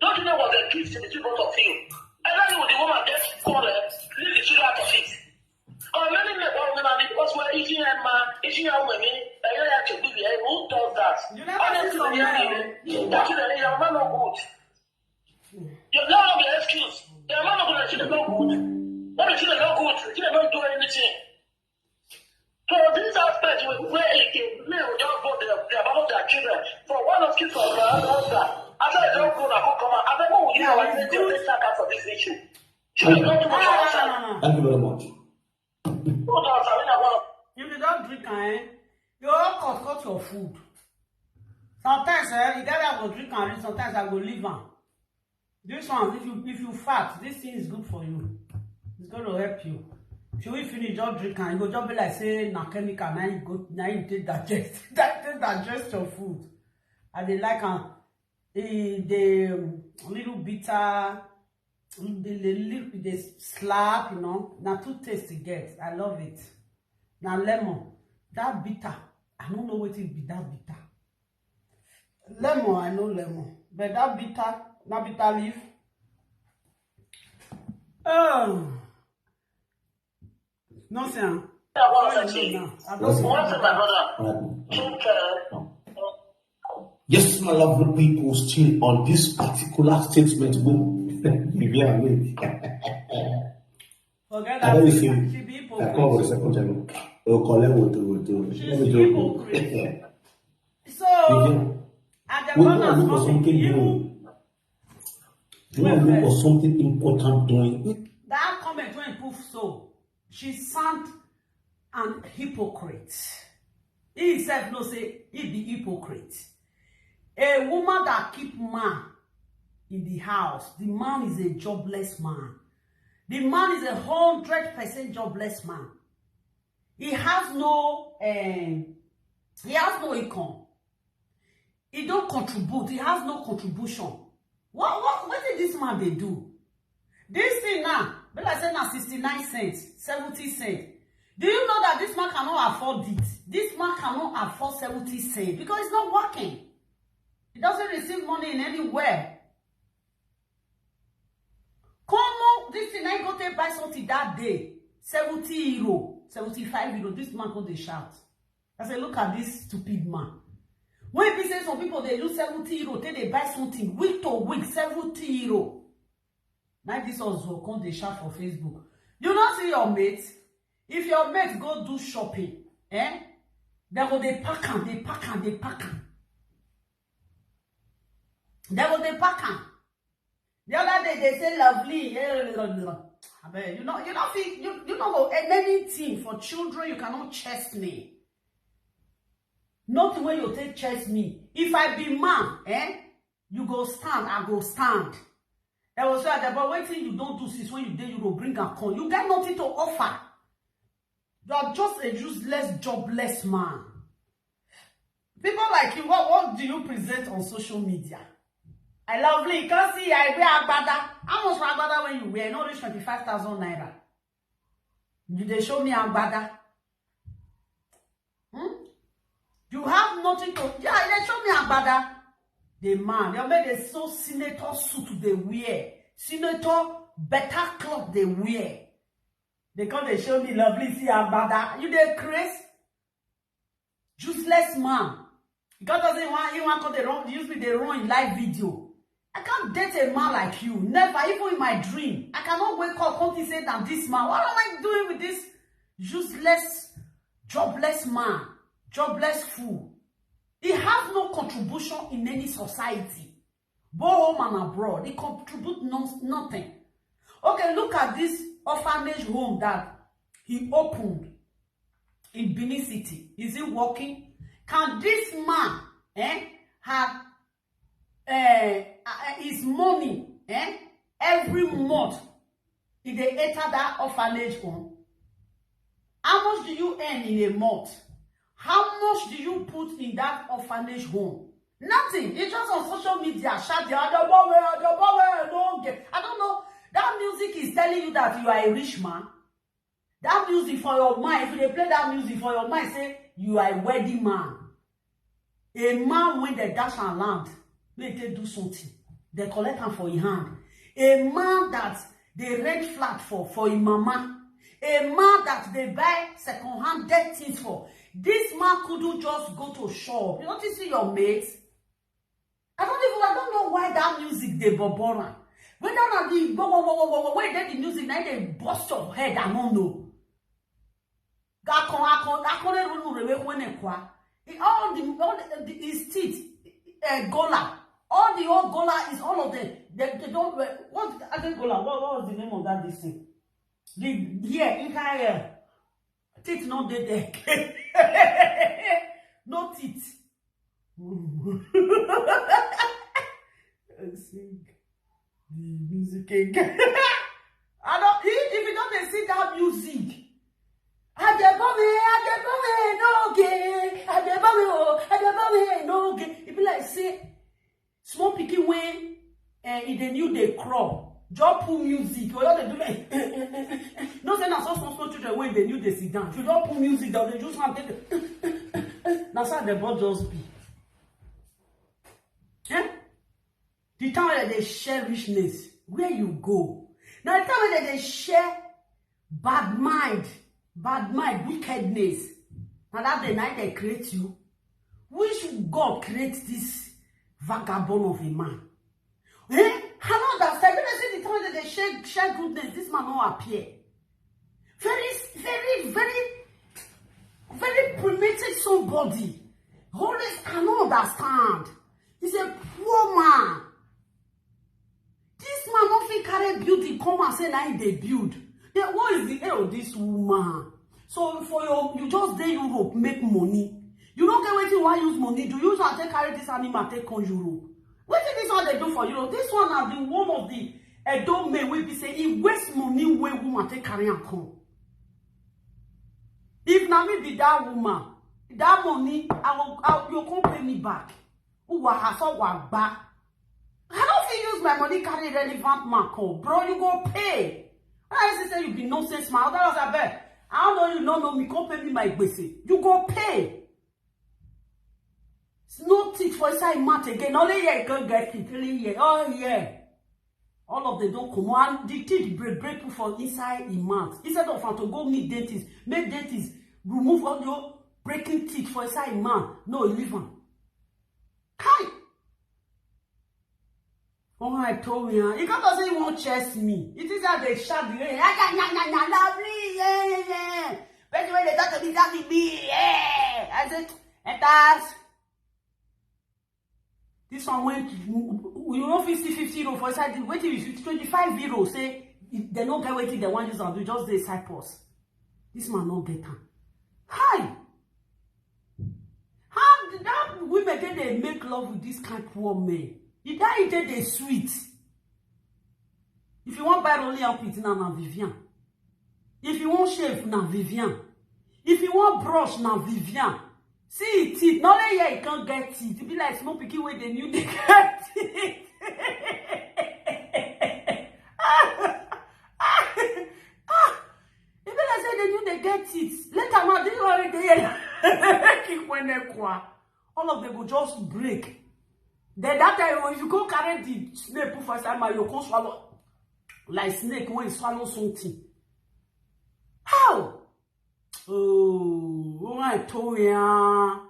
Don't you know what a gift between both of you? And then with the woman just call her, leave the children out of it. Or many men, well, women are because we're eating and man, eating and women, and you have to be there. Who does that? You never see some men. That is a man not good. You don't have the excuse. The man not good, the children not good. Not the children not good. The children don't do anything. So this aspect where a man will just go there, they abandon their children. For one of kids of their husband, after they don't go, they come out. I don't know, you know, I think you take that for this issue. Children don't do much outside. Thank you very much. Who knows? I mean, I want If you don't drink, eh, you all cut cut your food. Sometimes, eh, you get I go drink and read. Sometimes I go leave am. This one, if you if you fat, this thing is good for you. It's going to help you. If you will finish, just drink and you go just be like say na chemical, now you go now you take digest, that take digest your food. I dey like am. E dey little bitter, e dey little e dey slap, you know. Na two taste e get. I love it. Na lemon, that bitter. I no know wetin be that bitter. Lemon, I know lemon, but that bitter, na bitter leaf. Oh, no say am. I want to say, Now, I once don't my brother, drink, uh, Yes, my lovely people, still on this particular statement, go. Vivian, wait. forget I don't that. think She be I call for the hypocrite. Second time. Oh, call them with the, with the, She's let me joke. hypocrite. So, Vivian, at the we corner, want to look for something you doing. We want to look for something important doing. That comment when he poof so, she sound an hypocrite. He himself no say he be hypocrite. A woman that keep man in the house, the man is a jobless man. The man is a hundred percent jobless man. He has no, um, he has no income. He don't contribute. He has no contribution. What what what did this man they do? This thing now, be like say na sixty-nine cents, seventy cents. Do you know that this man cannot afford it? This man cannot afford seventy cents because it's not working. He doesn't receive money in anywhere. Come on, this thing I go take buy something that day. seventy euro, seventy-five euro. This man go dey shout. I say, look at this stupid man. When he say some people they use seventy euro, take they buy something week to week, seventy euro. Now this also come dey shout for Facebook. You not see your mate? If your mate go do shopping, eh? They go they pack am, they pack am, they pack am. They go they pack am. The other day they say lovely. Eh, blah, blah, blah. I bet you know you don't feel you you know go anything for children you cannot chase me. Nothing when you take chase me. If I be man, eh? You go stand, I go stand. I was like, but waiting you don't do this when you did you go bring and come. You get nothing to offer. You are just a useless, jobless man. People like you, what, what do you present on social media? I lovely, you can't see I wear agbada. How much for agbada when you wear? Not reach twenty-five thousand naira. You they show me agbada. Hmm? You have nothing to, yeah, they show me agbada. The man, they made a so senator suit they wear. Senator better cloth they wear. They come they show me lovely, see agbada. You they craze? Useless man. God doesn't want he want come they run use me they run in live video. I can't date a man like you. Never, even in my dream. I cannot wake up come and say that this man. What am I doing with this useless, jobless man? Jobless fool. He has no contribution in any society. Both home and abroad. He contribute no, nothing. Okay, look at this orphanage home that he opened in Benin City? Is it working? Can this man, eh, have eh, uh, his money, eh, every month he dey enter that orphanage home? How much do you earn in a month? How much do you put in that orphanage home? Nothing. It's just on social media. Shout the other boy, other boy, no get. I don't know. That music is telling you that you are a rich man. That music for your mind, if you dey play that music for your mind, say you are a wealthy man. A man wey dem dash am land, make e take do something. Dem collect am for him hand. A man that dey rent flat for, for him mama. A man that dey buy second hand dead things for. This man couldn't just go to shop. You notice your mate? I don't even, I don't know why that music dey bobora. Whether na the wo wo wo wo wo wo wey dey the music na dey burst your head, I no know. Gakon akon akon le runu rewe kwene kwa. All the, all the, the his teeth, uh, gola. All the old gola is all of them. They, they don't, uh, what other gola? What, what was the name of that this thing? The, here, in here, teeth no dey there. No teeth. Sing the music again. I don't, if, if you don't dey see that music, I dey bum it, I dey bum it, no gay. I dey bum it, oh, I dey bum it, no gay. It be like say small pikin when, eh, e dey new dey crawl, just put music, or just dey do like, no say na so small small children wey dey new dey sit down. You just put music down, dey use hand take dey, na so the boy just be. Eh? The time wey dem dey share richness, where you go? Na the time wey dem dey share bad mind, bad mind, wickedness. Na that day na dem create you. Which God create this vagabond of a man? Eh? I no understand. When I see the time wey dem dey share, share goodness, this man no appear. Very, very, very, very primitive somebody. Always, I no understand. He's a poor man. This man no fit carry building come and say na him dey build. Then what is the aim of this woman? So for your, you just dey Europe make money. You no get wetin you wan use money do. You use am take carry this animal take come Europe. Wetin this one dey do for Europe? This one na the one of the Edo men wey be say he waste money wey woman take carry am come. If na me be that woman, that money, I will, I, you come pay me back. Uwa haso wa gba. I don't fit use my money carry relevant man come. Bro, you go pay. I say say you be nonsense man. Otherwise, I bet. I don't know you, no know me. Come pay me my gbese. You go pay. No teeth for inside mouth again. Only here you can get it. Only here. Oh, yeah. All of them don't come. And the teeth break, break put for inside him mouth. Instead of am to go meet dentist, make dentist remove all your breaking teeth for inside him mouth. No, leave am. Kai! Oh, I told you, huh? You can't say you won't chase me. It is how they shout the way. Lovely, yeah, yeah, yeah. But when they talk to me, that be me, yeah. I said, it does. This one went, you know, fifty, fifty euro for inside. Wait till you twenty-five euro. Say, if they no get wetin they want use am do, just dey cyprus. This man no get am. Hi! How did that women get they make love with this kind poor men? If that e dey dey sweet. If you wan buy rolling armpit now, na Vivian. If you wan shave, na Vivian. If you wan brush, na Vivian. See e teeth. Na only here e come get teeth. E be like small pikin wey dey new dey get teeth. Ah, ah, ah. E be like say dey new dey get teeth. Later, ma, this one wey dey here, make e kwene kwa. All of them go just break. Then that time, if you go carry the snake put for inside mouth, you go swallow like snake wey swallow something. How? Oh, oh, I told you.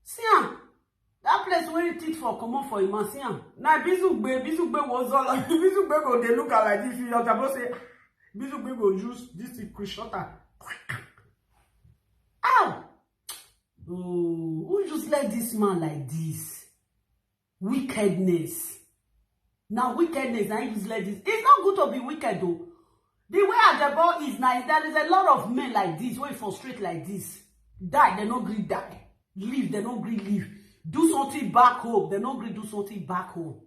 See am. That place where you teeth for comot for him mouth, see am. Na Bizugbe, Bizugbe was all. Bizugbe go dey look am like this. You just suppose say, Bizugbe go use this thing, quick shot am. How? Oh, who just let this man like this? Wickedness. Now wickedness, now useless this. It's not good to be wicked though. The way Ajebo is now, there is a lot of men like this, wey frustrate like this. Die, they no gree die. Leave, they no gree leave. Do something back home, they no gree do something back home.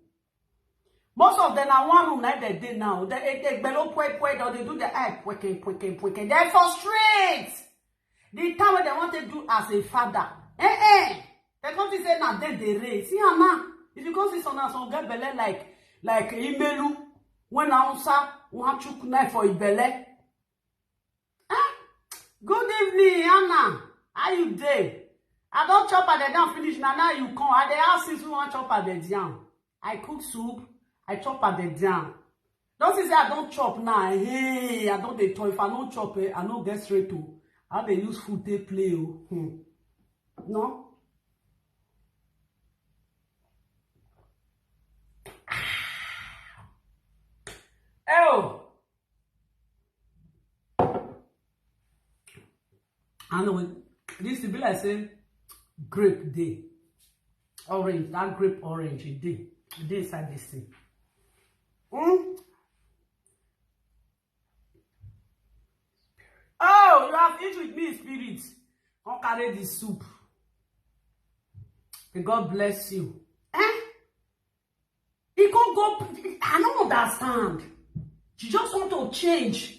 Most of them are one room like they dey now. They, they, they bellow pwe pwe, or they do the eye pweke pweke pweke. They frustrate. The time when they want to do as a father, eh eh, they come to say na they dey raise. See am now. If you come see some, some get belle like like Imelu, when Hausa wan chook knife for him belle. Eh? Good evening, Anna. How you dey? I don chop at the down finish. Na now you come. I dey ask since we wan chop at the down. I cook soup. I chop at the down. Don't see say I don chop now. Hey, I don dey talk. If I no chop, eh, I no get straight to. I dey use food take play o. Hmm. No. Oh. I know it. This e be like say grape dey. Orange, that grape orange, e dey. E dey inside this thing. Hmm? Oh, you have eat with me, spirit. Come carry the soup. May God bless you. Eh? He go go. I don't understand. She just want to change.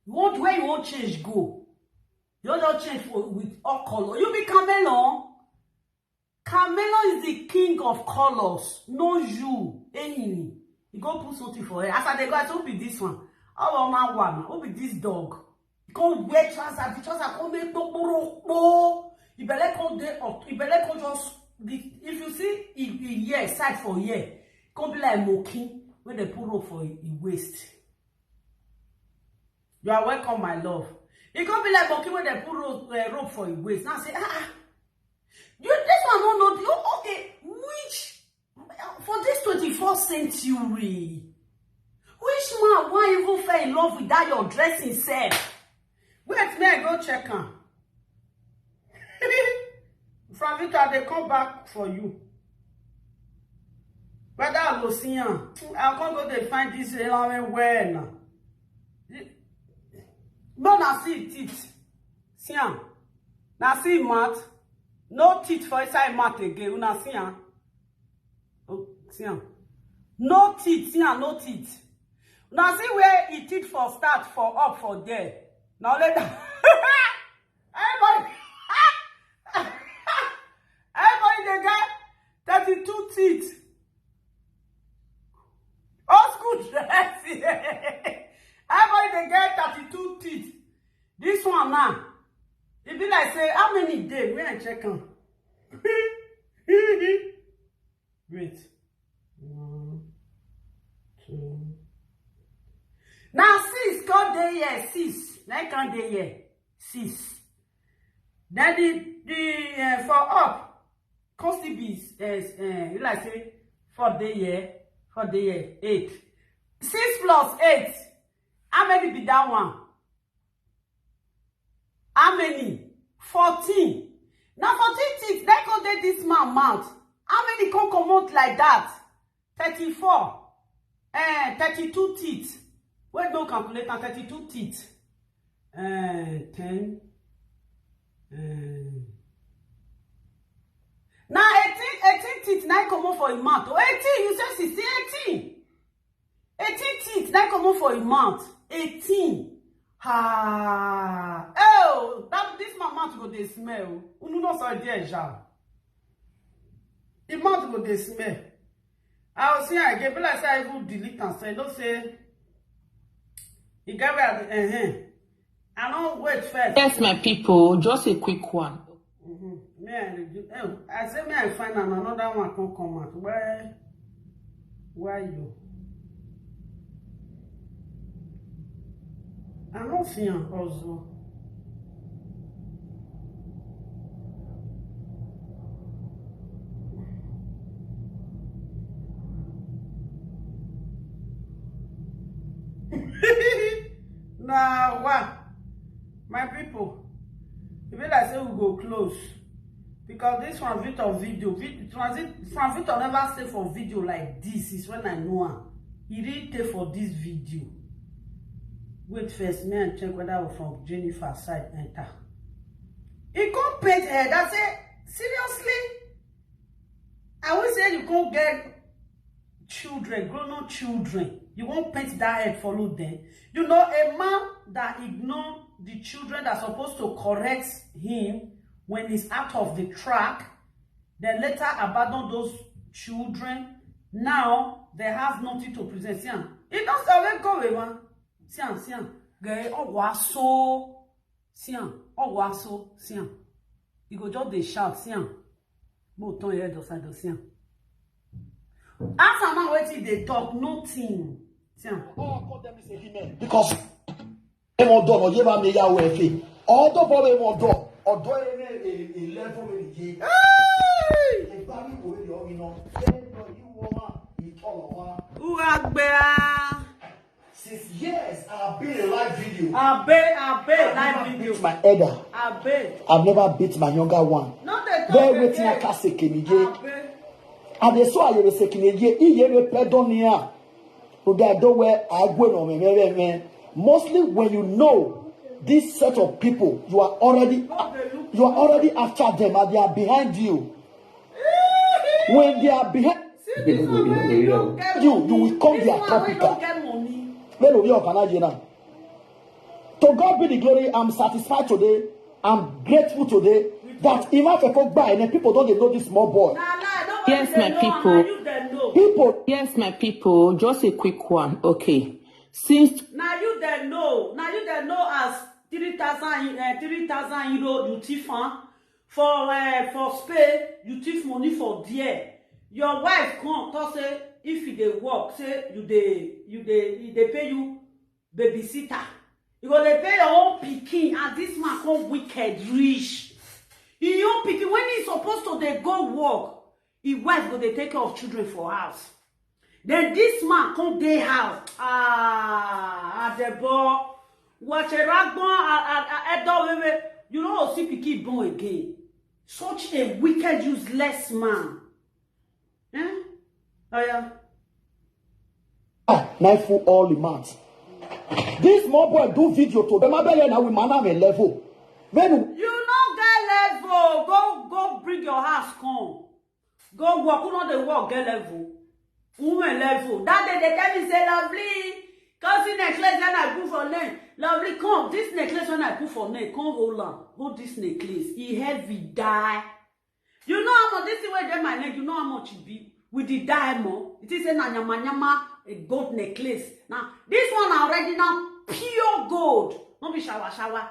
You want where you want change go. You don't change for with all color. You be chameleon. Chameleon is the king of colors. No you. Hey, he go put something for her. As I dey go, I say, "Who be this one? How am I one? Who be this dog?" He come wear trouser. The trouser come make kpokporokpo. He belle come dey up. He belle come just. The, if you see, he, he here side for here. Come be like monkey when they put rope for him waist. You are welcome, my love. He come be like monkey when they put rope, uh, rope for him waist. Now say, ah, ah. You, this one no know. You, okay, which, for this twenty-first century, which man wan even fall in love with that your dressing self? Wait, may I go check am. From Victor, they come back for you. Whether I go see am, I come go dey find this Elawe well now. No, na see teeth. See am. Na see mouth. No teeth for inside mouth again. Una see am. Oh, see am. No teeth. See am, no teeth. Una see where he teeth for start for up for there. Now let that. Everybody, everybody dey get thirty-two teeth. Old school dress. Everybody dey get thirty-two teeth. This one now, e be like say, how many dey? When I check am. Wait. One, two. Now six come dey here, six. Na him come dey here, six. Then the, the, uh, for up, come still be, uh, uh, e like say four dey here, four dey here, eight. Six plus eight, how many be that one? How many? Fourteen. Na fourteen teeth na come dey this man mouth. How many come comot like that? Thirty-four. Eh, thirty-two teeth. Wait, no calculator, thirty-two teeth. Eh, ten. Eh. Na eighteen, eighteen teeth na comot for him mouth. Oh, eighteen, you say sixteen, eighteen. Eighteen teeth na comot for him mouth. Eighteen. Ah. Oh, that, this man mouth go dey smell. Unu no saw there, ja. The mouth go dey smell. I was saying again, be like say I even delete am. So I don't say, you get where I, uh-huh. I don't wait first. Yes, my people, just a quick one. Mm-hmm. Me, I reduce. Eh, I say me, I find am, another one come come out. Where, where you? I no see am also. Na wa, my people, e be like say we go close because this one Victor video, Vic-, Francis, Francis Victor never stay for video like this. Is when I know am. He didn't stay for this video. Wait first, me and check whether we from Jennifer side enter. He come paint head. I say, seriously? I will say you come get children, grown up children. You won't paint that head follow them. You know, a man that ignore the children that supposed to correct him when he's out of the track, then later abandon those children. Now they have nothing to present. See am. He don't say, "Wait, go away, man." See am, see am. Gay, oh, wow, so. See am, oh, wow, so. See am. You go just dey shout, see am. Mo turn your head upside down, see am. Ask am now wetin dey talk, nothing. See am. Because emo do no yeba me ya we fe. Odo bo be mo do. Odo ene e e level me ye. E ba mi wo yo mi no. E do you woman. E tolo wa. Uwa gbe a. Since years, I've been a live video. Abe, abe, I've live never video. Beat my elder. Abe. I've never beat my younger one. No dey talk Very again. Wetin I can say, Kenny Ye. Abe. And they saw I was saying, "Ye, ye, ye, pedonia." Mostly when you know this set of people, you are already you are already after them and they are behind you. When they are behind See this one wey you don't get you, money. You will come This their one wey topical. Don't get money. Mélòó rí ọ̀kan láyé náà? To God be the glory, I'm satisfied today. I'm grateful today that Imafeko Gba and then people don't dey know this small boy. Na lie, nobody Yes, dey my know, people. Na you dey know. People, Yes, my people, just a quick one. Okay. Since Na you dey know. Na you dey know as three thousand, eh, three thousand euro you thief am. For, eh, for Spain, you thief money for there. Your wife come talk say if you dey work, say you dey, you dey, e dey pay you babysitter. You go dey pay your own pikin, and this man come wicked reach. Him own pikin, when he suppose to dey go work, him wife go dey take care of children for house. Then this man come dey house. Ah, Adebo, Wacheragbon, Edo Wewe, you no go see pikin born again. Such a wicked, useless man. Eh? Oya. Ah, knife full all the mouth. This small boy do video to them. I bet you now we man have a level. When You no get level. Go, go bring your house come. Go work. Who no dey work get level? Woman level. That day they tell me say, "Lovely, come see necklace when I put for neck. Lovely, come. This necklace when I put for neck, come hold am. Hold this necklace. E heavy die." You know how much this thing wey dey my neck? You know how much e be? With the diamond, it is a na nyama nyama, a gold necklace. Now this one na original pure gold, no be shower shower.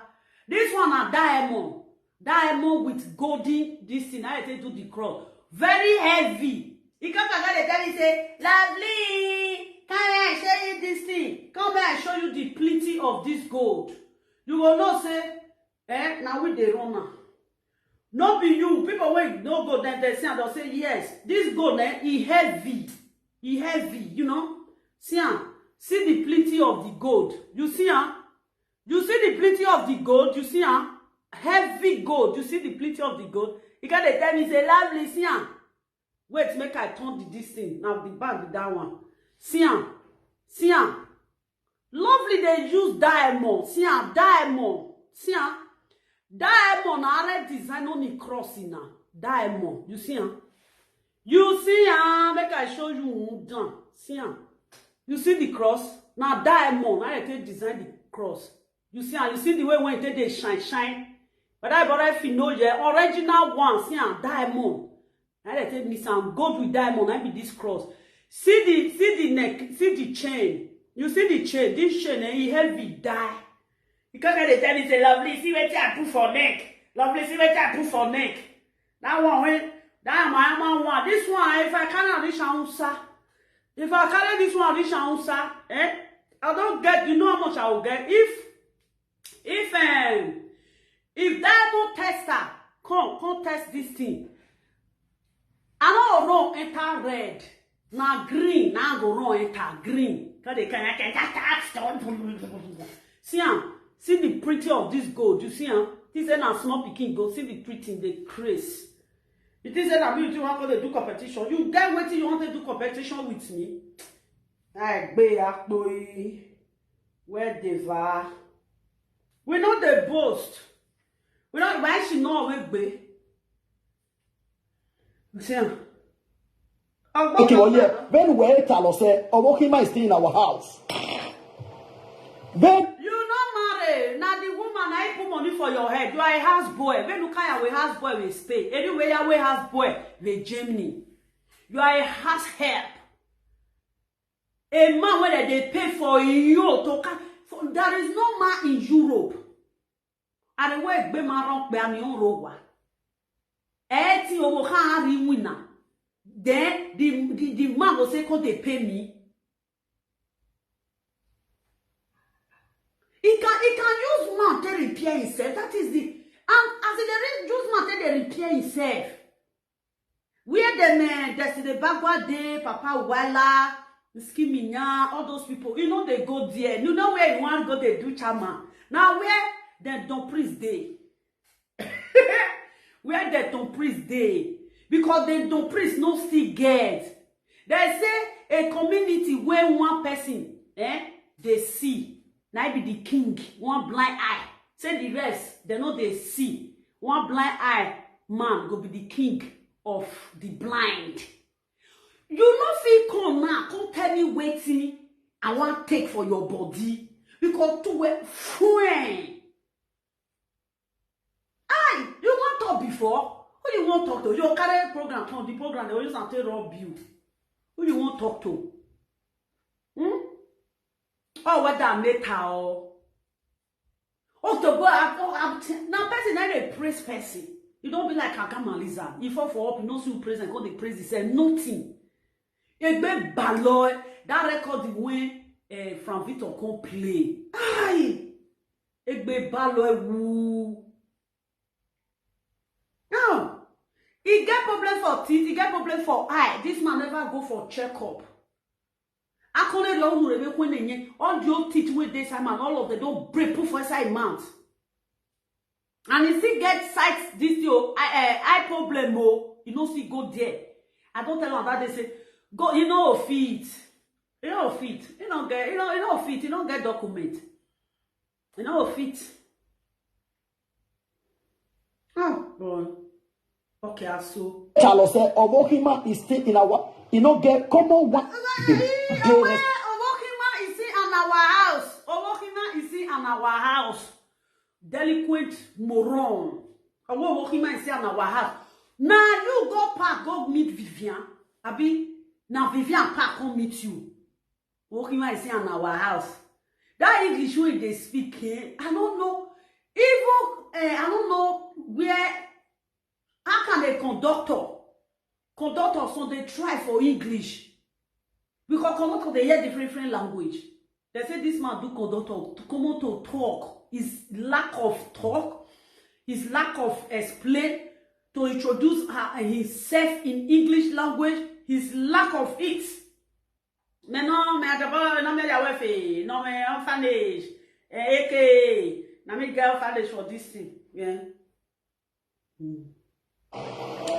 This one na diamond, diamond with golden this thing. How you take do the cross? Very heavy. He come back dey tell me say, "Lovely, come here, I show you this thing. Come here, I show you the plenty of this gold." You go know say, eh, na we dey run am. No be you, people wey no go, dem dey see am, dem say, "Yes, this gold, eh, e heavy, e heavy, you know." See am, see the plenty of the gold. You see am? You see the plenty of the gold? You see am? Heavy gold. You see the plenty of the gold? He come dey tell me say, "Lovely, see am. Wait, make I turn the this thing. Now the bag be that one. See am, see am." Lovely dey use diamond. See am, diamond. See am. Diamond na red design on the cross na. Diamond. You see am? You see am? Make I show you who done. See am. You see the cross? Na diamond. Na I take design the cross. You see am? You see the way when it take dey shine, shine. But I, but if you know, yeah, original one. See am, diamond. Na dem take mix am, gold with diamond, na be this cross. See the, see the neck, see the chain. You see the chain, this chain, eh, e heavy die. You come here dey tell me say, "Lovely, see wetin I put for neck. Lovely, see wetin I put for neck." That one wey, that my man one. This one, if I carry am reach Hausa, if I carry this one reach Hausa, eh, I don't get, you know how much I will get if If, um, if diamond tester come, come test this thing, I no go run enter red. Na green, na I go run enter green. Cause they can, I can just ask. See am, see the printing of this gold. You see am? This is na small pikin gold. See the printing, the craze. You think say na me you wan go dey do competition? You get wetin you wan take do competition with me? I gbe akpo yi. Where they are. We know they boast. We know why she know we be. See am. Okay, well, yeah. When we tell us, eh, Obokima is still in our house. Then You no marry. Now the woman I put money for your head. You are a house boy. When you carry away house boy with Spain. Anyway, you away house boy with Germany. You are a house help. A man where they pay for you to come. For, there is no man in Europe. And the way be man wrong be on rowa. Eti owo can winner. Then the, the, the man will say, "Come they pay me." He can he can use man to repair himself. That is the and as they re- use man to they repair himself. Where the man that's the Bagua Day, Papa Wala, Skiminya, all those people, you know they go there. You know where you want to go, they do chama. Now where the Don Priest day? Where the Don Priest day? Because the Don Priest no see get. They say a community where one person eh they see. Now be the king, one blind eye. Say the rest, they know they see. One blind eye man go be the king of the blind. You no fit come now, come tell me wetin I wan take for your body because to well friend. Aye, you wan talk before? Who you wan talk to? You carry program come, the program they use am take rob you. Who you wan talk to? Hmm? Oh, whether I make her or Oh, to go up, oh, up, now person that they praise person. You don't be like Akama Lisa. You fall for up, you know, see praise and God they praise. He said nothing. Egbe Baloy, that record the way uh, Frank Victor can play. Aye, Egbe Baloy woo. Now, he get problem for teeth, he get problem for eye. This man never go for checkup. Akole lo unu rebe kwenenye. All the old teeth wey dey inside man, all of them don break put for inside mouth. And he still get sight this thing o, eye, eh, eye problem o. You know, see go there. I don't tell him that they say, go, you know, fit. You know, fit. You don't get, you know, you know, fit. You don't get document. You know, fit. Oh, boy. Okay, I so. Charles said, Obohima is still in our, you know, get common one. They, they Obohima is still in our house. Obohima is still in our house. Delinquent moron. Obohima is still in our house. Now you go park, go meet Vivian. Abi, now Vivian park, come meet you. Obohima is still in our house. That English wey they speak, eh, I don't know. Even eh, I don't know where. How can a conductor, conductor, so they try for English? Because conductor they hear different different language. They say this man do conductor to come out to talk. His lack of talk, his lack of explain to introduce her, himself in English language, his lack of it. Me no, me adabo, no me ya wefe, no me orphanage, eh, A K A, na me get orphanage for this thing. Yeah.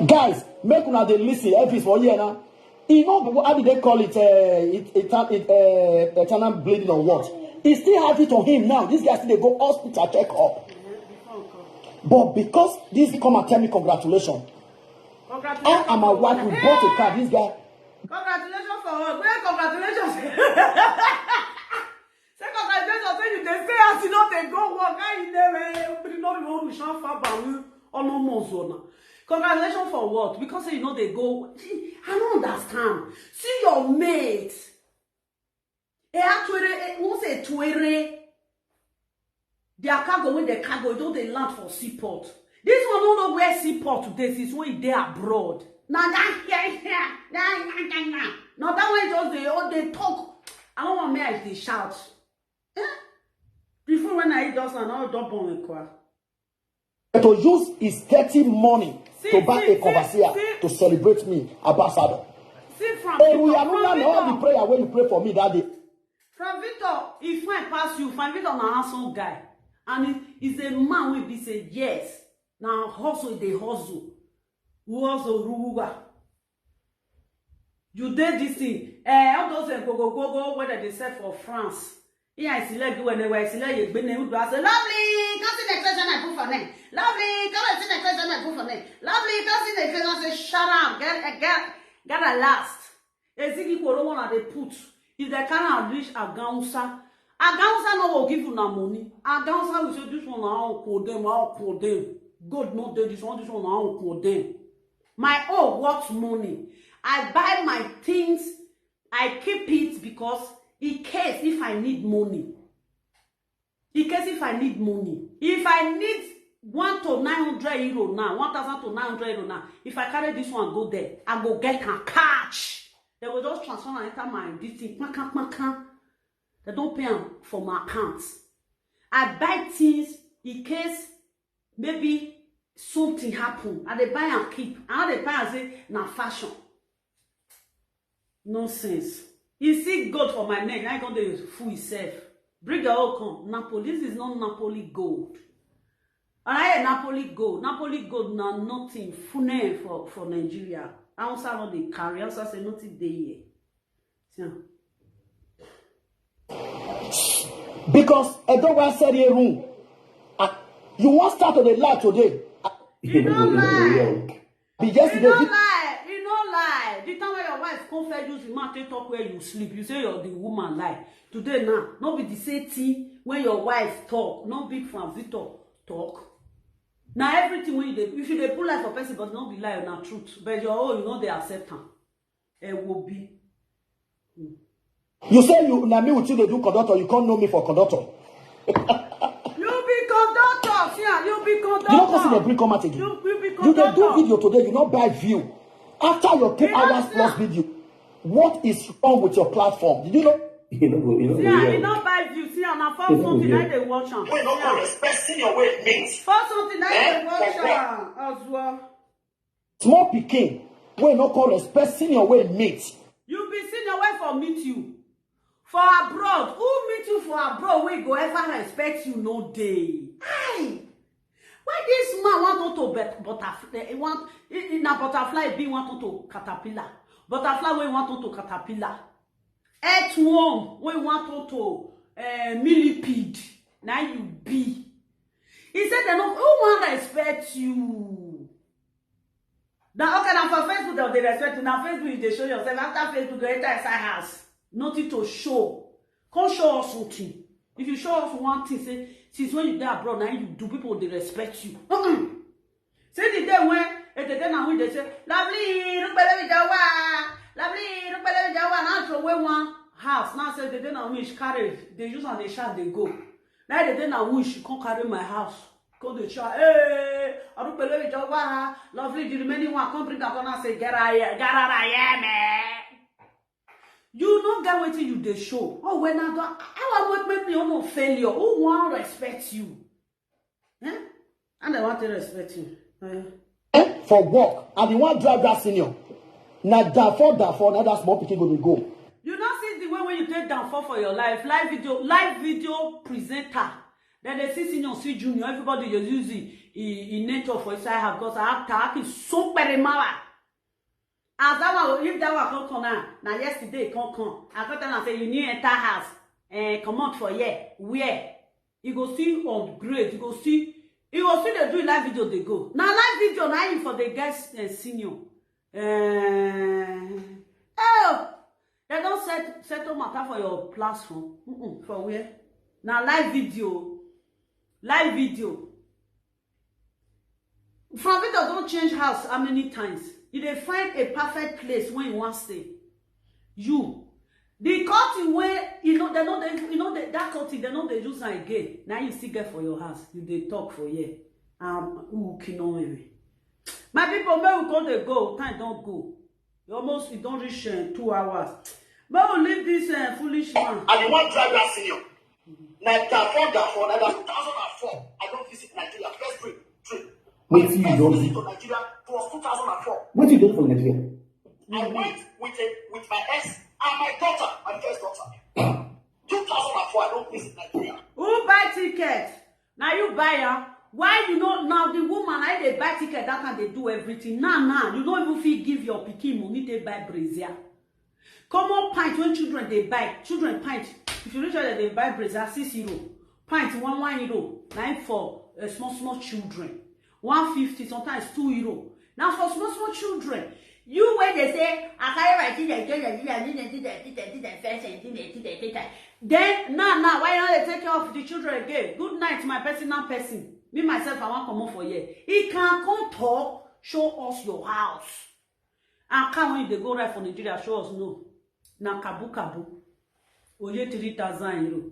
Guys, make una dey listen. Elvis for here now. You know how did they call it? Uh, it, it, it uh, eternal bleeding or what? He still have it on him now. This guy still dey go hospital check up. But because this come and tell me congratulations. I and my wife we bought a car. This guy. Congratulations for what? Where congratulations? Say congratulations, say you dey stay as you no dey go work. How you dey, eh, you no be one Rushan Faba, we all no more zona. Congratulations for what? Because say you no dey go. I don't understand. See your mate. E actually, eh, who say twere? Their cargo, when the cargo, don't they land for seaport? This one don't know where seaport today is when they abroad. Now that here, here, now, now, now, now. Now that one just they all they talk. I don't want me as they shout. Eh? Before when I eat those and all don't born kwa. To use his dirty money see, to buy see, a conversia see, to celebrate me, ambassador. See from Eru Yanuna, all the prayer when you pray for me that day. Frank Victor, if I pass you, Frank Victor na handsome guy. And he is a man will be say yes. Now hustle they hustle. Who hustle ruga? You did this thing. Eh, all those eh, go go go go whether they sell for France. Yeah, I select you whenever I select you, but then I say, "Lovely, come see the question I put for me. Lovely, come and see the question I put for me. Lovely, come see the question." I say, "Shut up, get, get, get a last." Ezigi Koro one they put. If they cannot reach Agansa, Agansa no will give you no money. Agansa will say, "This one, I'll call them, I'll call them. God not there, this one, this one, I'll call them." My own worth money. I buy my things, I keep it because in case if I need money. In case if I need money. If I need one to nine hundred euro now, one thousand to nine hundred euro now, if I carry this one go there, I go get a catch. They will just transfer and enter my this thing. Kpankan, kpankan. They don't pay am for my account. I buy things in case maybe something happen. I dey buy and keep. I no dey buy and say na fashion. Nonsense. You see gold for my neck, I come dey fool yourself. Bring your own come. Napoli, this is not Napoli gold. I Napoli gold. Napoli gold na nothing. Fune for, for Nigeria. Hausa no dey carry. Hausa say nothing dey here. See am. Because Edo wa said a room. Ah, you won't start on the lie today. Ah, You no lie. Be You yesterday. no Did, lie. You no lie. The time when your wife come fair use the man take talk where you sleep, you say you're the woman lie. Today now, no be the same thing when your wife talk, no big fan Victor talk. Now everything when you dey, if you dey put lie for person, but no be lie, na truth. But your own, you know they accept am. E will be. You say you na me with you they do conductor. You can't know me for conductor. You be conductor, see am, you be conductor. You don't consider bring come out again. You, you be You dey do conductor. Video today. You not buy view after your two You don't hours see plus am. Video. What is wrong with your platform? Did you know? You know go, you know go See am, you hear. no buy view, see am, na for You know go something I hear. Dey watch am. Wey no come respect senior wey meet. For something I Eh? Dey watch For what? am as well. Small pikin wey no come respect senior wey meet. You be senior wey for meet you for abroad. Who meet you for abroad wey go ever respect you no dey? Hi. Why this man want to bet butterfly? He want he, he na butterfly be want to caterpillar. Butterfly wey want to caterpillar. Earthworm wey want to uh, millipede. Now you be. He said they no who want respect you. Now okay, now for Facebook they dey respect you. Now Facebook you dey show yourself. After Facebook you enter inside house. Nothing to show. Come show us something. If you show us one thing, say since when you dey abroad, now you do people dey respect you. Uh-uh. See the day when a day na we dey say, "Lovely, look better with your wa, lovely, look better with your wa." Now throw away one house. Now say the day na we carry, they use and they shout, they go. Now the day na we she come carry my house. Come dey shout, "Hey, I look better with your wa, lovely." The remaining one come bring am come and say, "Get out here, get out of here, man." You no get wetin you dey show. Oh, when I do, how I want make me no failure. Who want respect you? Eh? And I want to respect you. Eh? Eh? For work, and you want drive that senior. Na therefore, therefore, now that small pikin go dey go. You not see the way when you take down fall for your life. Live video, live video presenter. Then they see senior, see junior. Everybody you use it in, in nature for inside her because I have to act so very mara. As that one, if that one come come now, now yesterday come come. I come tell am say you need enter house, eh, come out for here. Where? You go see on grade, you go see, you go see the do live video they go. Now live video now you for the guest uh, senior. Uh, oh, they don't set settle matter for your platform. Mm-mm, for where? Now live video, live video. From Victor don change house how many times? He dey find a perfect place when he wan stay. You, the cotton wey you know, they no dey, you know they, that cotton they no dey use am again. Now you still get for your house. You dey talk for here. Um, who kill no enemy? My people, make we go dey go. Time don go. You almost you don reach uh, two hours. Make we leave this uh, foolish man. And you wan drive that senior. Na Darfur, Darfur, na two thousand and four. I don't visit Nigeria. First trip, trip. Wetin you don Visit do? To Nigeria was two thousand and four. Wetin you do for Nigeria? I went with a with my ex and my daughter, my first daughter. Two thousand and four, I don't visit Nigeria. Who buy ticket? Now you buy am. Why you know now the woman I dey buy ticket that time they do everything. Now now you don't even feel give your pikin money they buy brazier. Common pint when children they buy children pint. If you reach out, they buy brazier six euro, pint one one euro, nine for uh, small small children, one fifty, sometimes two euro. Now for small small children, you when they say I carry my children, children, children, children, children, children, children, children, children, children, children, then now now why you not dey take care of the children again? Good night, my personal person. Me myself, I wan comot for here. He can come talk, show us your house. And car when you dey go ride for Nigeria, show us no. Na kabu kabu. Oye three thousand euro.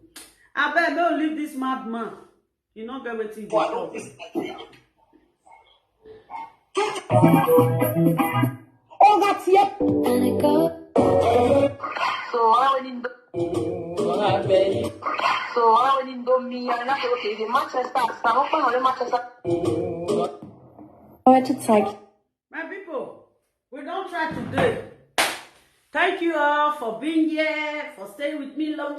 Abeg, no leave this madman. You no get wetin you dey talk. Oga tie. So how when you do so how when you do me and I say okay, the Manchester, I don't find Manchester. Poetic side. My people, we don try today. Thank you all for being here, for staying with me long.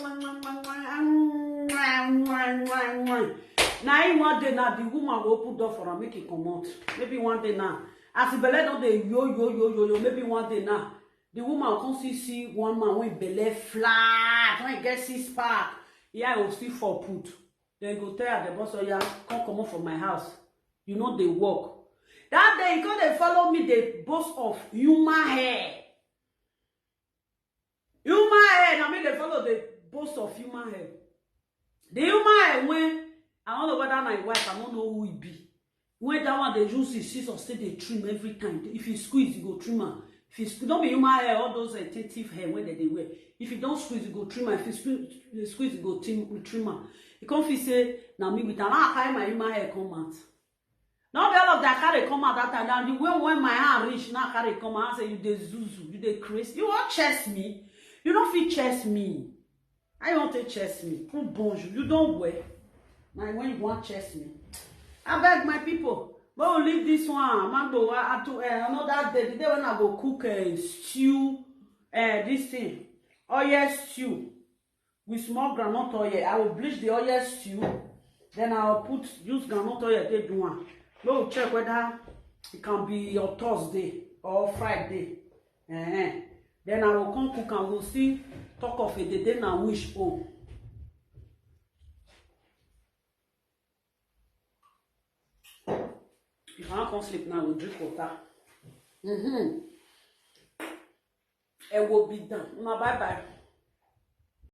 Na him one day now the woman go open door for am make e comot. Maybe one day now, as the belle don dey yo yo yo yo yo, maybe one day now the woman go come see see one man wey belle flat, wey get six pack, e eye go still fall put. Dem go tell her the boss, oya, come comot for my house. You no dey work. That day, he come dey follow me dey boast of human hair. Human hair, na me dey follow dey boast of human hair. The human hair wey I no know whether na him wife, I no know who e be. When that one dey use his scissors take dey trim every time. If he squeeze, he go trim am. If he squeeze, no be human hair, all those uh, thief hair wey dem dey wear. If he don squeeze, he go trim am. If he squeeze, he squeeze, he go trim, trim am. He come feel say na me with am. Now I carry my human hair come out. Now be all of that carry come out that time. Now the way when my hand reach, now carry come out. I say you dey zuzu, you dey craze. You wan chase me? You no fit chase me. I want to chase me. Who bonjour? You don't wear. Now when you want chase me, I beg my people. But we leave this one. Magbo, I to uh, another day. The day when I go cook uh, stew, uh, this thing, oil stew with small groundnut oil. I will bleach the oil stew. Then I will put use groundnut oil take do one. We will check whether it can be your Thursday or Friday. Uh-huh. Then I will come cook and we'll see talk of a day. Then I wish oh. If I can't sleep now, we'll drink water. Mm-hmm. It will be done. Now bye bye.